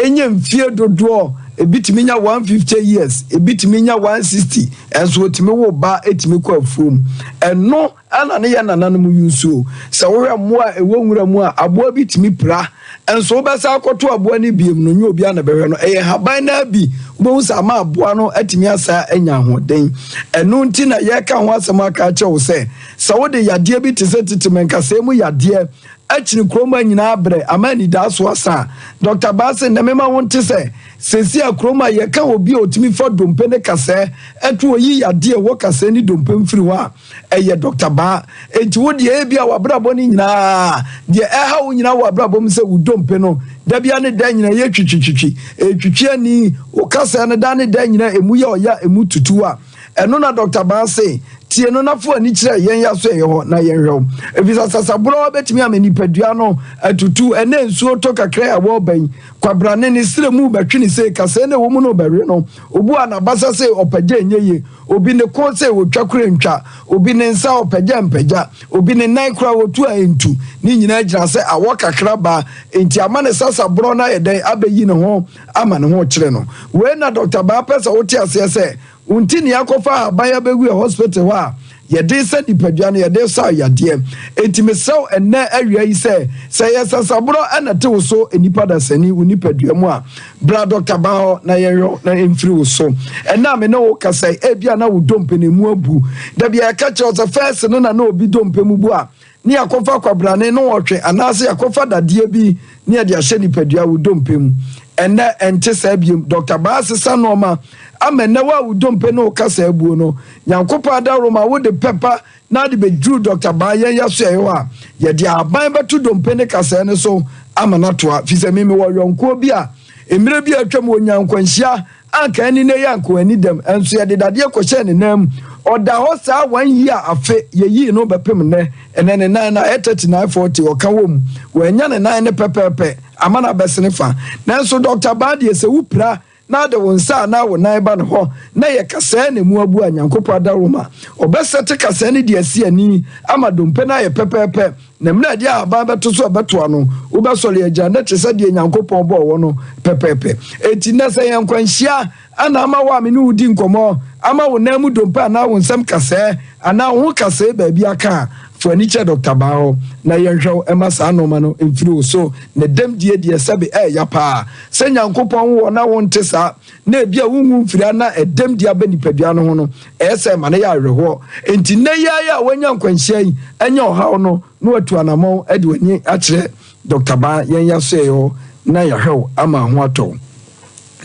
nya mfie dodoɔ, ebi tumi nya 150 years, ebi tumi nya 160, ɛnso wɔtumi wo ba tumi kɔ afuom. Ɛno Ɛna ne yɛn nananom use o. Sɛ wohwɛ mmoa a ɛwɔ nwura mu a, aboa bi tumi pira, nso wobɛsan akɔto aboa no biom no, nyɛ obiara na ɛbɛhwɛ no. Ɛyɛ nhaban no ara bi, wobɛhu sɛ ama aboa no atumi asan anya ahoɔden. Ɛno nti na yɛreka ho asɛm aka akyerɛ wo sɛ, sɛ wode yadeɛ bi te sɛ tete mankasɛɛ mu yadeɛ akyini kurom ha nyinaa abrɛ ama anidaaso asa a, Dɔkta Baa se nnɛ mema wo nte sɛ, seesei a kurom ha yɛka obi a ɔtumi fa dompe ne kasɛɛ to ɔyi yadeɛ a ɛwɔ kasɛɛ ne dompe mu firi hɔ a, Ɛyɛ Dɔkta Baa. Enti wo deɛ ebia w'abrabɔ no nyinaa, deɛ ɛha wo nyinaa wɔ abrabɔ mu sɛ wo dompe no, da biara ne da nyinaa ɛyɛ twitwitwitwi, ɛretwitwi ani, wo kasɛɛ no da ne da nyinaa ɛmu yɛ ɔya, ɛmu tutu a, ɛno na Dɔkta Baa se, tie no na fa w'ani kyerɛ yɛn yɛaso ɛyɛ hɔ na yɛnhwɛ wo. Efisɛ sasaborɔ bɛtumi ama nipadua no atutu, ɛnɛ nsuo tɔ kakra a wɔreba yi, kwabrane ne serɛ mu rebɛtwe ne sei, kasɛɛ no ɛwɔ mu no rebɛwe no, obu a n'abasa sei ɔpagya ɛnyɛ yie, Obi ne kɔn sɛ otwa kora ntwa, obi ne nsa ɔpagya mpagya, obi ne nan koraa otu a entu. Ne nyinaa gyina sɛ awɔ kakra ba nti ama ne sasaborɔ no ayɛ dɛn abɛyi ne ho ama ne ho rekyere no. Wei na Dɔkta Baa pɛ sɛ wote aseɛ sɛ wo nti ne yɛakɔfa ahaban abɛgu yɛ hospital hɔ a yɛde resa nipadua no, yɛde resa yadeɛ. Enti mesrɛ wo ɛnnɛ awia yi sɛ, sɛ ɛyɛ sasaborɔ na ɛte wo so nnipa dasani, wo nipadua mu a, Bra dɔkta baa hɔ na yɛnhwɛ wo na ɛmfiri wo so. Ɛnnɛ a me ne wo kasa yi, ebia na wo dompe no emu abu. Da bi a yɛka kyerɛ wo sɛ fɛɛse no na na obi dompe mu bu a, ne yɛakɔfa kwabrane ne ɔtwe anaasɛ yɛakɔfa dadeɛ bi ne yɛde ahyɛ nipadua wo dompe mu. Ɛnnɛ ɛnte saa biom. Dɔkta baa asesa nnoɔma ama ɛnnɛ wo a wo dompe ne wo kasa abuo no, Nyankopɔn adaworoma wode pɛpa na ade bɛduru Dɔkta Baa yɛn yasoɛeɛ hɔ a, yɛde ahaban bɛto dompe ne kasɛɛ no so ama no atoa. Firi sɛ me mewɔ yɔnkoɔ bi a mmerɛ bi a atwam ɔnyaa nkwanhyia a anka ɛne nnɛ yi anka wanni dɛm, nso yɛde dadeɛ kɔhyɛɛ ne nan mu. Ɔda hɔ saa one year afe, yɛyii no bɛpem nnɛ. Ɛnnɛ ne nan no ayɛ 39, 40, ɔka wɔ mu. Wannya ne nan no pɛpɛɛpɛ ama no abɛsene fa. Nanso Dɔkta Baa deɛ sɛ wopira na ade wo nsa anaa wo nan ba ne hɔ, na yɛ kasɛɛ na emu abu a, Nyankopɔn adaworoma, ɔbɛsɛte kasɛɛ no de asi ani ama dompe no ayɛ pɛpɛɛpɛ, na mmerɛ a ɛde ahaban bɛto so a ɛbɛtoa no, wobɛsɔre agyina nnɛ te sɛ deɛ Nyankopɔn bɔɔ wɔ no pɛpɛɛpɛ. Enti nnɛ sɛ yɛn nkwanhyia Ana ama wo a me ne wo di nkɔmmɔ ama wo nan mu dompe anaa wo nsam kasɛɛ anaa wo ho kasɛe baabi aka a, fa w'ani kyerɛ Dɔkta Baa hɔ na yɛnhwɛ wo mma saa nnoɔma no mfiri wo so. Ne dɛm die deɛ sɛbe ɛɛya paa. Sɛ Nyankopɔn wo hɔ na wonte saa na ebia wonwu mfiri a na ɛdɛm die aba nipadua no ho no, ɛyɛ sɛ ɛma no yɛ awerɛhoɔ. Enti nnɛ yi ara yi a woanya nkwanhyia yi anya ɔhaw no na woatu anammɔn de w'ani akyerɛ Dɔkta Baa yɛn yɛasoɛeɛ hɔ na yɛahwɛ wo ama ho atɔ wo.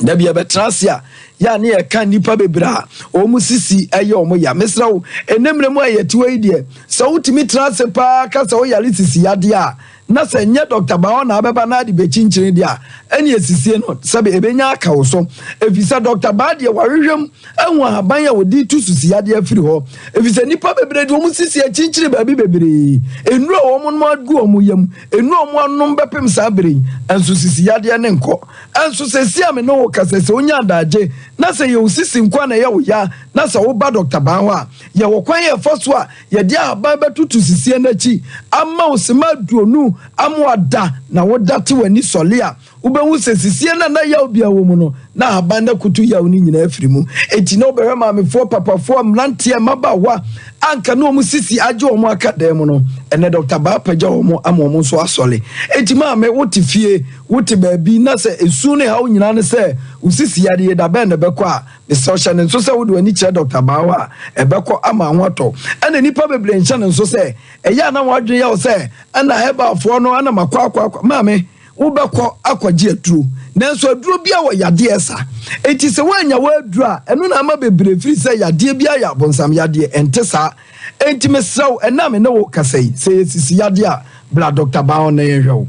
Da bi yɛbɛtena ase a, yɛ a ne yɛka nnipa bebree a wɔn sisi yɛ wɔn ya. Mesrɛ wo, ɛnnɛ mmerɛ mu a yɛte hɔ yi deɛ, sɛ wotumi tena ase paa ka sɛ woyare sisi yadeɛ a, na sɛ nyɛ Dɔkta Baɔ na abɛba na ade bɛkyinkyini deɛ a, ɛne asisie no sɛbe ɛbɛnya aka wo so. Ɛfiri sɛ Dɔkta Baa deɛ wahwehwɛ mu ahu ahaban a wɔde tu sisi yadeɛ afiri hɔ. Ɛfiri sɛ nnipa bebree de wɔn sisi akyinkyini baabi bebree. Nnuro a wɔnom agu wɔn yam, nnuro a wɔanom bɛpem saa berɛ yi, nso sisi yadeɛ no nkɔ. Nso seesei a me ne wo rekasa yi, sɛ wonya adagye na sɛ ɛyɛ wo sisi nko ara na ɛyɛ wo ya na sɛ woba dɔkta baa hɔ a, yɛwɔ kwan a yɛfa so a yɛde ahaban bɛtoto sisie no akyi ama wo sima aduonu ama wada na woda te w'ani sɔle a, wobɛhu sɛ sisie no a na yaw biara wɔ mu no, na ahaban no akoto yaw no nyinaa afiri mu. Enti na wobɛhwɛ maamefoɔ, papafoɔ, mmeranteɛ, mmabaawa a anka na wɔn sisi agye wɔn aka dan mu no, ɛnnɛ dɔkta baa apagya wɔn ama wɔn nso asɔle. Enti maame, wote fie, Wote baabi na sɛ esu ne haw nyinaa ne sɛ wo sisi yare yi, da bɛn na ɛbɛkɔ a, mesrɛ wo hyɛ no nso sɛ wode w'ani kyerɛ Dɔkta Baa hɔ a, ɛbɛkɔ ama ho atɔ wo. Ɛna nnipa bebree nhyɛ no nso sɛ ɛyɛ a na wɔn adwene yɛ wo sɛ ɛna herbalfoɔ no ɛna makɔ akɔ akɔ. Maame, wobɛkɔ akɔgye aduro, nanso aduro biara wɔ yadeɛ sa. Enti sɛ woannya w'aduro a, ɛno na ama bebree firi sɛ yadeɛ biara yɛ abonsam yadeɛ. Ɛnte saa. Enti mesrɛ wo, ɛnnɛ a me ne wo rekasa yi, sɛ ɛyɛ sisi yadeɛ a, bra Dɔkta Baa hɔ na yɛnhwɛ wo.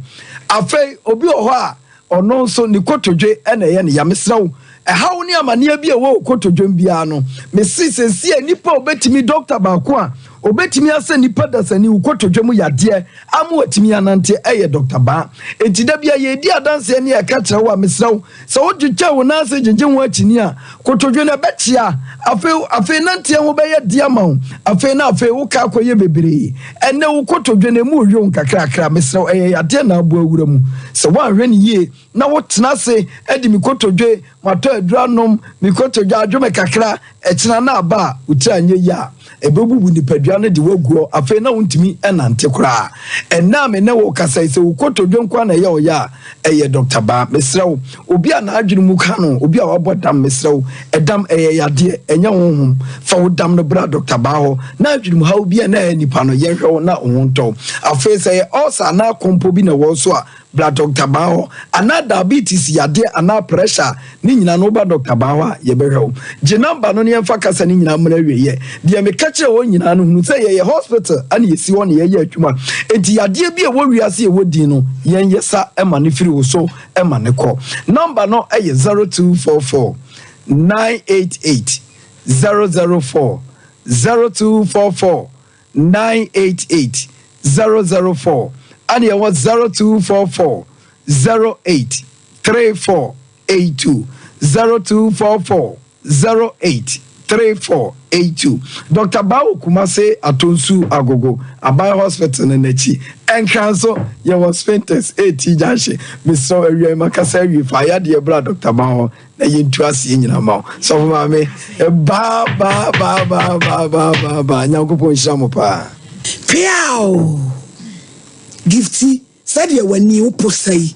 Afei, obi wɔ hɔ a, ɔno nso, ne kotodwe na ɛyɛ no ya. Mesrɛ wo, ɛhaw ne amaneɛ bi a ɛwɔ wo kotodwem biara no, mese seesei a nnipa a wɔbɛtumi, dɔkta baako a ɔbɛtumi asa nnipa dasani wo kotodwe mu yadeɛ ama watumi anante yɛ Dɔkta Baa. Enti da bi a yɛredi adanseɛ ne yɛreka kyerɛ wo a, mesrɛ wo, Sɛ wotwitwa wo nan ase gyegye ho akyinnye a, kotodwe no ɛbɛkyea. Afei, afei nanteɛ ho bɛyɛ den ama wo. Afei na afei wo ka akɔyɛ bebree. Ɛnnɛ wo kotodwe no emu rewe wo nkakrakra. Mesrɛ wo, ɛyɛ yadeɛ na aboa wura mu. Sɛ woanhwɛ no yie na wotena ase di me kotodwe, matɔ aduro anom, me kotodwe adwo me kakra, Ɛkyena na aba a wo tiri anyɛ yie a, ɛbɛbubu nipadua no de wo agu hɔ. Afei na wontumi nnante koraa. Ɛnnɛ a me ne wo rekasa yi, sɛ wo kotodwe nko ara na ɛyɛ wo ya a, ɛyɛ Dɔkta Baa. Mesrɛ wo, obi a n'adwene mu ka no, obi a wabɔ dam, mesrɛ wo, ɛdam, ɛyɛ yadeɛ, ɛnyɛ honhom. Fa wo dam no bra Dɔkta Baa hɔ, na adwenemhaw bi a na ɛyɛ nipa no, yɛnhwɛ wo na wo ho ntɔ wo. Afei sɛ ɛyɛ ulcer anaa kɔmpɔ bi na ɛwɔ wo so a, Bra dɔkta baa hɔ. Anaa diabetes yadeɛ anaa pressure a, ne nyinaa no woba dɔkta baa hɔ a, yɛbɛhwɛ wo. Gye number no na yɛmfa kasa no nyinaa mmra awieɛ. Deɛ meka kyerɛ wɔn nyinaa no, hunu sɛ yɛyɛ hospital ɛna yɛsi hɔ na yɛyɛ adwuma. Enti yadeɛ bi a ɛwɔ wiase a ɛwɔ din no, yɛn yɛsa ma no firi wo so ma no kɔ. Number no yɛ 0244 988 004, 0244 988 004 ɛne ɛwɔ 0244 08 3482 0244 08 3482 Dr. Bawo Kumase Atonsu Agogo Aban Hospital no n'akyi Nkran so yɛwɔ Sphintex AT Junction mesrɛ wo awia yi makasa awie fa ayadeɛ bra Dr. Bawo na yɛntu aseɛ nyina ma wo sɔfo maame baa baa baa baa baa baa baa baa nyankopɔn nhyira mo paa. Peaw! Gifty, sɛdeɛ w'ani wo posa yi.